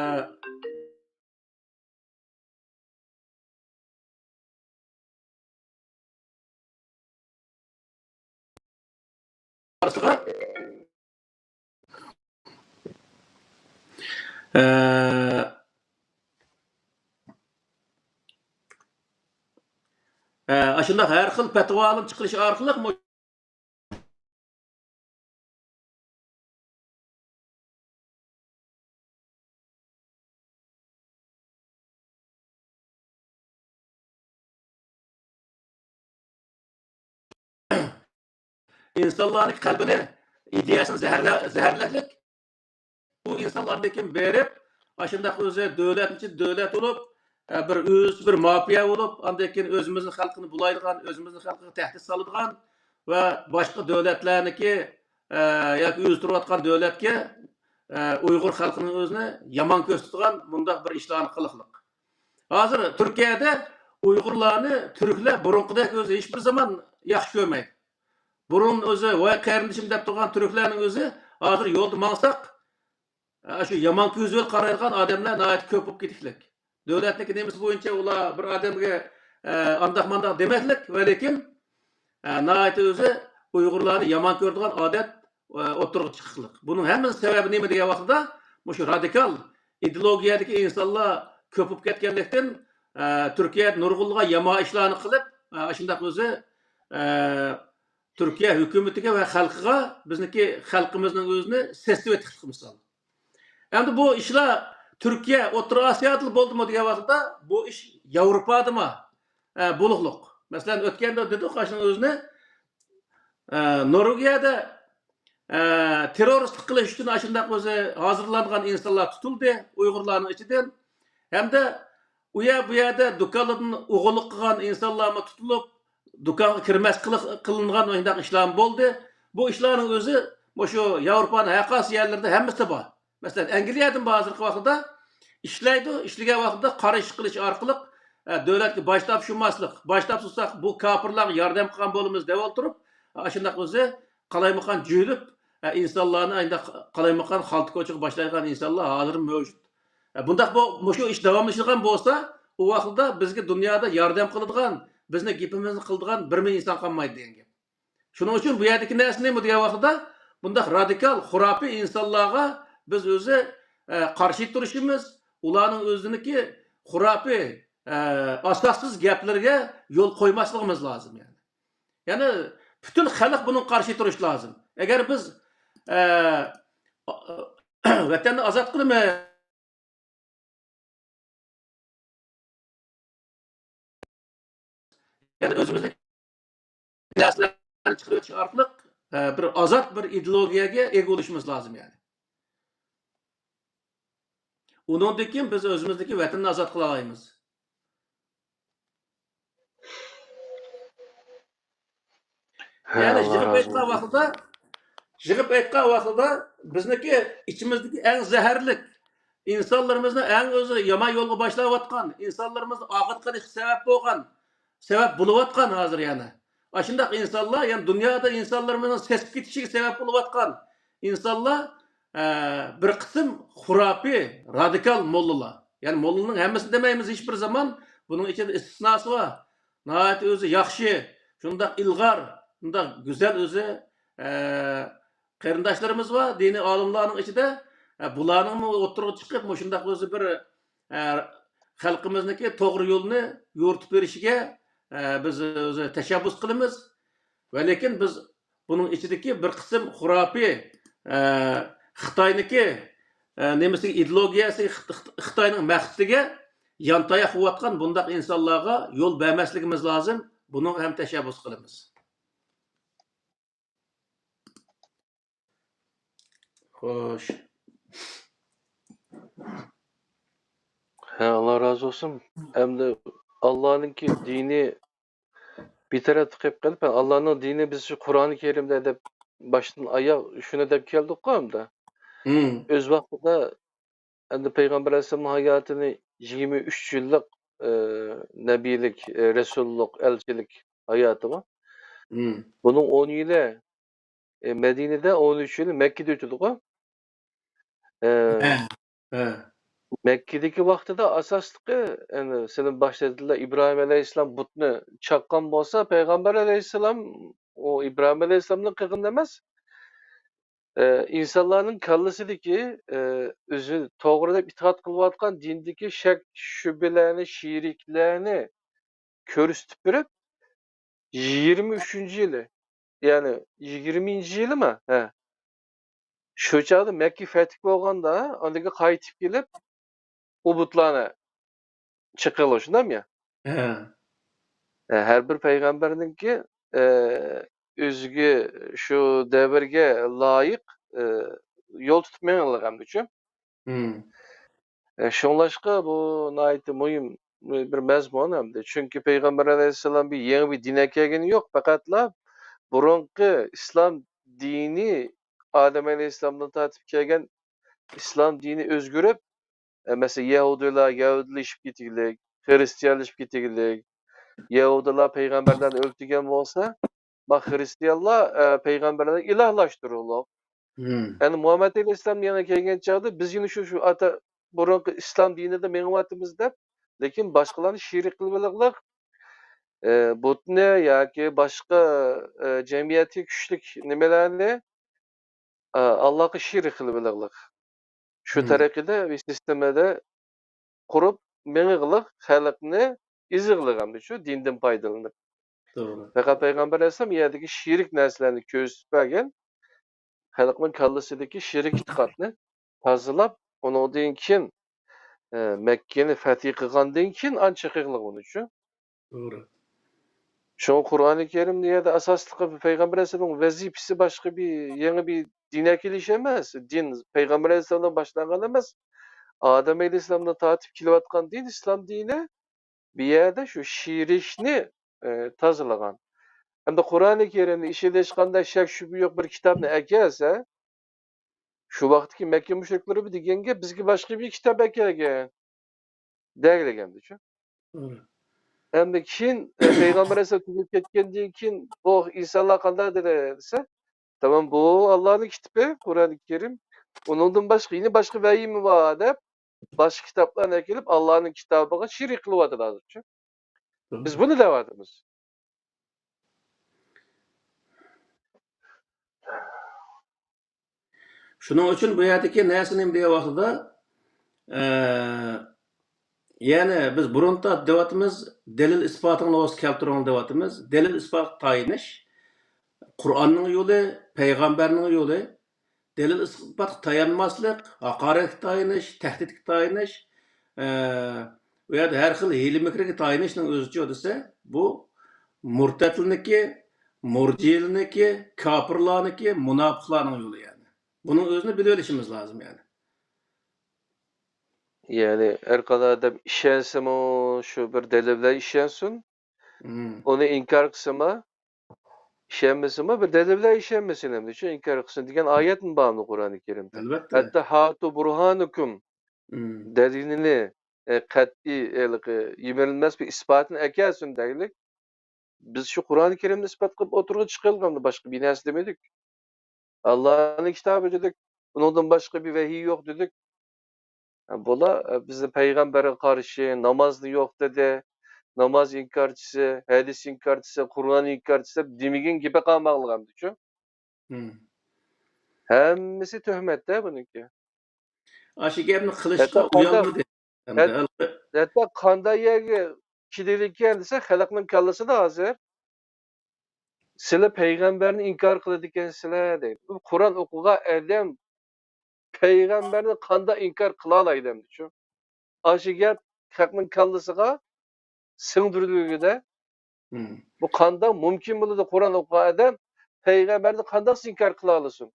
ئارىسىغا، ئە، ئە، ئاشۇنداق ھەر خىل پەتىۋالارنى چىقىرىش ئارقىلىق ئىنسانلارنىڭ قەلبىنى، ئىدىيەسىنى زەھەرلە-، زەھەرلەشلىك. بۇ ئىنسانلاردىن كېيىن بېرىپ، ئاشۇنداق ئۆزى دۆلەتنىڭ ئىچىدە دۆلەت بولۇپ، ئە، بىر ئۆزى بىر مافىيا بولۇپ، ئاندىن كېيىن ئۆزىمىزنىڭ خەلقىنى بۇلايدىغان، ئۆزىمىزنىڭ خەلقىگە تەھدىت سالىدىغان ۋە باشقا دۆلەتلەرنىڭكى، ئە، ياكى ئۆزى تۇرۇۋاتقان دۆلەتكە، ئە، ئۇيغۇر خەلقىنىڭ ئۆزىنى يامان كۆرسىتىدىغان مۇنداق بىر ئىشلارنى قىلىقلىق. ھازىر تۈركىيەدە ئۇيغۇرلارنى تۈركلەر بۇرۇنقىدەك ئۆزى ھېچبىر زامان ياخشى كۆرمەيدۇ. بۇرۇن ئۆزى ۋاي قېرىندىشىم دەپ تۇرغان تۈركلەرنىڭ ئۆزى ھازىر يولدا ماڭساق، ئاشۇ يامان كۆزى بىلەن قارايدىغان ئادەملەر ناھايىتى كۆپ بولۇپ كېتىكلىك. دۆلەتنىڭكى نېمىسى بويىچە ئۇلار بىر ئادەمگە، ئە، ئانداق مانداق دېمەكلىك ۋە لېكىن، ئە، ناھايىتى ئۆزى ئۇيغۇرلارنى يامان كۆرىدىغان ئادەت، ئە، ئوتتۇرىغا چىقىقلىق. بۇنىڭ ھەممىسى سەۋەبى نېمە دېگەن ۋاقتىدا، مۇشۇ رادىكال ئىدېئولوگىيەدىكى ئىنسانلار كۆپ بولۇپ كەتكەنلىكتىن، ئە، تۈركىيەدە نۇرغۇنلىغان يامان ئىشلارنى قىلىپ، ئە، ئاشۇنداق ئۆزى، ئە، تۈركىيە ھۆكۈمىتىگە ۋە خەلقىگە بىزنىڭكى خەلقىمىزنىڭ ئۆزىنى سېسىتىۋېتىقلىق مىسال. ئەمدى بۇ ئىشلار تۈركىيە، ئوتتۇرا ئاسىيادىلا بولدىمۇ دېگەن ۋاقىتتا، بۇ ئىش ياۋروپادىمۇ، ئە، بولۇقلۇق. مەسىلەن، ئۆتكەندە دېدۇق، ئاشۇنىڭ ئۆزىنى، ئە، نورۋېگىيەدە، ئە، تېررورىستلىق قىلىش ئۈچۈن ئاشۇنداق ئۆزى ھازىرلانغان ئىنسانلار تۇتۇلدى، ئۇيغۇرلارنىڭ ئىچىدىن. ھەمدە ئۇ يەر، بۇ يەردە دۇكانلاردىن ئوغرىلىق قىلغان ئىنسانلارمۇ تۇتۇلۇپ، دۇكانغا كىرمەس قىلىق-، قىلىنغان شۇنداق ئىشلارمۇ بولدى. بۇ ئىشلارنىڭ ئۆزى مۇشۇ ياۋروپانىڭ ھەر قايسى يەرلىرىدە ھەممىسىدە بار. مەسىلەن، ئەنگلىيەدىمۇ ھازىرقى ۋاقىتتا ئىشلەيدۇ، ئىشلىگەن ۋاقتىدا قارشى قىلىش ئارقىلىق، ئە، دۆلەتكە باج تاپشۇرماسلىق، باج تاپشۇرساق بۇ كاپىرلارغا ياردەم قىلغان بولىمىز دەپ ئولتۇرۇپ، ئاشۇنداق ئۆزى قالايمىقان جۆيلۈپ، ئە، ئىنسانلارنى ئانداق قالايمىقان خالتا كوچىغا باشلايدىغان ئىنسانلار ھازىرمۇ مەۋجۇت. ئە، بۇنداق بۇ، مۇشۇ ئىش داۋاملىشىدىغان بولسا، ئۇ ۋاقىتتا بىزگە دۇنيادا ياردەم قىلىدىغان، بىزنىڭ گېپىمىزنى قىلىدىغان بىرمۇ ئىنسان قالمايدۇ دېگەن گەپ. شۇنىڭ ئۈچۈن بۇ يەردىكى نەرسە نېمە دېگەن ۋاقتىدا، بۇنداق رادىكال، خۇراپىي ئىنسانلارغا بىز ئۆزى، ئە، قارشى تۇرۇشىمىز، ئۇلارنىڭ ئۆزىنىڭكى خۇراپىي، ئە، ئاساسسىز گەپلىرىگە يول قويماسلىقىمىز لازىم، يەنى. يەنى پۈتۈن خەلق بۇنىڭغا قارشى تۇرۇشى لازىم. ئەگەر بىز، ئە، ۋەتەننى ئازاد قىلىمىز، يەنى ئۆزىمىزنىڭ نەرسىلەرنى چىقىرىۋېتىش ئارقىلىق، ئە، بىر ئازاد بىر ئىدېئولوگىيەگە ئىگە بولۇشىمىز لازىم، يەنى. ئۇنىڭدىن كېيىن بىز ئۆزىمىزدىكى ۋەتەننى ئازاد قىلالايمىز. ھە، يەنى ئاللا يىغىپ رازى ئېيتقان بولسۇن. ۋاقتىدا، يىغىپ ئېيتقان ۋاقتىدا بىزنىڭكى ئىچىمىزدىكى ئەڭ زەھەرلىك، ئىنسانلىرىمىزنى ئەڭ ئۆزى يامان يولغا باشلاۋاتقان، ئىنسانلىرىمىزنى ئاغرىتقىلىشقا سەۋەب بولغان، سەۋەب بولۇۋاتقان ھازىر يەنە. ئاشۇنداق ئىنسانلار، يەنى دۇنيادا ئىنسانلىرىمىزنىڭ سېسىپ كېتىشىگە سەۋەب بولۇۋاتقان ئىنسانلار، ئە، بىر قىسىم خۇراپىي، رادىكال موللىلار. يەنى موللىنىڭ ھەممىسى دېمەيمىز ھېچ بىر زامان، بۇنىڭ ئىچىدە ئىستىسناسى بار. ناھايىتى ئۆزى ياخشى، شۇنداق ئىلغار، شۇنداق گۈزەل ئۆزى، ئە، قېرىنداشلىرىمىز بار، دىنىي ئالىملارنىڭ ئىچىدە، ئە، بۇلارنىڭمۇ ئوتتۇرىغا چىقىپ، مۇشۇنداق ئۆزى بىر، ئە، خەلقىمىزنىڭكى توغرا يولنى يورۇتۇپ بېرىشىگە، ئە، بىز ئۆزى تەشەببۇس قىلىمىز. ۋە لېكىن بىز بۇنىڭ ئىچىدىكى بىر قىسىم خۇراپىي، ئە، خىتاينىڭكى، ئە، نېمىسى، ئىدېئولوگىيەسى، خىت-، خىت-، خىتاينىڭ مەقسىتىگە يانتاياق بولۇۋاتقان بۇنداق ئىنسانلارغا يول بەرمەسلىكىمىز لازىم. بۇنىڭغا ھەم تەشەببۇس قىلىمىز. خوش. ھە، ئاللا رازى بولسۇن. ئەمدى ئاللانىڭكى دىنى بىتەرەپ قىلىپ قېلىپ، ئاللانىڭ دىنى بىز شۇ قۇرئانى كەرىمدە دەپ باشتىن ئاياغ شۇنى دەپ كەلدۇققۇ ئەمدى. مم. ئۆز ۋاقتىدا ئەمدى پەيغەمبەر ئەلەيھىسسالامنىڭ ھاياتىنى يىگىرمە ئۈچ يىللىق، ئى، نەبىيلىك، ئى، رەسۇللۇق، ئەلچىلىك ھاياتى بار. مم. بۇنىڭ ئون يىلى، ئى، مەدىنىدە، ئون ئۈچ يىلى مەككىدە ئۆتىدىغۇ. ئى، ھە، ھە. مەككىدىكى ۋاقتىدا ئاساسلىقى، ئەنە، سىلەر باشتا ئېيتتىڭلار، ئىبراھىم ئەلەيھىسسالام بۇتنى چاققان بولسا، پەيغەمبەر ئەلەيھىسسالام ئۇ ئىبراھىم ئەلەيھىسسالامنىڭ قىلغىنى ئەمەس. ئى، ئىنسانلارنىڭ كاللىسىدىكى، ئى، ئۆزى توغرا دەپ ئېتىقاد قىلىۋاتقان دىندىكى شەك، شۈبھىلەرنى، شېرىكلەرنى كۆرسىتىپ بېرىپ، يىگىرمە ئۈچىنچى يىلى، يەنى يىگىرمىنچى يىلىما؟ ھە. شۇ چاغدا مەككە فەتھ بولغاندا، ئاندىن كېيىن قايتىپ كېلىپ، ئۇ بۇتلارنى چېقىلغان، شۇنداقمۇ يا؟ ھە. ھە، ھەر بىر پەيغەمبەرنىڭكى، ئە، ئۆزىگە، شۇ دەۋرگە لايىق، ئە، يول تۇتۇپ مېڭىلغان ئەمدىچۇ. مم. ئە، شۇڭلاشقا بۇ ناھايىتى مۇھىم بىر مەزمۇن ئەمدى. چۈنكى پەيغەمبەر ئەلەيھىسسالام بىر يېڭى بىر دىن ئەكەلگىنى يوق، پەقەتلا بۇرۇنقى ئىسلام دىنى، ئادەم ئەلەيھىسسالامدىن تارتىپ كەلگەن ئىسلام دىنى ئۆزگىرىپ، ئە، مەسىلەن، يەھۇدىيلار يەھۇدىيلىشىپ كېتىگلىك، خىرىستىيانلىشىپ كېتىگلىك، يەھۇدىيلار پەيغەمبەرلەرنى ئۆلتۈرگەن بولسا، ما خىرىستىيانلار، ئە، پەيغەمبەرلەرنى ئىلاھلاشتۇرۇقلۇق. مم. يەنى مۇھەممەد ئەلەيھىسسالام يەنە كەلگەن چاغدا بىز يەنە شۇ، شۇ ئاتا، بۇرۇنقى ئىسلام دىنىدا مېڭىۋاتىمىز دەپ، لېكىن باشقىلارنى شېرىك قىلىۋېلىقلىق، ئە، بۇتنى ياكى باشقا، ئە، جەمئىيەتتىكى كۈچلۈك نېمىلەرنى، ئە، ئاللاغا شېرىك قىلىۋېلىقلىق. شۇ مم. تەرىقىدە بىر سىستېمىدا قۇرۇپ مېڭىغلىق، خەلقنى ئېزىغلىق ئەمدى شۇ دىندىن پايدىلىنىپ. توغرا. پەقەت پەيغەمبەر ئەلەيھىسسالام يەردىكى شېرىك نەرسىلەرنى كۆرسىتىپ بەرگەن، خەلقنىڭ كاللىسىدىكى شېرىك ئېتىقادنى تازىلاپ، ئۇنىڭدىن كېيىن، ئە، مەككىنى فەتھى قىلغاندىن كېيىن ئانچە قىلغىنىچۇ. توغرا. شۇڭا قۇرئانى كەرىم دېگەندە ئاساسلىقى پەيغەمبەر ئەلەيھىسسالامنىڭ ۋەزىپىسى باشقا بىر يېڭى بىر دىن ئەكېلىش ئەمەس. دىن پەيغەمبەر ئەلەيھىسسالامدىن باشلانغان ئەمەس. ئادەم ئەلەيھىسسالامدىن تارتىپ كېلىۋاتقان دىن، ئىسلام دىنى. بۇ يەردە شۇ شېرىكنى، ئە، تازىلىغان. ئەمدى قۇرئانى كەرىمنى ئىشىنىش قانداق شەك شۈبھە يوق بىر كىتابنى ئەكەلسە، شۇ ۋاقىتتىكى مەككە مۇشرىكلىرى دېگەنگە بىزگە باشقا بىر كىتاب ئەكەلگەن دەگلىگەندىچۇ. توغرا. ئەمدى كېيىن، ئە، پەيغەمبەر ئەلەيھىسسالام تۈگەپ كەتكەندىن كېيىن بۇ ئىنسانلار قانداق دېدى دېسە، تامام، بۇ ئاللانىڭ كىتابى، قۇرئانى كەرىم، ئۇنىڭدىن باشقا يەنە باشقا ۋەھىيمۇ بار دەپ، باشقا كىتابلارنى ئەكېلىپ، ئاللانىڭ كىتابىغا شېرىك قىلىۋاتىدۇ ھازىرچۇ. توغرا. بىز بۇنى دەۋاتىمىز. شۇنىڭ ئۈچۈن بۇ يەردىكى نەرسە نېمە دېگەن ۋاقتىدا، ئە، يەنى بىز بۇرۇن تارتىپ دەۋاتىمىز، دەلىل ئىسپاتىڭلارنى كەلتۈرۈڭلار دەۋاتىمىز. دەلىل ئىسپاتقا تايىنىش، قۇرئاننىڭ يولى، پەيغەمبەرنىڭ يولى. دەلىل ئىسپاتقا تايانماسلىق، ھاقارەتكە تايىنىش، تەھدىتكە تايىنىش، ئە، ئۇ يەردە ھەر خىل ھىيلە-مىكىرگە تايىنىشنىڭ ئۆزىچۇ دېسە، بۇ مۇرتەتلىنىكى، مۇرجىئىلىنىكى، كاپىرلارنىڭكى، مۇناپىقلارنىڭ يولى يەنى. بۇنىڭ ئۆزىنى بىلىۋېلىشىمىز لازىم يەنى. يەنى ھەر قانداق ئادەم ئىشەنسىمۇ شۇ بىر دەلىل بىلەن ئىشەنسۇن، مم. ئۇنى ئىنكار قىلسىمۇ، ئىشەنمىسىمۇ بىر دەلىل بىلەن ئىشەنمىسۇن ئەمدى شۇ ئىنكار قىلسۇن دېگەن ئايەتمۇ بارمۇ قۇرئانى كەرىمدە؟ ئەلۋەتتە. ھەتتا ھاتۇ بۇرھانىكۇم مم. دەلىلىنى، ئە، قەتئىي، ھېلىقى يىمىرىلمەس بىر ئىسپاتىنى ئەكەلسۇن دەيلىك. بىز شۇ قۇرئانى كەرىمنى ئىسپات قىلىپ ئوتتۇرىغا چىقىۋالغاندا باشقا بىر نەرسە دېمىدۇق. ئاللانىڭ كىتابى دېدۇق. ئۇنىڭدىن باشقا بىر ۋەھىي يوق دېدۇق. بۇلار، ئە، بىزنى پەيغەمبەرگە قارشى، نامازنى يوق دېدى، ناماز ئىنكارچىسى، ھەدىس ئىنكارچىسى، قۇرئان ئىنكارچىسى دەپ دېمىگەن گېپى قالماقلىق ئەمدىچۇ. مم. ھەممىسى تۆھمەتتە بۇنىڭكى. ئاشۇ گەپنى ھەتتا قىلىشقا قانداق، ئۇيالمىدى. ھەت-، ھەتتا قانداق يەرگە كېلىدىكەن دېسە، خەلقنىڭ كاللىسىدا ھازىر سىلەر پەيغەمبەرنى ئىنكار قىلىدىكەنسىلەر دەيدۇ. بۇ قۇرئان ئوقۇغان ئادەم پەيغەمبەرنى قانداق ئىنكار قىلالايدۇ ئەمدىچۇ؟ ئاشۇ گەپ خەقنىڭ كاللىسىغا سىڭدۈرۈلگىدە، مم. بۇ قانداق مۇمكىن بولىدۇ؟ قۇرئان ئوقۇغان ئادەم پەيغەمبەرنى قانداق ئىنكار قىلالىسۇن؟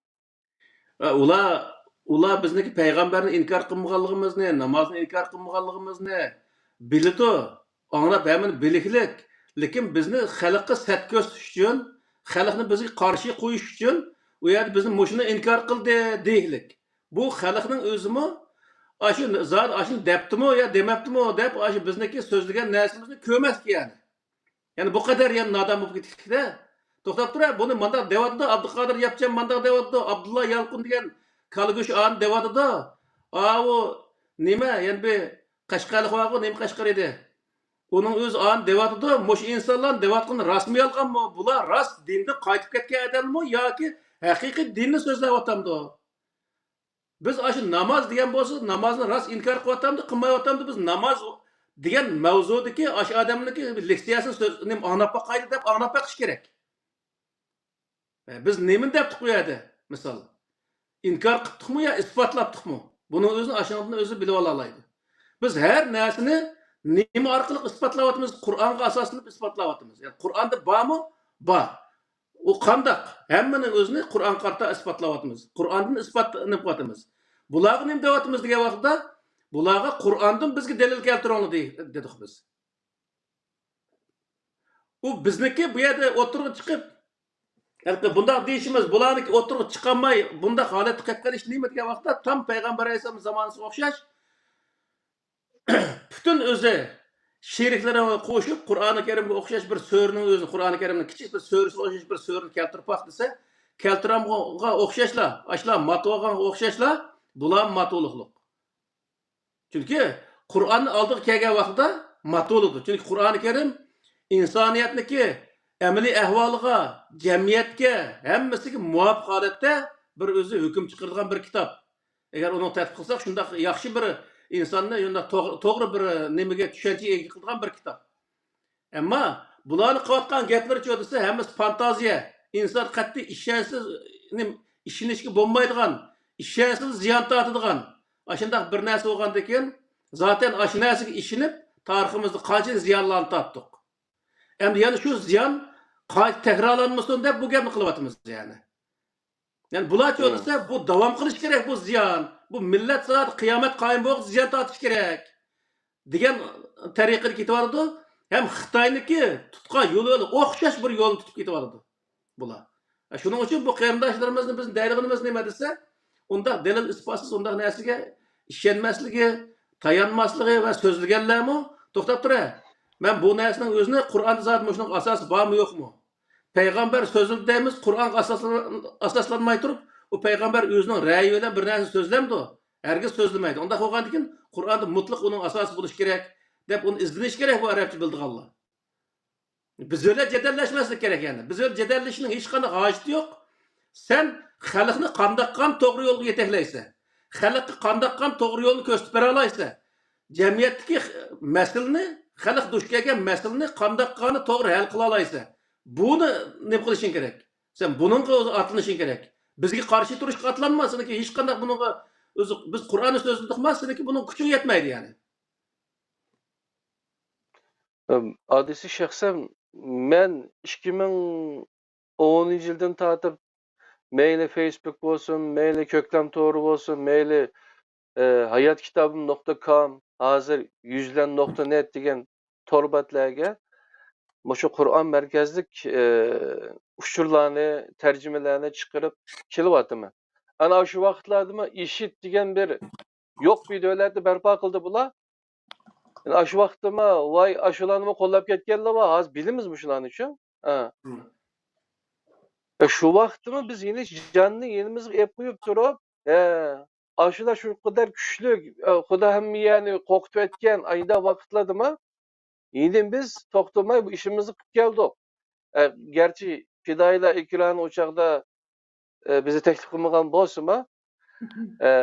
ئە، ئۇلار، ئۇلار بىزنىڭكى پەيغەمبەرنى ئىنكار قىلمىغانلىقىمىزنى، نامازنى ئىنكار قىلمىغانلىقىمىزنى بىلىدۇ، ئاڭلاپ ھەممىنى بىلىكلىك. لېكىن بىزنى خەلققە سەت كۆرسىتىش ئۈچۈن، خەلقنى بىزگە قارشى قويۇش ئۈچۈن ئۇ يەردە بىزنى مۇشۇنى ئىنكار قىلدى دېيىكلىك. بۇ خەلقنىڭ ئۆزىمۇ ئاشۇ زادى ئاشۇنى دەپتىمۇ يا دېمەپتىمۇ دەپ ئاشۇ بىزنىڭكى سۆزلىگەن نەرسىمىزنى كۆرمەسلىك يەنى. يەنى بۇ قەدەر يەنە نادان بولۇپ كېتىپتىكىن-دە. توختاپ تۇرە، بۇنى مانداق دەۋاتىدۇ، ئابدۇقادىر ياپچان مانداق دەۋاتىدۇ، ئابدۇللا يالقۇن دېگەن كالا گۆشى ئانى دەۋاتىدۇ. ئاۋۇ نېمە، يەنە بىر قەشقەرلىق بارغۇ، نېمە قەشقەر ئىدى؟ ئۇنىڭ ئۆزى ئانى دەۋاتىدۇ، مۇشۇ ئىنسانلارنى دەۋاتقىنى راستمۇ يالغانمۇ؟ بۇلار راست دىندىن قايتىپ كەتكەن ئادەممۇ ياكى ھەقىقىي دىننى سۆزلەۋاتامدۇ؟ بىز ئاشۇ ناماز دېگەن بولسا، نامازنى راست ئىنكار قىلىۋاتامدۇ، قىلمايۋاتامدۇ، بىز ناماز دېگەن مەۋزۇدىكى ئاشۇ ئادەمنىڭكى لېكسىيەسىنى سۆز-، نېمە، ئاڭلاپ باقايلى دەپ ئاڭلاپ بېقىش كېرەك. ئە، بىز نېمىنى دەپتۇق ئۇ يەردە؟ مىسال، ئىنكار قىپتۇقمۇ يا ئىسپاتلاپتۇقمۇ؟ بۇنىڭ ئۆزىنى ئاشۇنىڭدىن ئۆزى بىلىۋالالايدۇ. بىز ھەر نەرسىنى نېمە ئارقىلىق ئىسپاتلاۋاتىمىز؟ قۇرئانغا ئاساسلىنىپ ئىسپاتلاۋاتىمىز. يەنى قۇرئاندا بارمۇ؟ بار. ئۇ قانداق؟ ھەممىنىڭ ئۆزىنى قۇرئانغا قارىتا ئىسپاتلاۋاتىمىز. قۇرئاندىن ئىسپاتلىنىۋاتىمىز. بۇلارغا نېمە دەۋاتىمىز دېگەن ۋاقىتتا، بۇلارغا قۇرئاندىن بىزگە دەلىل كەلتۈرۈڭلار دېدۇق بىز. ئۇ بىزنىڭكى بۇ يەردە ئوتتۇرىغا چىقىپ، ھېلىقى بۇنداق دېيىشىمىز، بۇلارنىڭكى ئوتتۇرىغا چىقالماي، بۇنداق ھالەتتە قېلىپ قېلىش نېمە دېگەن ۋاقىتتا، تام پەيغەمبەر ئەلەيھىسسالام زامانىسىغا ئوخشاش، پۈتۈن ئۆزى شېرىكلىرىنى قوشۇپ، قۇرئانى كەرىمگە ئوخشاش بىر سۈرىنىڭ ئۆزىنى، قۇرئانى كەرىمنىڭ كىچىك بىر سۈرىسىگە ئوخشاش بىر سۈرىنى كەلتۈرۈپ باق دېسە، كەلتۈرەلمىگەنگە ئوخشاشلا، ئاشۇلار مات بولغانغا ئوخشاشلا، بۇلارمۇ مات بولۇقلۇق. چۈنكى قۇرئاننى ئالدىغا كەلگەن ۋاقتىدا مات بولىدۇ. چۈنكى قۇرئانى كەرىم ئىنسانىيەتنىڭكى ئەمەلىي ئەھۋالىغا، جەمئىيەتكە، ھەممىسىگە مۇۋاپىق ھالەتتە بىر ئۆزى ھۆكۈم چىقىرىدىغان بىر كىتاب. ئەگەر ئۇنى تەتبىق قىلساق، شۇنداق ياخشى بىر ئىنساننى شۇنداق توغ-، توغرا بىر نېمىگە، چۈشەنچىگە ئىگە قىلىدىغان بىر كىتاب. ئەمما بۇلارنىڭ قىلىۋاتقان گەپلىرىچۇ دېسە، ھەممىسى فانتازىيە. ئىنسان قەتئىي ئىشەنسىز، نېمە، ئىشىنىشكە بولمايدىغان، ئىشەنسىلا زىيان تارتىدىغان ئاشۇنداق بىر نەرسە بولغاندىكىن، زاتەن ئاشۇ نەرسىگە ئىشىنىپ، تارىخىمىزدا قانچىلىك زىيانلارنى تارتتۇق. ئەمدى يەنە شۇ زىيان قايتا تەكرارلانمىسۇن دەپ بۇ گەپنى قىلىۋاتىمىز يەنى. يەنى بۇلارچۇ دېسە، بۇ داۋام قىلىش كېرەك، بۇ زىيان. بۇ مىللەت زادى قىيامەت قايىم بولغۇچە زىيان تارتىش كېرەك دېگەن تەرىقىدە كېتىۋاتىدۇ. ھەم خىتاينىڭكى تۇتقان يولى بىلەن ئوخشاش بىر يولنى تۇتۇپ كېتىۋاتىدۇ بۇلار. شۇنىڭ ئۈچۈن بۇ قېرىنداشلىرىمىزنى بىز دەيدىغىنىمىز نېمە دېسە، ئۇنداق دەلىل ئىسپاتسىز ئۇنداق نەرسىگە ئىشەنمەسلىكى، تايانماسلىقى ۋە سۆزلىگەنلەرمۇ، توختاپ تۇرە، مەن بۇ نەرسىنىڭ ئۆزىنى قۇرئاندا زادى مۇشۇنىڭ ئاساسى بارمۇ يوقمۇ؟ پەيغەمبەر سۆزلىدى دەيمىز، قۇرئانغا ئاساسلان-، ئاساسلانماي تۇرۇپ، ئۇ پەيغەمبەر ئۆزىنىڭ رەيى بىلەن بىر نەرسە سۆزلەمدۇ؟ ھەرگىز سۆزلىمەيدۇ. ئۇنداق بولغاندىكىن، قۇرئاندا مۇتلەق ئۇنىڭ ئاساسى بولۇشى كېرەك، دەپ ئۇنى ئىزدىنىشى كېرەك بۇ ئەرەبچە بىلىدىغانلار. بىز بىلەن جېدەللەشمەسلىك كېرەك يەنى. بىز بىلەن جېدەللىشىشنىڭ ھېچقانداق ھاجىتى يوق. سەن خەلقنى قانداققان توغرا يولغا يېتەكلەيسەن؟ خەلققە قانداققان توغرا يولنى كۆرسىتىپ بېرەلايسەن؟ جەمئىيەتتىكى مەسىلىنى، خەلق دۇچ كەلگەن مەسىلىنى قانداققانى توغرا ھەل قىلالايسەن؟ بۇنى نېمە قىلىشىڭ كېرەك؟ سەن بۇنىڭغا ئاتلىنىشىڭ كېرەك. بىزگە قارشى تۇرۇشقا ئاتلانما، سېنىڭكى ھېچقانداق بۇنىڭغا ئۆزى، بىز قۇرئاننى سۆزلىدۇقما، سېنىڭكى بۇنىڭغا كۈچۈڭ يەتمەيدۇ يەنى. ئادىسى شەخسەن مەن ئىككى مىڭ ئونىنچى يىلدىن تارتىپ مەيلى فېيسبۇك بولسۇن، مەيلى كۆكلەم تورى بولسۇن، مەيلى، ئە، ھايات كىتابىم نۇقتا كوم، ھازىر يۈزلەن نۇقتا نېت دېگەن تور بەتلەرگە مۇشۇ قۇرئان مەركەزلىك، ئە، ئۇچۇرلارنى، تەرجىمىلەرنى چىقىرىپ كېلىۋاتىمەن. ئەنە شۇ ۋاقىتلاردىمۇ ئىشىت دېگەن بىر يوق بىر دۆلەتنى بەرپا قىلدى بۇلار. ئەنە شۇ ۋاقىتتىمۇ، ۋاي، ئاشۇلارنىمۇ قوللاپ كەتكەنلەر بار، ھازىر بىلىمىز مۇشۇلارنىچۇ. ھە. مم. ئە، شۇ ۋاقىتتىمۇ بىز يەنە جاننى يېنىمىزغا ئېلىپ قويۇپ تۇرۇپ، ھە، ئاشۇلار شۇ قەدەر كۈچلۈك، ئە، خۇدا ھەممە يەرنى قورقۇتۇۋەتكەن ئايدا ۋاقىتلاردىمۇ، يەنە بىز توختىماي بۇ ئىشىمىزنى قىلىپ كەلدۇق. ئە، گەرچە پىدائىيلار ئېكرانى ئۇ چاغدا، ئە، بىزنى تەكلىپ قىلمىغان بولسىمۇ، ئە،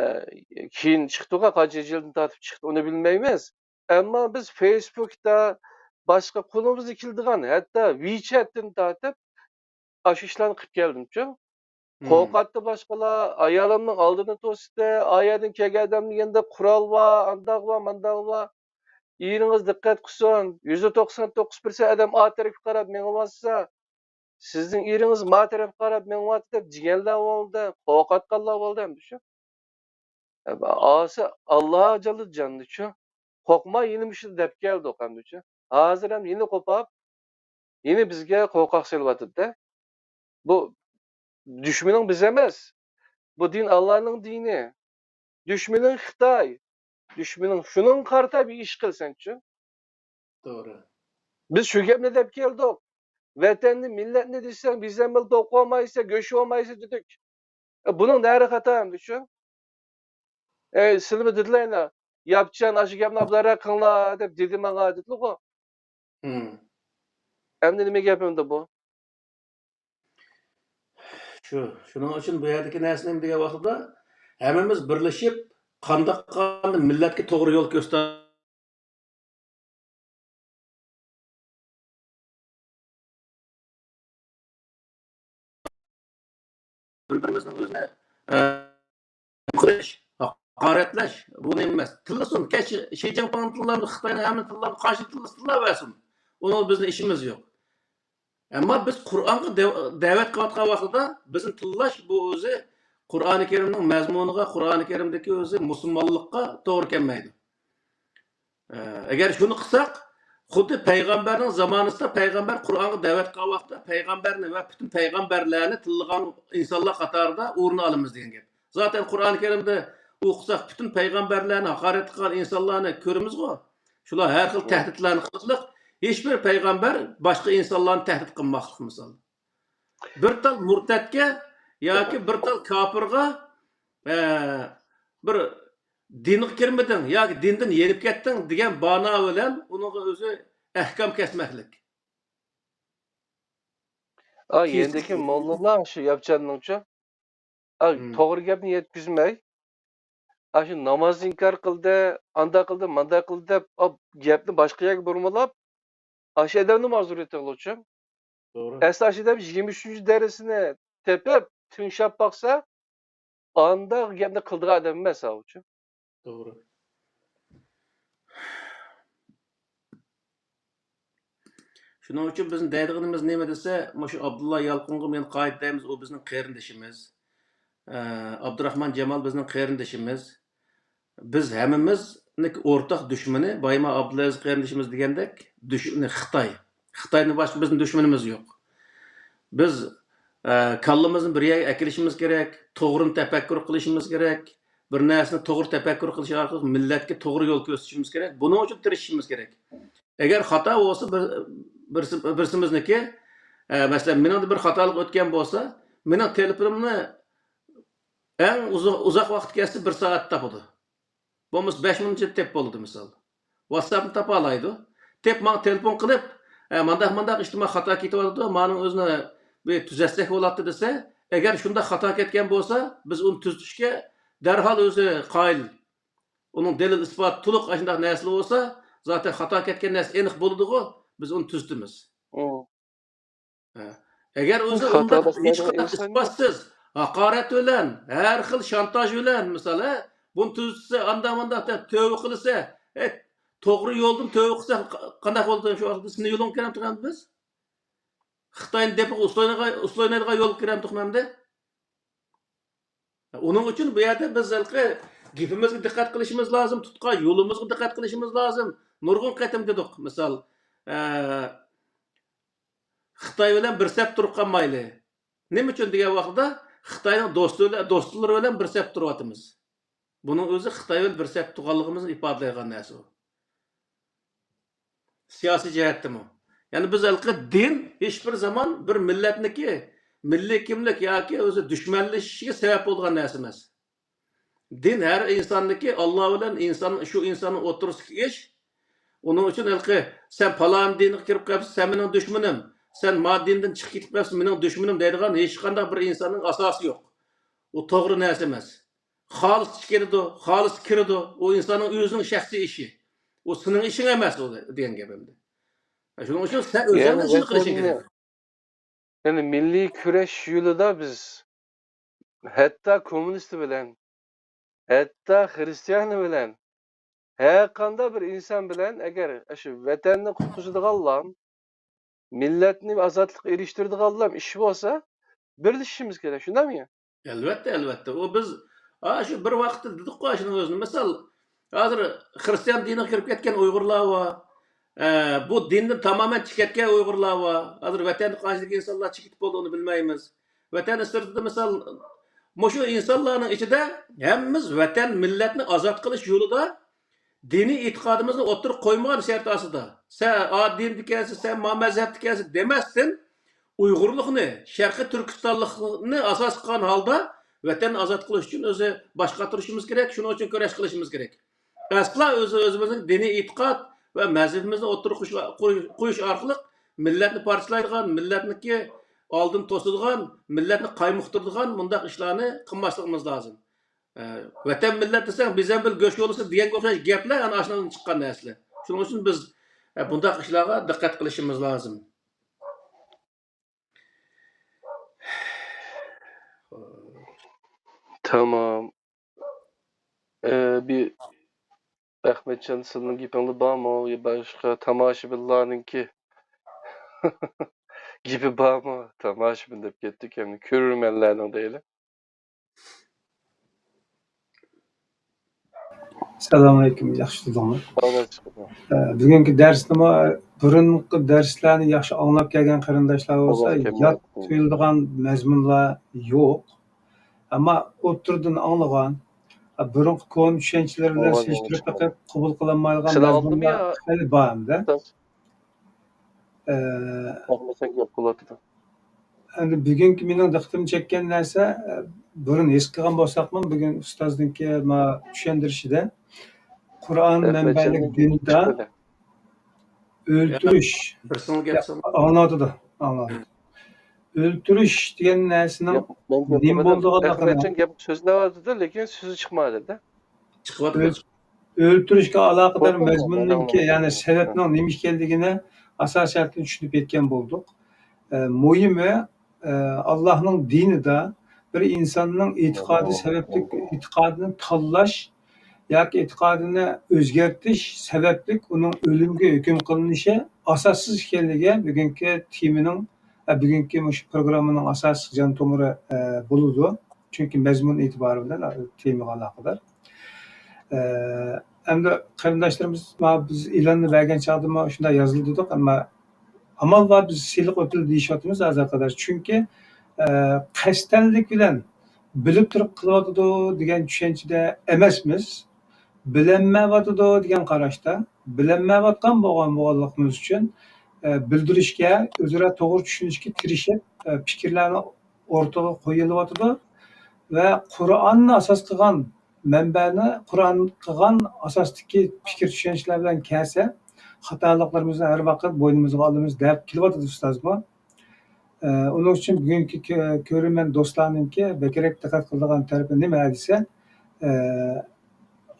كېيىن چىقتىغۇ، قانچە يىلدىن تارتىپ چىقتى، ئۇنى بىلمەيمىز. ئەمما بىز فېيسبۇكتا، باشقا قولىمىزغا كېلىدىغان، ھەتتا ۋىچەتتىن تارتىپ ئاشۇ ئىشلارنى قىلىپ كەلدىمچۇ. مم. قورقاتتى باشقىلار، ئايالىمنىڭ ئالدىنى توساتتى، ئايالدىن كەلگەن ئادەم دېگەندە قورال بار، ئانداق بار، مانداق بار. ئېرىڭىز دىققەت قىلسۇن، يۈزدە توقسان توققۇز پىرسەنت ئادەم ئا تەرەپكە قاراپ مېڭىۋاتسا، سىزنىڭ ئېرىڭىز ما تەرەپكە قاراپ مېڭىۋاتىدۇ دەپ دېگەنلەر بولدى، قورقۇتقانلار بولدى ئەمدى شۇ. ئاسا ئاللا جاللى جاننىچۇ، قورقما يېنىمىشىدا دەپ كەلدۇق ئەمدىچۇ. ھازىر ھەم يېنى قوپاپ، يېنى بىزگە قورقاق سېلىۋاتىدۇ-دە. بۇ دۈشمىنىڭ بىز ئەمەس. بۇ دىن ئاللانىڭ دىنى. دۈشمىنىڭ خىتاي. دۈشمىنىڭ شۇنىڭغا قارىتا بىر ئىش قىل سەنچۇ. توغرا. بىز شۇ گەپنى دەپ كەلدۇق. ۋەتەننى، مىللەتنى دېسەڭ، بىز ھەم بىللە توق بولمايسا، گۆش بولمايسا دېدۇق. ئە، بۇنىڭ نەرى خاتا ئەمدى شۇ؟ ئەي، سىلىمۇ دېدىلەينا، ياپچان ئاشۇ گەپنى ئابدۇرەك قىلىڭلار دەپ دېدى ماڭا دېدىلىغۇ. مم. ئەمدى نېمە گەپ ئەمدى بۇ؟ شۇ، شۇنىڭ ئۈچۈن بۇ يەردىكى نەرسە نېمە دېگەن ۋاقتىدا، ھەممىمىز بىرلىشىپ، قانداق قىلغاندا مىللەتكە توغرا يول كۆرسىتە، بىر-بىرىمىزنىڭ ئۆزىنى، ئە، قىلىش، ھاقارەتلەش، بۇ نېمە ئەمەس. تىللىسۇن، كەچ شى جىنپىڭ تىللاپ، خىتاينىڭ ھەممە تىللىرىغا قارشى تىللىسا تىللاۋەرسۇن. ئۇنىڭ بىزنىڭ ئىشىمىز يوق. ئەمما بىز قۇرئانغا دەۋ-، دەۋەت قىلىۋاتقان ۋاقتىدا بىزنى تىللاش بۇ ئۆزى قۇرئانى كەرىمنىڭ مەزمۇنىغا، قۇرئانى كەرىمدىكى ئۆزى مۇسۇلمانلىققا توغرا كەلمەيدۇ. ئە، ئەگەر شۇنى قىلساق، خۇددى پەيغەمبەرنىڭ زامانىسىدا پەيغەمبەر قۇرئانغا دەۋەت قىلغان ۋاقىتتا پەيغەمبەرنى ۋە پۈتۈن پەيغەمبەرلەرنى تىللىغان ئىنسانلار قاتارىدا ئورۇن ئالىمىز دېگەن گەپ. زاتەن قۇرئانى كەرىمدە ئوقۇساق، پۈتۈن پەيغەمبەرلەرنى ھاقارەت قىلغان ئىنسانلارنى كۆرىمىزغۇ. شۇلار ھەر خىل تەھدىتلەرنى قىلىپ، ھېچبىر پەيغەمبەر باشقا ئىنسانلارنى تەھدىت قىلماسلىق مىسال. بىر تال مۇرتەتكە ياكى بىر تال كاپىرغا، ئە، بىر دىنغا كىرمىدىڭ ياكى دىندىن يېنىپ كەتتىڭ دېگەن بانا بىلەن ئۇنىڭغا ئۆزى ئەھكام كەسمەكلىك. ئا، كېسىپ يېنىدىكى موللىلار شۇ ياپچاننىڭچۇ؟ ئا، مم. توغرا گەپنى يەتكۈزمەي، ئاشۇ نامازنى ئىنكار قىلدى، ئانداق قىلدى، مانداق قىلدى دەپ، ئا، گەپنى باشقا يەرگە بۇرمىلاپ، ئاشۇ ئادەمنى مازۇر ئېتىغلىچۇ. توغرا. ئەسلى ئاشۇ ئادەم يىگىرمە ئۈچىنچى دەرسىنى تېپىپ، تىڭشاپ باقسا، ئانداق گەپنى قىلىدىغان ئادەم ئەمەس ئاۋۇچۇ. توغرا. شۇنىڭ ئۈچۈن بىزنىڭ دەيدىغىنىمىز نېمە دېسە، مۇشۇ ئابدۇللا يالقۇنغا مەن قايتا دەيمىز، ئۇ بىزنىڭ قېرىندىشىمىز. ئە، ئابدۇراخمان جامال بىزنىڭ قېرىندىشىمىز. بىز ھەممىمىزنىڭ ئورتاق دۈشمىنى، بايما ئابدۇلئەزىز قېرىندىشىمىز دېگەندەك، دۈشمىنى خىتاي. خىتايدىن باشقا بىزنىڭ دۈشمىنىمىز يوق. بىز، ئە، كاللىمىزنى بىر يەرگە ئەكېلىشىمىز كېرەك، توغرىنى تەپەككۇر قىلىشىمىز كېرەك. بىر نەرسىنى توغرا تەپەككۇر قىلىش ئارقىلىق مىللەتكە توغرا يول كۆرسىتىشىمىز كېرەك. بۇنىڭ ئۈچۈن تىرىشىشىمىز كېرەك. ئەگەر خاتا بولسا، بىر، بىرسى، بىرسىمىزنىڭكى، ئە، مەسىلەن، مېنىڭدە بىر خاتالىق ئۆتكەن بولسا، مېنىڭ تېلېفونۇمنى ئەڭ ئۇزۇ-، ئۇزاق ۋاقىت كەتسە، بىر سائەت تاپىدۇ. بولمىسا، بەش مىنۇت ئىچىدە تېپىپ بولىدۇ، مىسال. ۋاتساپنى تاپالايدۇ. تېپىپ ماڭا تېلېفون قىلىپ، ئە، مانداق، مانداق ئىجتىمائىي خاتا كېتىۋاتىدۇ، مانىڭ ئۆزىنى بىر تۈزەتسەك بولاتتى دېسە، ئەگەر شۇنداق خاتا كەتكەن بولسا، بىز ئۇنى تۈزىتىشكە دەرھال ئۆزى قايىل. ئۇنىڭ دەلىل ئىسپاتى تولۇق ئاشۇنداق نەرسىلەر بولسا، زاتەن خاتا كەتكەن نەرسە ئېنىق بولىدىغۇ، بىز ئۇنى تۈزىتىمىز. ھە. ئەگەر ئۆزى ئۇنداق ھېچقانداق ئىسپاتسىز، ھاقارەت بىلەن، ھەر خىل شانتاژ بىلەن، مىسال، ھە، بۇنى تۈزىتسە، ئانداق مۇنداق دەپ تۆۋە قىلسا، ھە، توغرا يولدىن تۆۋە قىلسا، قا-، قانداق بولىدۇ؟ شۇ ۋاقىتتا سېنىڭ يولۇڭغا كىرەمدۇق بىز؟ خىتاينى دېپىغا ئۇسلايدىغان، ئۇسلايدىغان يولغا كىرەمدۇقمۇ ئەمدى؟ ئۇنىڭ ئۈچۈن بۇ يەردە بىز ھېلىقى گېپىمىزگە دىققەت قىلىشىمىز لازىم، تۇتقان يولىمىزغا دىققەت قىلىشىمىز لازىم. نۇرغۇن قېتىم دېدۇق، مىسال، ئە، خىتاي بىلەن بىر سەپ تۇرۇپ قالمايلى. نېمە ئۈچۈن دېگەن ۋاقتىدا، خىتاينىڭ دوستى بىلەن، دوستلىرى بىلەن بىر سەپ تۇرۇۋاتىمىز. بۇنىڭ ئۆزى خىتاي بىلەن بىر سەپ تۇرغانلىقىمىزنى ئىپادىلەيدىغان نەرسە ئۇ. سىياسىي جەھەتتىمۇ. يەنى بىز ھېلىقى دىن ھېچبىر زامان بىر مىللەتنىكى مىللىي كىملىك ياكى ئۆزى دۈشمەنلىشىشىگە سەۋەب بولىدىغان نەرسە ئەمەس. دىن ھەر ئىنساننىڭكى، ئاللا بىلەن ئىنسان، شۇ ئىنساننىڭ ئوتتۇرىسىدىكى ئىش. ئۇنىڭ ئۈچۈن ھېلىقى، سەن پالان دىنغا كىرىپ قېلىپسەن، سەن مېنىڭ دۈشمىنىم، سەن ما دىندىن چىقىپ كېتىپ قېلىپسەن، مېنىڭ دۈشمىنىم دەيدىغان ھېچقانداق بىر ئىنساننىڭ ئاساسى يوق. ئۇ توغرا نەرسە ئەمەس. خالىسا چىقىدۇ، خالىسا كىرىدۇ. ئۇ ئىنساننىڭ ئۆزىنىڭ شەخسىي ئىشى. ئۇ سېنىڭ ئىشىڭ ئەمەس ئۇ دېگەن گەپ ئەمدى. شۇنىڭ ئۈچۈن سەن ئۆزۈڭنىڭ ئىشىنى قىلىشىڭ كېرەك. يەنى مىللىي كۈرەش يولىدا بىز ھەتتا كوممۇنىست بىلەن، ھەتتا خىرىستىيان بىلەن، ھەر قانداق بىر ئىنسان بىلەن ئەگەر ئاشۇ ۋەتەننى قۇتقۇزىدىغانلام، مىللەتنى ئازادلىققا ئېرىشتۈرىدىغانلام ئىش بولسا، بىرلىشىشىمىز كېرەك، شۇنداقمۇ؟ ئەلۋەتتە، ئەلۋەتتە. ئۇ بىز، ئا، شۇ بىر ۋاقىتتا دېدۇققۇ، ئاشۇنىڭ ئۆزىنى. مىسال، ھازىر خىرىستىيان دىنىغا كىرىپ كەتكەن ئۇيغۇرلار بار. ئە، بۇ دىندىن تامامەن چىقىپ كەتكەن ئۇيغۇرلار بار. ھازىر ۋەتەندە قانچىلىك ئىنسانلار چىقىپ كەتتى، بولدى، ئۇنى بىلمەيمىز. ۋەتەن سىرتىدا، مىسال، مۇشۇ ئىنسانلارنىڭ ئىچىدە ھەممىمىز ۋەتەن، مىللەتنى ئازاد قىلىش يولىدا دىنىي ئېتىقادىمىزنى ئوتتۇرىغا قويمىغان شەرت ئاستىدا، سەن ئا دىندىكەنسەن، سەن ما مەزھەپتىكەنسەن دېمەستىن، ئۇيغۇرلۇقنى، شەرقىي تۈركىستانلىقنى ئاساس قىلغان ھالدا ۋەتەننى ئازاد قىلىش ئۈچۈن ئۆزى باش قاتۇرۇشىمىز كېرەك، شۇنىڭ ئۈچۈن كۈرەش قىلىشىمىز كېرەك. ئەسلا ئۆزى، ئۆزىمىزنىڭ دىنىي ئېتىقاد ۋە مەزھىپىمىزنى ئوتتۇرىغا قويۇش، قويۇش ئارقىلىق مىللەتنى پارچىلايدىغان، مىللەتنىڭكى ئالدىنى توسىدىغان، مىللەتنى قايمۇقتۇرىدىغان مۇنداق ئىشلارنى قىلماسلىقىمىز لازىم. ئە، ۋەتەن مىللەت دېسەڭ، بىزەن بىر گۆش يولىسى دېگەنگە ئوخشاش گەپلەر ئەنە ئاشۇنىڭدىن چىققان نەرسىلەر. شۇنىڭ ئۈچۈن بىز، ئە، بۇنداق ئىشلارغا دىققەت قىلىشىمىز لازىم. تامام. ئە، بىر ئەخمەتجان، سىلىنىڭ گېپىڭلار بارمۇ؟ يا باشقا تاماشىبىنلارنىڭكى گېپى بارمۇ؟ تاماشىبىن دەپ كەتتۇق، ئەمدى كۆرۈرمەنلەرنىڭ دەيلى. ئەسسالامۇئەلەيكۇم، ياخشى تۇردۇڭلار. ئە، بۈگۈنكى دەرسنىمۇ، بۇرۇنقى دەرسلەرنى ياخشى ئاڭلاپ كەلگەن قېرىنداشلار بولسا، يات تۇيۇلىدىغان مەزمۇنلار يوق. ئەمما ئوتتۇرىدىن ئاڭلىغان، بۇرۇنقى كونا چۈشەنچىلەر بىلەن سېلىشتۇرۇپ بېقىپ قوبۇل قىلالمايدىغان مەزمۇنلار خېلى بار ئەمدى. ئە، ئەمدى بۈگۈنكى مېنىڭ دىققىتىمنى چەككەن نەرسە، ئە، بۇرۇن ھېس قىلغان بولساقمۇ، بۈگۈن ئۇستازنىڭكى ما چۈشەندۈرۈشىدە قۇرئان مەنبەلىك دىندا ئۆلتۈرۈش. ئاڭلاۋاتىدۇ، ئاڭلاۋاتىدۇ. ئۆلتۈرۈش دېگەن نەرسىنىڭ نېمە بولىدىغانلىقىنى. ئەخمەتجان گەپ سۆزلەۋاتىدۇ، لېكىن سۆزى چىقمايدۇ. چىقىۋاتىدۇ. ئۆلتۈرۈشكە ئالاقىدار مەزمۇننىڭكى، يەنى سەۋەبنىڭ نېمە ئىكەنلىكىنى ئاساسىي جەھەتتىن چۈشىنىپ يەتكەن بولدۇق. ئە، مۇھىمى، ئە، ئاللاھنىڭ دىنىدا بىر ئىنساننىڭ ئېتىقادى سەۋەبلىك، ئېتىقادىنى تاللاش ياكى ئېتىقادىنى ئۆزگەرتىش سەۋەبلىك ئۇنىڭ ئۆلۈمگە ھۆكۈم قىلىنىشى ئاساسسىز ئىكەنلىكى بۈگۈنكى تېمىنىڭ، ئە، بۈگۈنكى مۇشۇ پروگراممىنىڭ ئاساسلىق جان تومۇرى، ئە، بولىدۇ. چۈنكى مەزمۇن ئېتىبارى بىلەن، ئە، تېمىغا ئالاقىدار. ئە، ئەمدى قېرىنداشلىرىمىز، ما بىز ئېلاننى بەرگەن چاغدىمۇ شۇنداق يازىدۇ دېدۇق، ئەمما ئامال بار، بىز سىلىق ئۆتىلى دېيىشىۋاتىمىز ھازىرغا قەدەر. چۈنكى، ئە، قەستەنلىك بىلەن بىلىپ تۇرۇپ قىلىۋاتىدۇ دېگەن چۈشەنچىدە ئەمەسمىز. بىلەلمەيۋاتىدۇ دېگەن قاراشتا، بىلەلمەيۋاتقان بولغان بولغانلىقىمىز ئۈچۈن، ئە، بىلدۈرۈشكە، ئۆزئارا توغرا چۈشىنىشكە تىرىشىپ، ئە، پىكىرلەرنى ئورتىغا قويۇلۇۋاتىدۇ ۋە قۇرئاننى ئاساس قىلغان مەنبەنى، قۇرئان قىلغان ئاساستىكى پىكىر چۈشەنچىلەر بىلەن كەلسە، خاتالىقلىرىمىزنى ھەر ۋاقىت بوينىمىزغا ئالىمىز دەپ كېلىۋاتىدۇ ئۇستازمۇ. ئە، ئۇنىڭ ئۈچۈن بۈگۈنكى كۆ-، كۆرۈرمەن دوستلارنىڭكى بەكرەك دىققەت قىلىدىغان تەرىپى نېمە دېسە، ئە،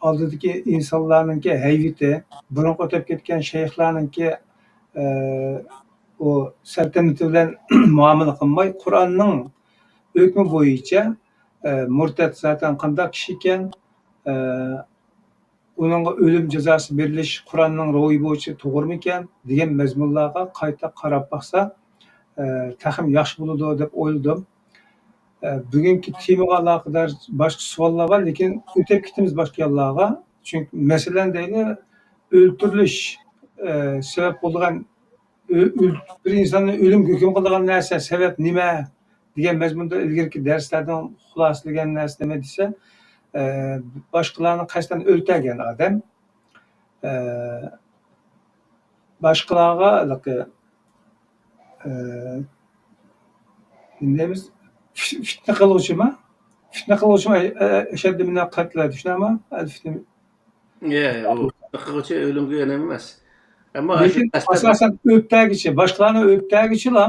ئالدىدىكى ئىنسانلارنىڭكى ھەيۋىتى، بۇرۇنقى ئۆتۈپ كەتكەن شەيخلارنىڭكى، ئە، ئۇ سەلتەنىتى بىلەن مۇئامىلە قىلماي، قۇرئاننىڭ ھۆكمى بويىچە، ئە، مۇرتەت زاتەن قانداق كىشى ئىكەن، ئە، ئۇنىڭغا ئۆلۈم جازاسى بېرىلىش قۇرئاننىڭ روھى بويىچە توغرىمىكەن دېگەن مەزمۇنلارغا قايتا قاراپ باقسا، ئە، تېخىمۇ ياخشى بولىدۇ دەپ ئويلىدىم. ئە، بۈگۈنكى تېمىغا ئالاقىدار باشقا سوئاللار بار، لېكىن ئۆتۈپ كېتىمىز باشقا يانلارغا. چۈنكى مەسىلەن دەيلى، ئۆلتۈرۈلۈش، ئە، سەۋەب بولىدىغان، ئۆ-، ئۆل-، بىر ئىنساننى ئۆلۈمگە ھۆكۈم قىلىدىغان نەرسە، سەۋەب نېمە دېگەن مەزمۇندا ئىلگىرىكى دەرسلەردىن خۇلاسىلىگەن نەرسە نېمە دېسە، ئە، باشقىلارنى قەستەن ئۆلتۈرگەن ئادەم، ئە، باشقىلارغا ھېلىقى، ئە، نېمە دەيمىز؟ فىت-، فىتنە قىلغۇچىما؟ فىتنە قىلغۇچىما؟ ئە، ئە، ئەشەددۇ مىنەل قەتلى، چۈشىنەما؟ ئەل فىتنە. يە، ئۇ قىلغۇچى ئۆلۈمگە ئەنە ئەمەس. ئەمما لېكىن ئاساسەن ئۆلتۈرگۈچى، باشقىلارنى ئۆلتۈرگۈچىلا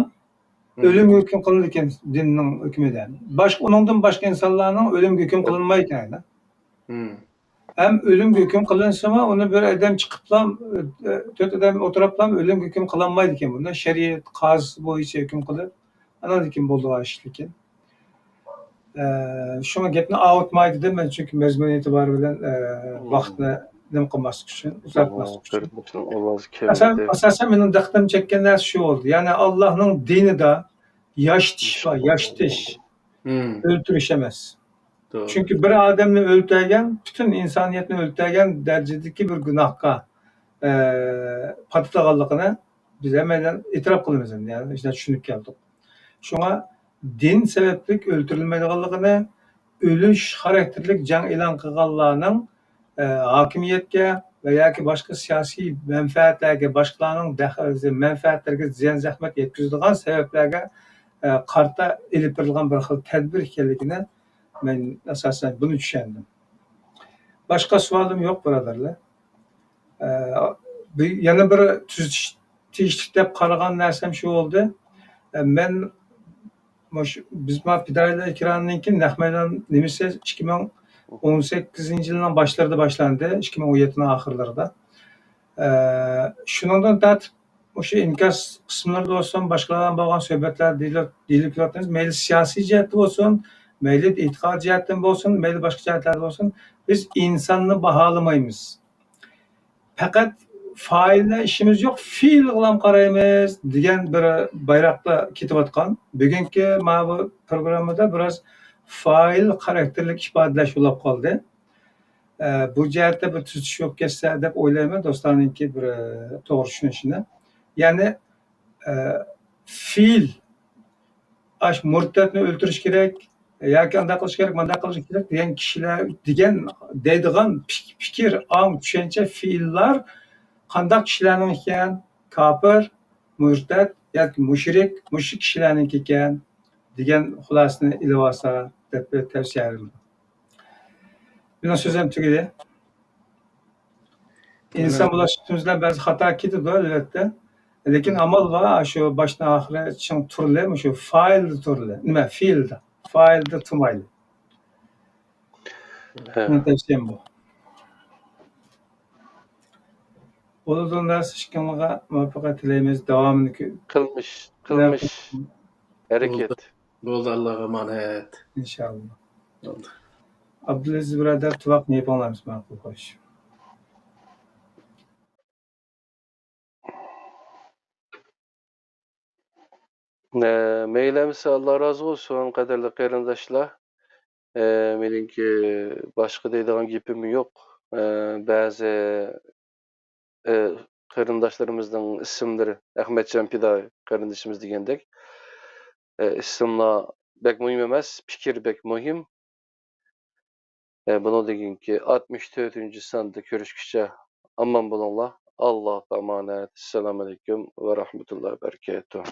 ئۆلۈمگە ھۆكۈم قىلىنىدىكەن دىننىڭ ھۆكمىدە. باشقا، ئۇنىڭدىن باشقا ئىنسانلارنىڭ ئۆلۈمگە ھۆكۈم قىلىنمايدىكەن. ھەم ئۆلۈمگە ھۆكۈم قىلىنسىمۇ، ئۇنى بىر ئادەم چىقىپلا، ئە، تۆت ئادەم ئولتۇرۇپلا ئۆلۈمگە ھۆكۈم قىلالمايدىكەن. بۇنى شەرىئەت، قازى بويىچە ھۆكۈم قىلىپ، ئاندىن كېيىن بولىدىغان ئىش لېكىن. ئە، شۇڭا گەپنى ئاۋۇتماي دېدىم مەن، چۈنكى مەزمۇن ئېتىبارى بىلەن، ئە، ۋاقىتنى نېمە قىلماسلىق ئۈچۈن، ئۇزارتماسلىق ئۈچۈن. ئاساسەن، ئاساسەن مېنىڭ دىققىتىمنى چەككەن نەرسە شۇ بولدى. يەنى ئاللاھنىڭ دىنىدا ياشىتىش بار، ياشىتىش. ئۆلتۈرۈش ئەمەس. چۈنكى بىر ئادەمنى ئۆلتۈرگەن، پۈتۈن ئىنسانىيەتنى ئۆلتۈرگەن دەرىجىدىكى بىر گۇناھقا، ئە، پاتىدىغانلىقىنى بىز ھەممەيلەن ئېتىراپ قىلىمىز ئەمدى، يەنى ئىچىدە چۈشىنىپ كەلدۇق. شۇڭا دىن سەۋەبلىك ئۆلتۈرۈلمەيدىغانلىقىنى، ئۆلۈش خاراكتېرلىك جەڭ ئېلان قىلغانلارنىڭ، ئە، ھاكىمىيەتكە ۋە ياكى باشقا سىياسىي مەنپەئەتلەرگە، باشقىلارنىڭ دەخ-، مەنپەئەتلىرىگە زىيان-زەخمەت يەتكۈزىدىغان سەۋەبلەرگە، ئە، قارىتا ئېلىپ بېرىلغان بىر خىل تەدبىر ئىكەنلىكىنى مەن ئاساسەن بۇنى چۈشەندىم. باشقا سوئالىم يوق، بۇرادەرلەر. ئە، بۇ يەنە بىر تۈزىتىش تېگىشلىك دەپ قارىغان نەرسەم شۇ بولدى. ئە، مەن مۇشۇ، بىز ما پىدائىيلار ئېكرانىنىڭكى نەق مەيدان نېمىسى ئىككى مىڭ ئون سەككىزىنچى يىلنىڭ باشلىرىدا باشلاندى، ئىككى مىڭ ئون يەتتىنىڭ ئاخىرلىرىدا. ئە، شۇنىڭدىن تارتىپ مۇشۇ ئىنكاس قىسىملىرىدا بولسۇن، باشقىلار بىلەن بولغان سۆھبەتلەردە دېيىلىپ، دېيىلىپ كېلىۋاتىمىز. مەيلى سىياسىي جەھەتتە بولسۇن، مەيلى ئېتىقاد جەھەتتىن بولسۇن، مەيلى باشقا جەھەتلەردە بولسۇن، بىز ئىنساننى باھالىمايمىز. پەقەت فائىللا ئىشىمىز يوق، فېئىلغىلا قارايمىز دېگەن بىر بايراقتا كېتىۋاتقان. بۈگۈنكى ماۋۇ پروگراممىدا بىراز فائىل خاراكتېرلىك ئىپادىلەش بولۇپ قالدى. ئە، بۇ جەھەتتە بىر تۈزىتىش بولۇپ كەتسە دەپ ئويلايمەن، دوستلارنىڭكى بىر، ئە، توغرا چۈشىنىشىنى. يەنى، ئە، فېئىل، ئاش مۇرتەتنى ئۆلتۈرۈش كېرەك ياكى ئانداق قىلىش كېرەك، مانداق قىلىش كېرەك دېگەن كىشىلەر دېگەن، دەيدىغان پىك-، پىكىر، ئاڭ، چۈشەنچە، فېئىللار قانداق كىشىلەرنىڭ ئىكەن؟ كاپىر، مۇرتەت ياكى مۇشرىك، مۇشۇ كىشىلەرنىڭكى ئىكەن دېگەن خۇلاسىنى ئېلىۋالسا دەپ بىر تەۋسىيە بېرىمەن. مېنىڭ سۆزۈم تۈگىدى. ئىنسان بولۇش سۈپىتىمىز بىلەن بەزى خاتا كېتىدۇ، ئەلۋەتتە. لېكىن ئامال بار، شۇ باشتىن ئاخىرى چىڭ تۇرلى، مۇشۇ فائىلدا تۇرلى. نېمە، فېئىلدا. فائىلدا تۇرمايلى. ھە. مېنىڭ تەۋسىيەم بۇ. بولىدۇ، نەرسە ئىككىڭلارغا مۇۋەپپەقىيەت تىلەيمىز. داۋامىنى كۆ-، قىلمىش، قىلمىش، ھەرىكەت. بولدى، ئاللاغا ئامانەت. ئىنشاللا. بولدى. ئابدۇلئەزىز بۇرادەر، تۇۋاقنى يېپىڭلارمىز، ماقۇل، خوش. ئە، مەيلى ئەمىسە، ئاللا رازى بولسۇن، قەدىرلىك قېرىنداشلار. ئە، مېنىڭكى باشقا دەيدىغان گېپىم يوق. ئە، بەزى، ئە، قېرىنداشلىرىمىزنىڭ ئىسىملىرى، ئەخمەتجان پىدا قېرىندىشىمىز دېگەندەك، ئە، ئىسىملار بەك مۇھىم ئەمەس، پىكىر بەك مۇھىم. ئە، بۇنىڭدىن كېيىنكى ئاتمىش تۆتىنچى ساندا كۆرۈشكىچە ئامان بولۇڭلار. ئاللاغا ئامانەت. ئەسسالامۇ ئەلەيكۇم ۋە رەھمەتۇللاھى ۋە بەرىكاتۇھ.